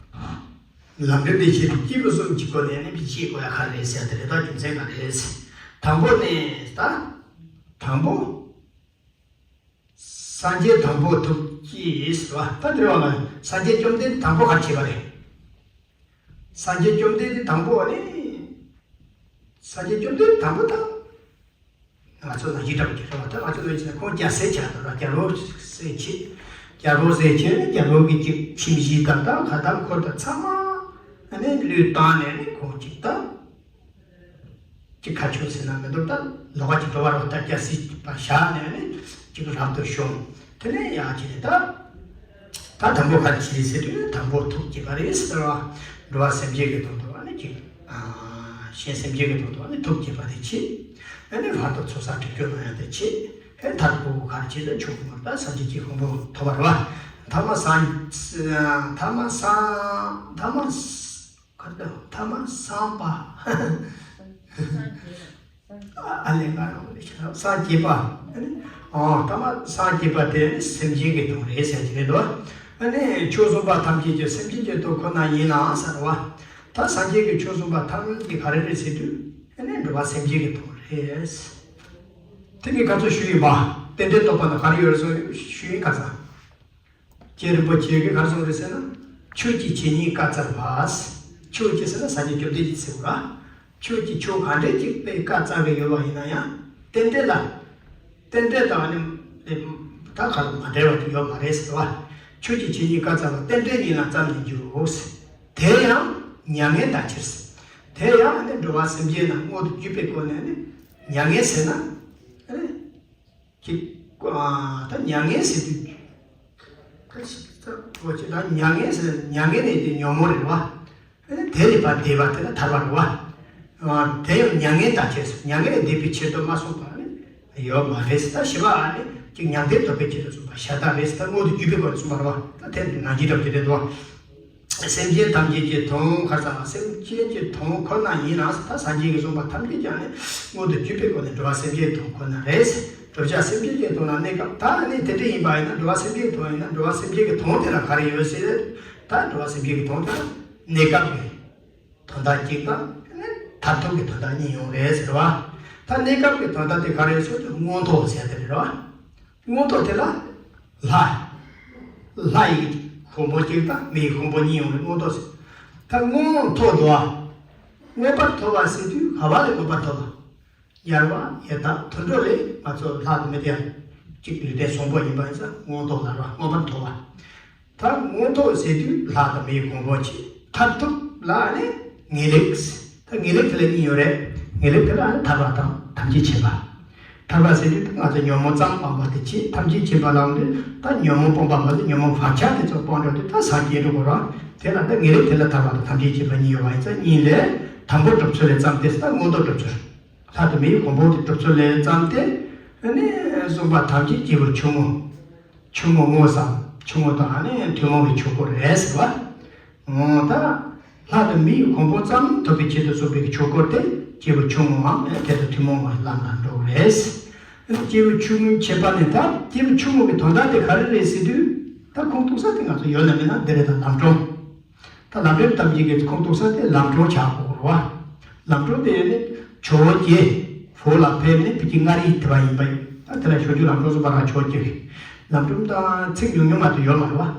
ལམ་རིམ་འདི་བྱེད་དུས་སྐྱེས་བུ་གསུམ་གྱི་སྒོ་ནས་ནི་བྱེད་དགོས་ཡ་ག་རེ་ཟེར་དེ་རེད། ད་རྒྱུ་མཚན་ག་རེ་ཟེར། དང་པོ་ནི་ད། དང་པོ། སངས་རྒྱས་དང་པོ་ཐུགས་བསྐྱེད་ཟེར་བ་ད་འདིར་བ་ལ་སངས་རྒྱས་བཅོམ་ལྡན་འདས་དང་པོ་ག་རེ་བྱས་པ་རེད། སངས་རྒྱས་བཅོམ་ལྡན་འདས་དང་པོ་ནི། སངས་རྒྱས་བཅོམ་ལྡན་འདས་དང་པོ་དང་། ང་ཚོ་ལ་ཡི་དམ་གྱི་རེད་བ། ད་ང་ཚོ་ལ་ཡི་ཁོང་རྒྱལ་སྲས་བྱས་དང་རྒྱལ་པོ་སྲས་བྱས། རྒྱལ་པོ་སྲས་བྱས་ནས་རྒྱལ་པོ་གི་ཅིག་ཁྱིམ་གཞིས་དང་ད་ཁ་དམ་འཁོར་དང་ཚང་མ་ནི་བློས་བཏང་ནས་ནི་ཁོང་ཅིག་ད། ཅིག་ཁ་ཆུང་ཟེར་ན་མི་འདུག་ད་ལོགས་ཀ་ཅིག་འགྲོ་བ་རོ་ད་སྐྱ་སྲིད་པ་བཞག་ནས་ནི་ཅིག་རབ་ཏུ་བྱུང་། དེ་ནས་ཡང་ཅིག་ནས་ད་ད་དང་པོ་ག་རེ་བྱེད་ཟེར་དུས་དང་པོ་ཐུགས་བསྐྱེད་པ་རེད་ཟེར་བ། འགྲོ་བ་སེམས་ཅན་གྱི་དོན་དུ་བ་ནི་ཅིག་གཞན་སེམས་ཅན་གྱི་དོན་དུ་བ་ནི་ཐུགས་བསྐྱེད་པ་དེ་བྱེད། ཨ་ནི་བར་དུ་ཚོགས་བསགས་སྒྲིབ་སྦྱོང་གནང་ཡག་དེ་བྱེད། ཨེ་མཐར་ཐུག་ག་རེ་བྱེད་ཟེར་ཆོས་སྐུ་མར་ད་སངས་རྒྱས་ཀྱི་གོ་འཕང་ཐོབ་པ་རེད་བ། ཐ་མ་སངས་ཐ་མ་སངས་ཐ་མ་ག་རེ་ཐ་མ་སངས་པ། ཨ་ལས་ང་རང་ལས་ཤ་སངས་རྒྱས་པ། ཨ་ནི་ཨོ་ཐ་མ་སངས་རྒྱས་པ་དེ་ནི་སེམས་ཅན་གྱི་དོན་རེད་ཟེར་གྱི་རེད་དོ། ཨ་ནི་ཆོས་གསུངས་པ་ཐམས་ཅད་ཀྱང་སེམས་ཅན་གྱི་དོན་ཁོ་ན་ཡིན་ལ་ཟེར་བ། ད་སངས་རྒྱས་ཀྱི་ཆོས་གསུངས་པ་ཐམས་ཅད་ག་རེ་རེད་ཟེར་དུས་ཨ་ནི་འགྲོ་བ་སེམས་ཅན་གྱི་དོན་རེད། དེ་གི་ག་ཚོད་ཞུས་ཡིན་པ། རྟེན་འབྲེལ་རྟོགས་པ་ན་ག་རེ་ཡོད་རེད་གསུངས་ཞུས་ཡིན་ག་ཚ། རྗེ་རིན་པོ་ཆེ་གིས་ག་རེ་གསུངས་རེད་ཟེར་ན། ཆོས་ཀྱི་ཆོས་ཉིད་བཀའ་སྩལ་པ། ཆོས་ཀྱི་ཟེར་ན་སངས་རྒྱས་བཅོམ་ལྡན་འདས་ཟེར་བ། ཆོས་ཀྱི་ཆོས་ག་འདྲས་ཅིག་པའི་བཀའ་སྩལ་གྱི་ཡོད་པ་ཡིན་ན་ཡང་རྟེན་འབྲེལ་ལ། རྟེན་འབྲེལ་དང་ནི་ད་ག་ལ་མ་འབྲེལ་བ་ཅིག་ཡོད་མ་རེད་ཟེར་བ། ཆོས་ཀྱི་ཆོས་ཉིད་བཀའ་སྩལ་པ་རྟེན་འབྲེལ་ཉིད་ལ་བརྩམས་ནས་འཇུག་དེ་ཡང་མྱ་ངན་དག་ཕྱིར། དེ་ཡང་ནི་འགྲོ་བ་སེམས་ཅན་རྣམས་མངོན་དུ་གྱུར་པའི་སྒོ་ནས་ནི་མྱ་ངན་ཟེར་ན། ཅིག་ད་མྱ་ངན་ཟེར་དུས། ད་ཅིག་ད་གོ་ཅིག་ད་མྱ་ངན་ཟེར་མྱ་ངན་ནི་དེ་ཉོན་མོངས་རེད་བ། དེ་ལས་ཕར་འདས་པ་དེ་ལ་ཐར་པ་རེད་བ། དེ་ཡང་མྱ་ངན་དག་ཕྱིར་མྱ་ངན་ལས་འདས་པའི་ཕྱིར་དུ་མ་གསུངས་པ་ནི་ཡོད་མ་རེད་ཟེར། ད་བཞི་པ་ཨ་ནི་ཅིག་མྱང་འདས་ཐོབ་པའི་ཆེད་དུ་གསུངས་པ་ཤ་སྟག་རེད་ཟེར། ད་མངོན་དུ་གྱུར་པའི་སྒོ་ནས་གསུངས་པ་རེད་བ། ད་དེ་ནང་བཞིན་འདྲ་བ་དེ་རེད་དོ། སེམས་ཅན་ཐམས་ཅད་ཀྱི་དོན་ཁར་ས་སེམས་ཅན་གྱི་དོན་ཁོ་ན་ཡིན་ན་ད་སངས་རྒྱས་ཀྱིས་གསུངས་པ་ཐམས་ཅད་ཀྱང་ནི་མངོན་དུ་གྱུར་པའི་སྒོ་ནས་འགྲོ་བ་སེམས་ཅན་གྱི་དོན་ཁོ་ན་རེད། བསྒྲུབ་བྱ་སེམས་ཅན་གྱི་དོན་ལ་གནས་སྐབས་ད་ནི་དེ་འདྲ་ཡིན་པ་ཡིན་ན་འགྲོ་བ་སེམས་ཅན་གྱི་དོན་ཡིན་ན་འགྲོ་བ་སེམས་ཅན་གྱི་དོན་དེ་ལ་ག་རེ་ཡོད་ཟེར། ད་འགྲོ་བ་སེམས་ཅན་གྱི་དོན་དེ་ལ་གནས་སྐབས་ཀྱི་དོན་དག་གཅིག་དང་ནི་མཐར་ཐུག་གི་དོན་དག་གཉིས་ཡོང་རེད་ཟེར་བ། ད་གནས་སྐབས་ཀྱི་དོན་དག་དེ་ག་རེ་ཟེར་དུས་མངོན་རྟོགས་ཟེར་དེ་རེད་བ། མངོན་རྟོགས་དེ་ལ་ལྷ། ལྷ་ཡི་གོ་འཕང་གཅིག་དང་མི་ཡི་གོ་འཕང་གཉིས་ཡོང་བའི་མངོན་རྟོགས་ཟེར། ད་མངོན་མཐོ་དོ། མངོན་པར་མཐོ་བ་ཟེར་དུས་ག་བ་ལས་མངོན་པར་མཐོ་བ། དབྱེ་བ་ཡི་དྭགས་དུད་འགྲོ་ལས་ང་ཚོ་ལྷ་དང་མི་དེ་ཡང་གཅིག་ལུས་རྟེན་བཟང་པོ་ཡིན་པ་ཡིན་ཙང་མངོན་མཐོ་ལ་རོ་མངོན་པར་མཐོ་བ། ད་མངོན་མཐོ་ཟེར་དུས་ལྷ་དང་མིའི་གོ་འཕང་ཆེ། མཐར་ཐུག་ལ་ནི་ངེས་ལེགས། ད་ངེས་ལེགས་དེ་ལ་གཉིས་ཡོད་རེད། ངེས་ལེགས་དེ་ལ་ནི་ཐར་པ་དང་ཐམས་ཅད་མཁྱེན་པ། ཐར་པ་ཟེར་དུས་ད་ང་ཚོ་ཉོན་མོངས་ཙམ་སྤངས་པ་དེ་ཆེ། ཐམས་ཅད་མཁྱེན་པ་ལ་འོང་དུས་ད་ཉོན་མོངས་སྤོང་བ་མ་ཟད་ཉོན་མོངས་བག་ཆགས་དེ་ཚོ་སྤོང་འགྲོ་དུས་ད་སངས་རྒྱས་འགྲོ་དགོས་ར། དེ་ལ་ད་ངེས་ལེགས་དེ་ལ་ཐར་པ་དང་ཐམས་ཅད་མཁྱེན་པ་གཉིས་ཡོད་པ་ཡིན་ཙང་གཉིས་ལས་དང་པོ་སྒྲུབ་ཚུལ་ལས་བརྩམས་ཏེ་ད་མངོན་མཐོ་སྒྲུབ་ཚུལ། ལྷ་དང་མིའི་གོ་འཕང་དེ་སྒྲུབ་ཚུལ་ལས་བརྩམས་ཏེ། ཨ་ནི་གསུངས་པ་ཐམས་ཅད་སྐྱེས་བུ་ཆུང་ངུ། ཆུང་ངུ་དངོས་སམ་ཆུང་ངུ་དང་ཨ་ནི་ཐུན་མོང་གི་ཆོས་སྐོར་རེད་ཟེར་བ། འོ་ད། ལྷ་དང་མིའི་གོ་འཕང་ཙམ་ཐོབ་པའི་ཆེད་དུ་གསུངས་པའི་ཆོས་སྐོར་དེ་སྐྱེས་བུ་ཆུང་ངུའམ་དེ་དང་ཐུན་མོང་བའི་ལམ་ལ་འགྲོ་བ་རེད། ཨ་ནི་སྐྱེས་བུ་ཆུང་ངུའི་ཁྱད་པར་ནི་ད་སྐྱེས་བུ་ཆུང་ངུ་གི་དོན་དག་དེ་ག་རེ་རེད་ཟེར་དུས། ད་ཁུངས་གཏུགས་ས་དེ་ང་ཚོ་ཡོད་ན་མེད་ན་འདི་རེད། ད་ལམ་སྒྲོན། ད་ལམ་སྒྲོན་ཐམས་ཅད་ཀྱི་ཁུངས་གཏུགས་ས་དེ་ལམ་སྒྲོན་བྱ་དགོས་རེད་བ། ལམ་སྒྲོན་དེ་ནི་ཇོ་བོ་རྗེ་བོད་ལ་ཕེབས་ནས་བོད་ཀྱི་མངའ་རིས་དེ་བ་ཡིན་པ་ཡིན། ད་དེ་ལ་ཞོ་ཇོ་ལམ་སྒྲོན་གསུངས་པ་རང་ཇོ་བོ་རྗེ་རེད། ལམ་སྒྲོན་དང་ཚིག་ཉུང་ཉུང་མ་གཏོགས་ཡོད་མ་རེད་བ།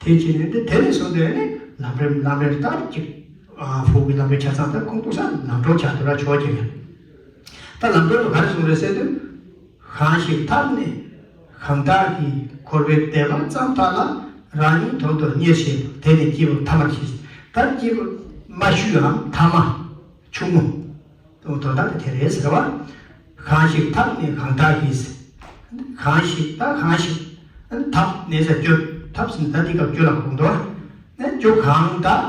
དེ་བྱས་ནས་འདི་དེ་ནས་བཟུང་སྟེ་ནི་ལམ་རིམ་ལམ་རིམ་ལྟར་གཅིག་བོད་ཀྱི་ལམ་རིམ་ཆ་ཚང་ལྟར་ཁུངས་གཏུགས་ས་ལམ་སྒྲོན་བྱ་དེ་ར་ཇོ་བོ་རྗེ་རེད། ད་ལམ་སྒྲོན་དུ་ག་རེ་གསུངས་རེད་ཟེར་དུས། གང་ཞིག་ཐབས་ནི་གང་དག་གིས། འཁོར་བའི་བདེ་བ་ཙམ་དག་ལ། རང་ཉིད་དོན་དུ་གཉེར་ཞེས་པ། དེ་ནི་སྐྱེས་བུ་ཐ་མར་བཤད། ད་སྐྱེས་བུ་མ་ཞུའམ་ཐ་མ་ཆུང་ངུ་དོན་དག་དེ་དེ་རེད་ཟེར་བ། གང་ཞིག་ཐབས་ནི་གང་དག་གིས། གང་ཞིག་ད་གང་ཞིག་ཐབས་ནི་ཟེར་རྒྱུ་ཐབས་ཟེར་ན་ད་འདི་སྐབས་རྒྱུ་ལ་གོ་འདུག་བ། རྒྱུ་གང་དག་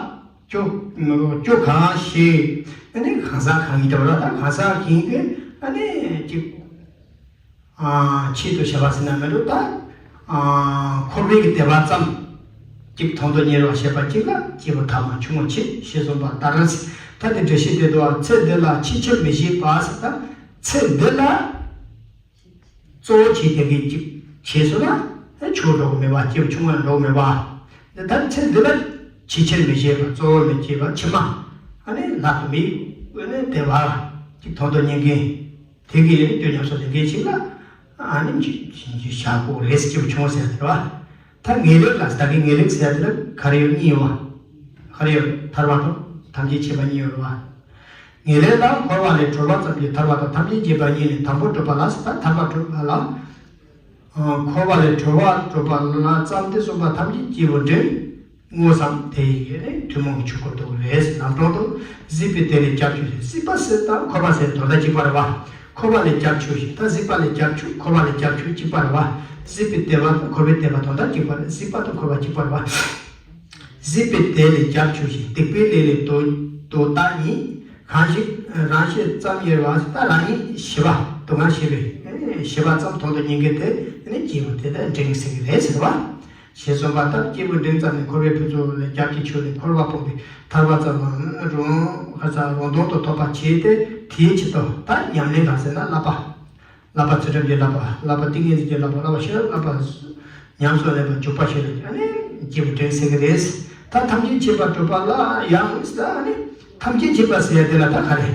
རྒྱུ་རྒྱུ་གང་ཞིག་ཨ་ནི་གང་ཟག་གང་ཡིན་འདྲ་བ་ལ་ད་གང་ཟག་གིན་གྱི་ཨ་ནི་ཅིག་ཆེད་དུ་བྱ་བ་ཟེར་ན་མི་འདུག་ད་འཁོར་བའི་གི་བདེ་བ་ཙམ་ཅིག་དོན་དུ་གཉེར་བ་བྱེད་པ་ཅིག་ལ་སྐྱེས་བུ་ཐ་མ་ཆུང་ངུ་ཆེ་ཞེས་གསུངས་པ་ལྟར། ད་དེ་འགྲེལ་བཤད་དེ་འདུག་ཚེ་འདི་ལ་ཆེས་ཆེར་མི་བཞེད་པ་ཟེར། ད་ཚེ་འདི་ལ། གཙོ་བོ་བྱས་དེ་གའི་གཅིག་བྱས་སོང་ན་ཨེ་ཆོས་འགྲོ་གི་མེད་པ། སྐྱེས་བུ་ཆུང་ངུ་ལ་འགྲོ་གི་མེད་པ། འདི་ལྟར་ཚེ་འདི་ལ་ཆེས་ཆེར་མི་བཞེད་པ། གཙོ་བོར་མི་བྱེད་པ། ཕྱི་མ་ཨ་ནི་ལྷ་དང་མིའི་ཨ་ནི་བདེ་བ་གཅིག་དོན་དུ་གཉེར་མཁན་དེ་གའི་སྐྱོ་ཉམས་སོགས་ལས་མཁན་ཞིག་ལ་ཨ་ནི་བྱ་དགོས་རེད། སྐྱེས་བུ་ཆུང་ངུ་ཟེར་དེ་རེད་བ། ད་ངེས་ལེགས་ལ་ད་གིན་ངེས་ལེགས་ཟེར་དེ་ལ་ག་རེ་ཡོད། གཉིས་ཡོད་བ། ག་རེ་ཡོད། ཐར་པ་དང་ཐམས་ཅད་མཁྱེན་པ་གཉིས་ཡོད་རེད་བ། ངེས་ལེགས་ལ་འཁོར་བ་ལས་གྲོལ་བ་ཙམ་གྱིས་ཐར་པ་དང་ཐམས་ཅད་མཁྱེན་པ་གཉིས་ནི་དང་པོར་གྲུབ་པ་ལ་ཟེར། ད་ཐར་པ་གྲུབ་པ་ལ། འཁོར་བ་ལས་གྲོལ་བ་གྲུབ་པ་ལ་བརྩམས་ཏེ་གསུངས་པ་ཐམས་ཅད་སྐྱེས་བུ་འབྲིང་། དངོས་སམ་དེ་ཡི་གེ་ནི་ཐུན་མོང་གི་ཆོས་སྐོར་དུ་རེད། ལམ་སྒྲོན་དུ་གཟིགས་པའི་དེ་ལས་སྐྱབས་བཅོལ་ཞིང་། གཟིགས་པ་ཟེར་དང་འཁོར་བ་ཟེར་དོན་དག་གཅིག་པ་རེད་བ། འཁོར་བ་ལས་སྐྱབས་བཅོལ་ཞིང་། ད་གཟིགས་པ་ལས་སྐྱབས་བཅོལ། འཁོར་བ་ལས་སྐྱབས་བཅོལ་གཅིག་པ་རེད་བ། གཟིགས་པའི་དེ་བ་དང་འཁོར་བའི་དེ་བ་དོན་དག་གཅིག་པ་རེད། གཟིགས་པ་དང་འཁོར་བ་གཅིག་པ་རེད་བ། གཟིགས་པའི་དེ་ལས་སྐྱབས་བཅོལ་ཞིང་། སྡིག་པའི་ལས་ལས་དོར་དོར་བཏང་ཉིད། གང་ཞིག་རང་ཞེ་ཙམ་ཉེ་བ། ད་རང་ཉིད་ཞི་བ། སྡུག་བསྔལ་ཞི་བའི་ཞི་བ་ཙམ་དོན་དུ་གཉེར་མཁན་དེ་ནི་སྐྱེས་བུ་དེ་ལ་འབྲིང་ཟེར་གྱི་རེད་ཟེར་བ། ཞེས་གསུངས་པ་ལྟར་སྐྱེས་བུ་འབྲིང་ཙམ་ནི་འཁོར་བའི་ཕུན་ཚོགས་ལས་སྐྱབས་ཀྱི་ཆོས་ལས་འཁོར་བ་སྤོང་བའི་ཐར་པ་ཙམ་རང་རང་དོན་དུ་ཐོབ་པར་བྱས་ཏེ། དེའི་ཕྱིར་དུ་ད་ཉམས་ལེན་གང་ཟེར་ན་བསླབ་པ། བསླབ་པ་ཚུལ་ཁྲིམས་ཀྱི་བསླབ་པ། བསླབ་པ་ཏིང་ངེ་འཛིན་གྱི་བསླབ་པ། བསླབ་པ་ཤེས་རབ་བསླབ་པ། ཉམས་སུ་ལེན་པ་འཇུག་པ་ཞེས་ལ་ཨ་ནི་སྐྱེས་བུ་འབྲིང་ཟེར་གྱི་རེད། ད་ཐམས་ཅད་མཁྱེན་པ་གྲུབ་པ་ལ་ཡང་ཟེར། ཨ་ནི་ཐམས་ཅད་མཁྱེན་པ་ཟེར་ཡ་དེ་ལ་ད་ག་རེ།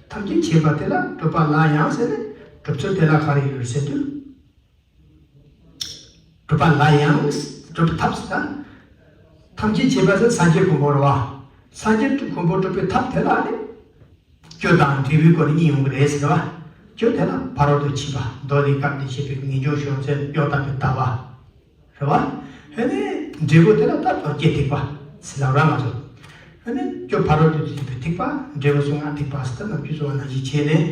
ཐམས་ཅད་མཁྱེན་པ་དེ་ལ་གྲུབ་པ་ལ་ཡང་ཟེར་ནས་གྲུབ་ཚུལ་དེ་ལ་ག་རེ་ཡོད་ཟེར་དུས། གྲུབ་པ་ལ་ཡང་གྲུབ་པའི་ཐབས་སུ་ད། ཐམས་ཅད་མཁྱེན་པ་ཟེར་སངས་རྒྱས་གོ་འཕང་རེད་བ། སངས་རྒྱས་གོ་འཕང་གྲུབ་པའི་ཐབས་དེ་ལ་ནི། སྐྱོ་དང་བྲལ་བའི་སྒོ་ནས་གཉིས་ཡོང་གི་རེད་ཟེར་བ། སྐྱོ་དེ་ལ་ཕ་རོལ་ཏུ་ཕྱིན་པ་མདོ་ལས་སྐབས་འདི་བཤད་པའི་ངེས་འབྱུང་བྱང་སེམས་ཡང་དག་པའི་ལྟ་བ། རེད་བ། ཧེ་ནས་འབྲས་བུ་དེ་ལ་ད་མདོ་སྐྱེ་ཐེག་པ་ཟེར་ལབ་ར་ང་ཚོ། ཧེ་ནས་སྐྱོ་ཕ་རོལ་ཏུ་ཕྱིན་པའི་ཐེག་པ། འབྲས་བུ་གཟུངས་སྔགས་ཐེག་པ་ཟེར་ད་ནམ་རྒྱུན་གསུངས་པ་ནང་བཞིན་བྱས་ནས་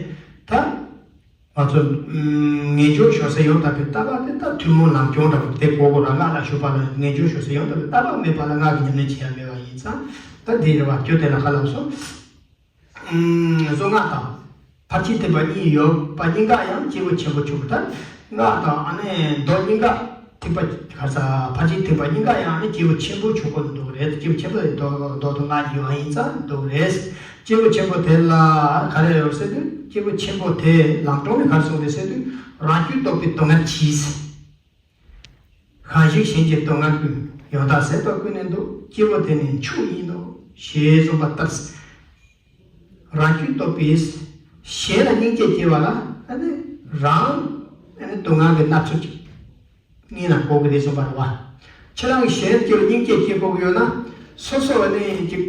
ད། ང་ཚོ་ངེས་འབྱུང་བྱང་སེམས་ཡང་དག་པའི་ལྟ་བ་དེ་ལྟར་ཐུན་མོང་ལམ་སྦྱོང་འདྲ་བོ་དེ་གོ་དགོས་ར། སྔགས་ལ་ཞུགས་པ་ལ་ངེས་འབྱུང་བྱང་སེམས་ཡང་དག་པའི་ལྟ་བ་མེད་པ་ལ་སྔགས་ཀྱི་ཉམས་ལེན་བྱེད་ཡ་མེད་པ་ཡིན་ཙང་། ད་འདི་རེད་བ། སྐྱོ་དེ་ལ་ཁ་ལབ་སོང་། གཟུངས་སྔགས་དང་ཕར་ཕྱིན་ཐེག་པ་གཉིས་ཡོད་པ་གཉིས་ཀ་ཡང་སྐྱེས་བུ་ཆེན་པོ་ཆུང་ངུ་ལྟར། སྔགས་དང་ཨ་ནི་མདོ་གཉིས་ཀ། ཐེག་པ་ག་ས་ཕར་ཕྱིན་ཐེག་པ་གཉིས་ཀ་ཡང་ནི་སྐྱེས་བུ་ཆེན་པོ་ཆུང་ངུ་འདུག་རེད། སྐྱེས་བུ་ཆེན་པོ་དེ་མདོ་མདོ་དང་སྔགས་ཡོད་ཡིན་ཙང་འདུག་རེད། སྐྱེས་བུ་ཆེན་པོ་དེ་ལ་ག་རེ་ཡོད་ཟེར་དུས། སྐྱེས་བུ་ཆེན་པོ་དེ་ལམ་སྒྲོན་ནས་ག་རེ་གསུངས་རེད་ཟེར་དུས། རང་རྒྱུད་རྟོགས་པའི་སྡུག་བསྔལ་གྱིས། གང་ཞིག་གཞན་གྱི་སྡུག་བསྔལ་ཀུན། ཡང་དག་ཟད་པར་ཀུན་ནས་འདུག་སྐྱེས་བུ་དེ་ནི་མཆོག་ཡིན་ནོ། ཞེས་གསུངས་པ་ལྟར། རང་རྒྱུད་རྟོགས་པས་གཞན་ལ་སྙིང་རྗེ་སྐྱེ་བ་ལ་ཨ་ནི་རང་ཨ་ནི་སྡུག་བསྔལ་གྱི་མནར་ཚུལ་ཅིག་སྙིང་ལ་གོ་གི་རེད་གསུངས་པ་རེད་བ། ཁྱེད་རང་གིས་གཞན་སྐྱེ་བ་སྙིང་རྗེ་སྐྱེ་དགོས་ཀྱི་ཡོད་ན། སོ་སོ་ཨ་ནི་ཅིག་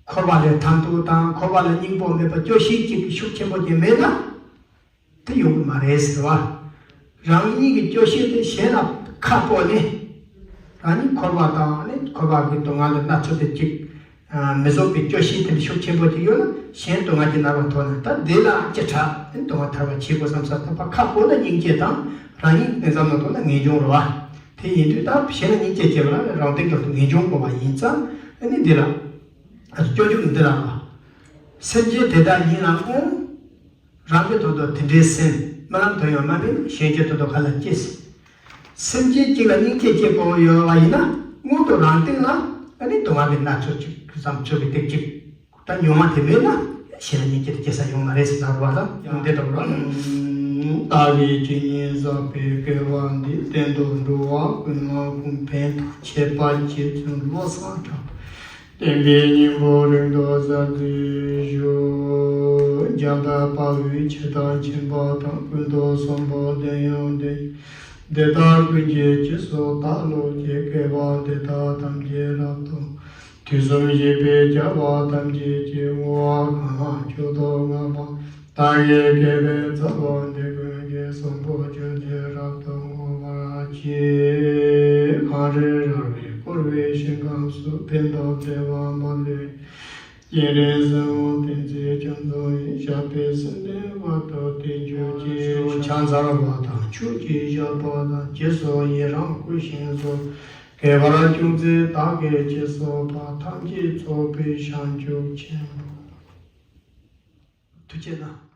འཁོར་བ་ལས་ཐར་འདོད་དང་འཁོར་བ་ལ་སྙིང་པོ་མེད་པ་སྐྱོ་ཤས་ཅིག་གི་ཤུགས་ཆེན་པོ་ཅིག་མེད་ན། དེ་ཡོང་གི་མ་རེད་ཟེར་བ། རང་ཉིད་ཀྱི་སྐྱོ་ཤས་དེ་གཞན་ལ་ཁ་སྤོ་ནས། རང་ཉིད་འཁོར་བ་དང་ནི་འཁོར་བ་གི་སྡུག་བསྔལ་དང་མནར་ཚུལ་དེ་གཅིག་མི་བཟོད་པའི་སྐྱོ་ཤས་དེ་འདྲ་ཤུགས་ཆེན་པོ་ཅིག་ཡོད་ན། གཞན་སྡུག་བསྔལ་གྱིས་མནར་བ་མཐོང་ན་ད་དེ་ལ་ཅི་དྲག་ནི་སྡུག་བསྔལ་ཐར་བ་བྱེད་དགོས་བསམ་ས་ད་ཕར་ཁ་སྤོ་ན་སྙིང་རྗེ་དང་། རང་ཉིད་ནི་བསམ་ན་མཐོང་ན་ངེས་འབྱུང་རེད་བ། དེ་ཡིན་དུས་ད་གཞན་ལ་སྙིང་རྗེ་སྐྱེ་བ་ལ་རང་སྟེང་གི་ངེས་འབྱུང་དགོས་པ་ཡིན་ཙང་ཨ་ནི་འདི་ལ། སྐྱོ་འཇུག་འདི་ལ་རེད་བ། སེམས་ཅན་དེ་དག་ཉིད་ལ་སྔོན། རང་གི་དོན་དུ་དེ་འདྲའི་སེམས་རྨི་ལམ་དུ་ཡང་མ་དམིགས་ན་གཞན་གྱི་དོན་དུ་ག་ལ་སྐྱེ་སྲིད། སེམས་ཅན་གཅིག་ལ་སྙིང་རྗེ་སྐྱེ་དགོས་ཡོད་པ་ཡིན་ན་སྔོན་དུ་རང་སྟེང་ལ་ཨ་ནི་སྡུག་བསྔལ་གྱི་མནར་ཚུལ་ཅིག་བསམ་ཚུལ་གྱི་སྟེགས་གཅིག་ད་མྱོང་བ་དེ་མེད་ན་གཞན་ལ་སྙིང་རྗེ་དེ་སྐྱེ་ས་ཡོད་མ་རེད་ཟེར་ལབ་པ་དང་ཡང་འདི་འདྲ་བོ་རེད། བདག་གིས་ཇི་སྙེད་བསགས་པའི་དགེ་བ་འདིས། གཏན་དུ་འགྲོ་བ་ཀུན་ལ་ཀུན་ཕན་དང་། ཁྱད་པར་རྗེ་བཙུན་བློ་བཟང་གྲགས་པ། བསྟན་པའི་སྙིང་པོ་རིང་དུ་གསལ་མཛད་ཞུ། འཇམ་དཔལ་དཔའ་བོས་ཇི་ལྟར་མཁྱེན་པ་དང་། ཀུན་ཏུ་བཟང་པོ་དོན་ཡོད་དེ། འདི་དག་ཀུན་གྱི་རྗེས་སུ་བདག་སློབ་ཅིང་། དགེ་བ་འདི་དག་ཐམས་ཅད་རབ་ཏུ། དུས་གསུམ་གཤེགས་པའི་རྒྱལ་བ་ཐམས་ཅད་ཀྱིས། བསྔོ་བ་གང་ལ་མཆོག་ཏུ་བསྔགས་པ། བདག་གི་དགེ་བའི་རྩ་བ་འདི་ཀུན་གྱི། བཟང་པོ་རྒྱུད་དེ་རབ་ཏུ་བསྔོ་བར་བགྱི། གངས་རི་ར་བས་བསྐོར་བའི་ཞིང་ཁམས་སུ། ཕན་དང་བདེ་བ་མ་ལུས་པའི། སྤྱན་རས་གཟིགས་དབང་བསྟན་འཛིན་ཁྱུང་འཛོམས་ཡིན། ཞབས་པད་སྲིད་མཐའི་བར་དུ་བརྟན་གྱུར་ཅིག་ཕྱག་འཚལ་བ་དང་ཆོས་ཀྱི་བཤགས་པ་དང་། རྗེས་སུ་ཡི་རང་བསྐུལ་ཞིང་གསོལ། དགེ་བར་ཅུང་ཟད་བདག་གིས་ཅི་བསགས་པ། ཐམས་ཅད་རྫོགས་པའི་བྱང་ཆུབ་ཆེན་པོ། ཐུགས་རྗེ་གནང་།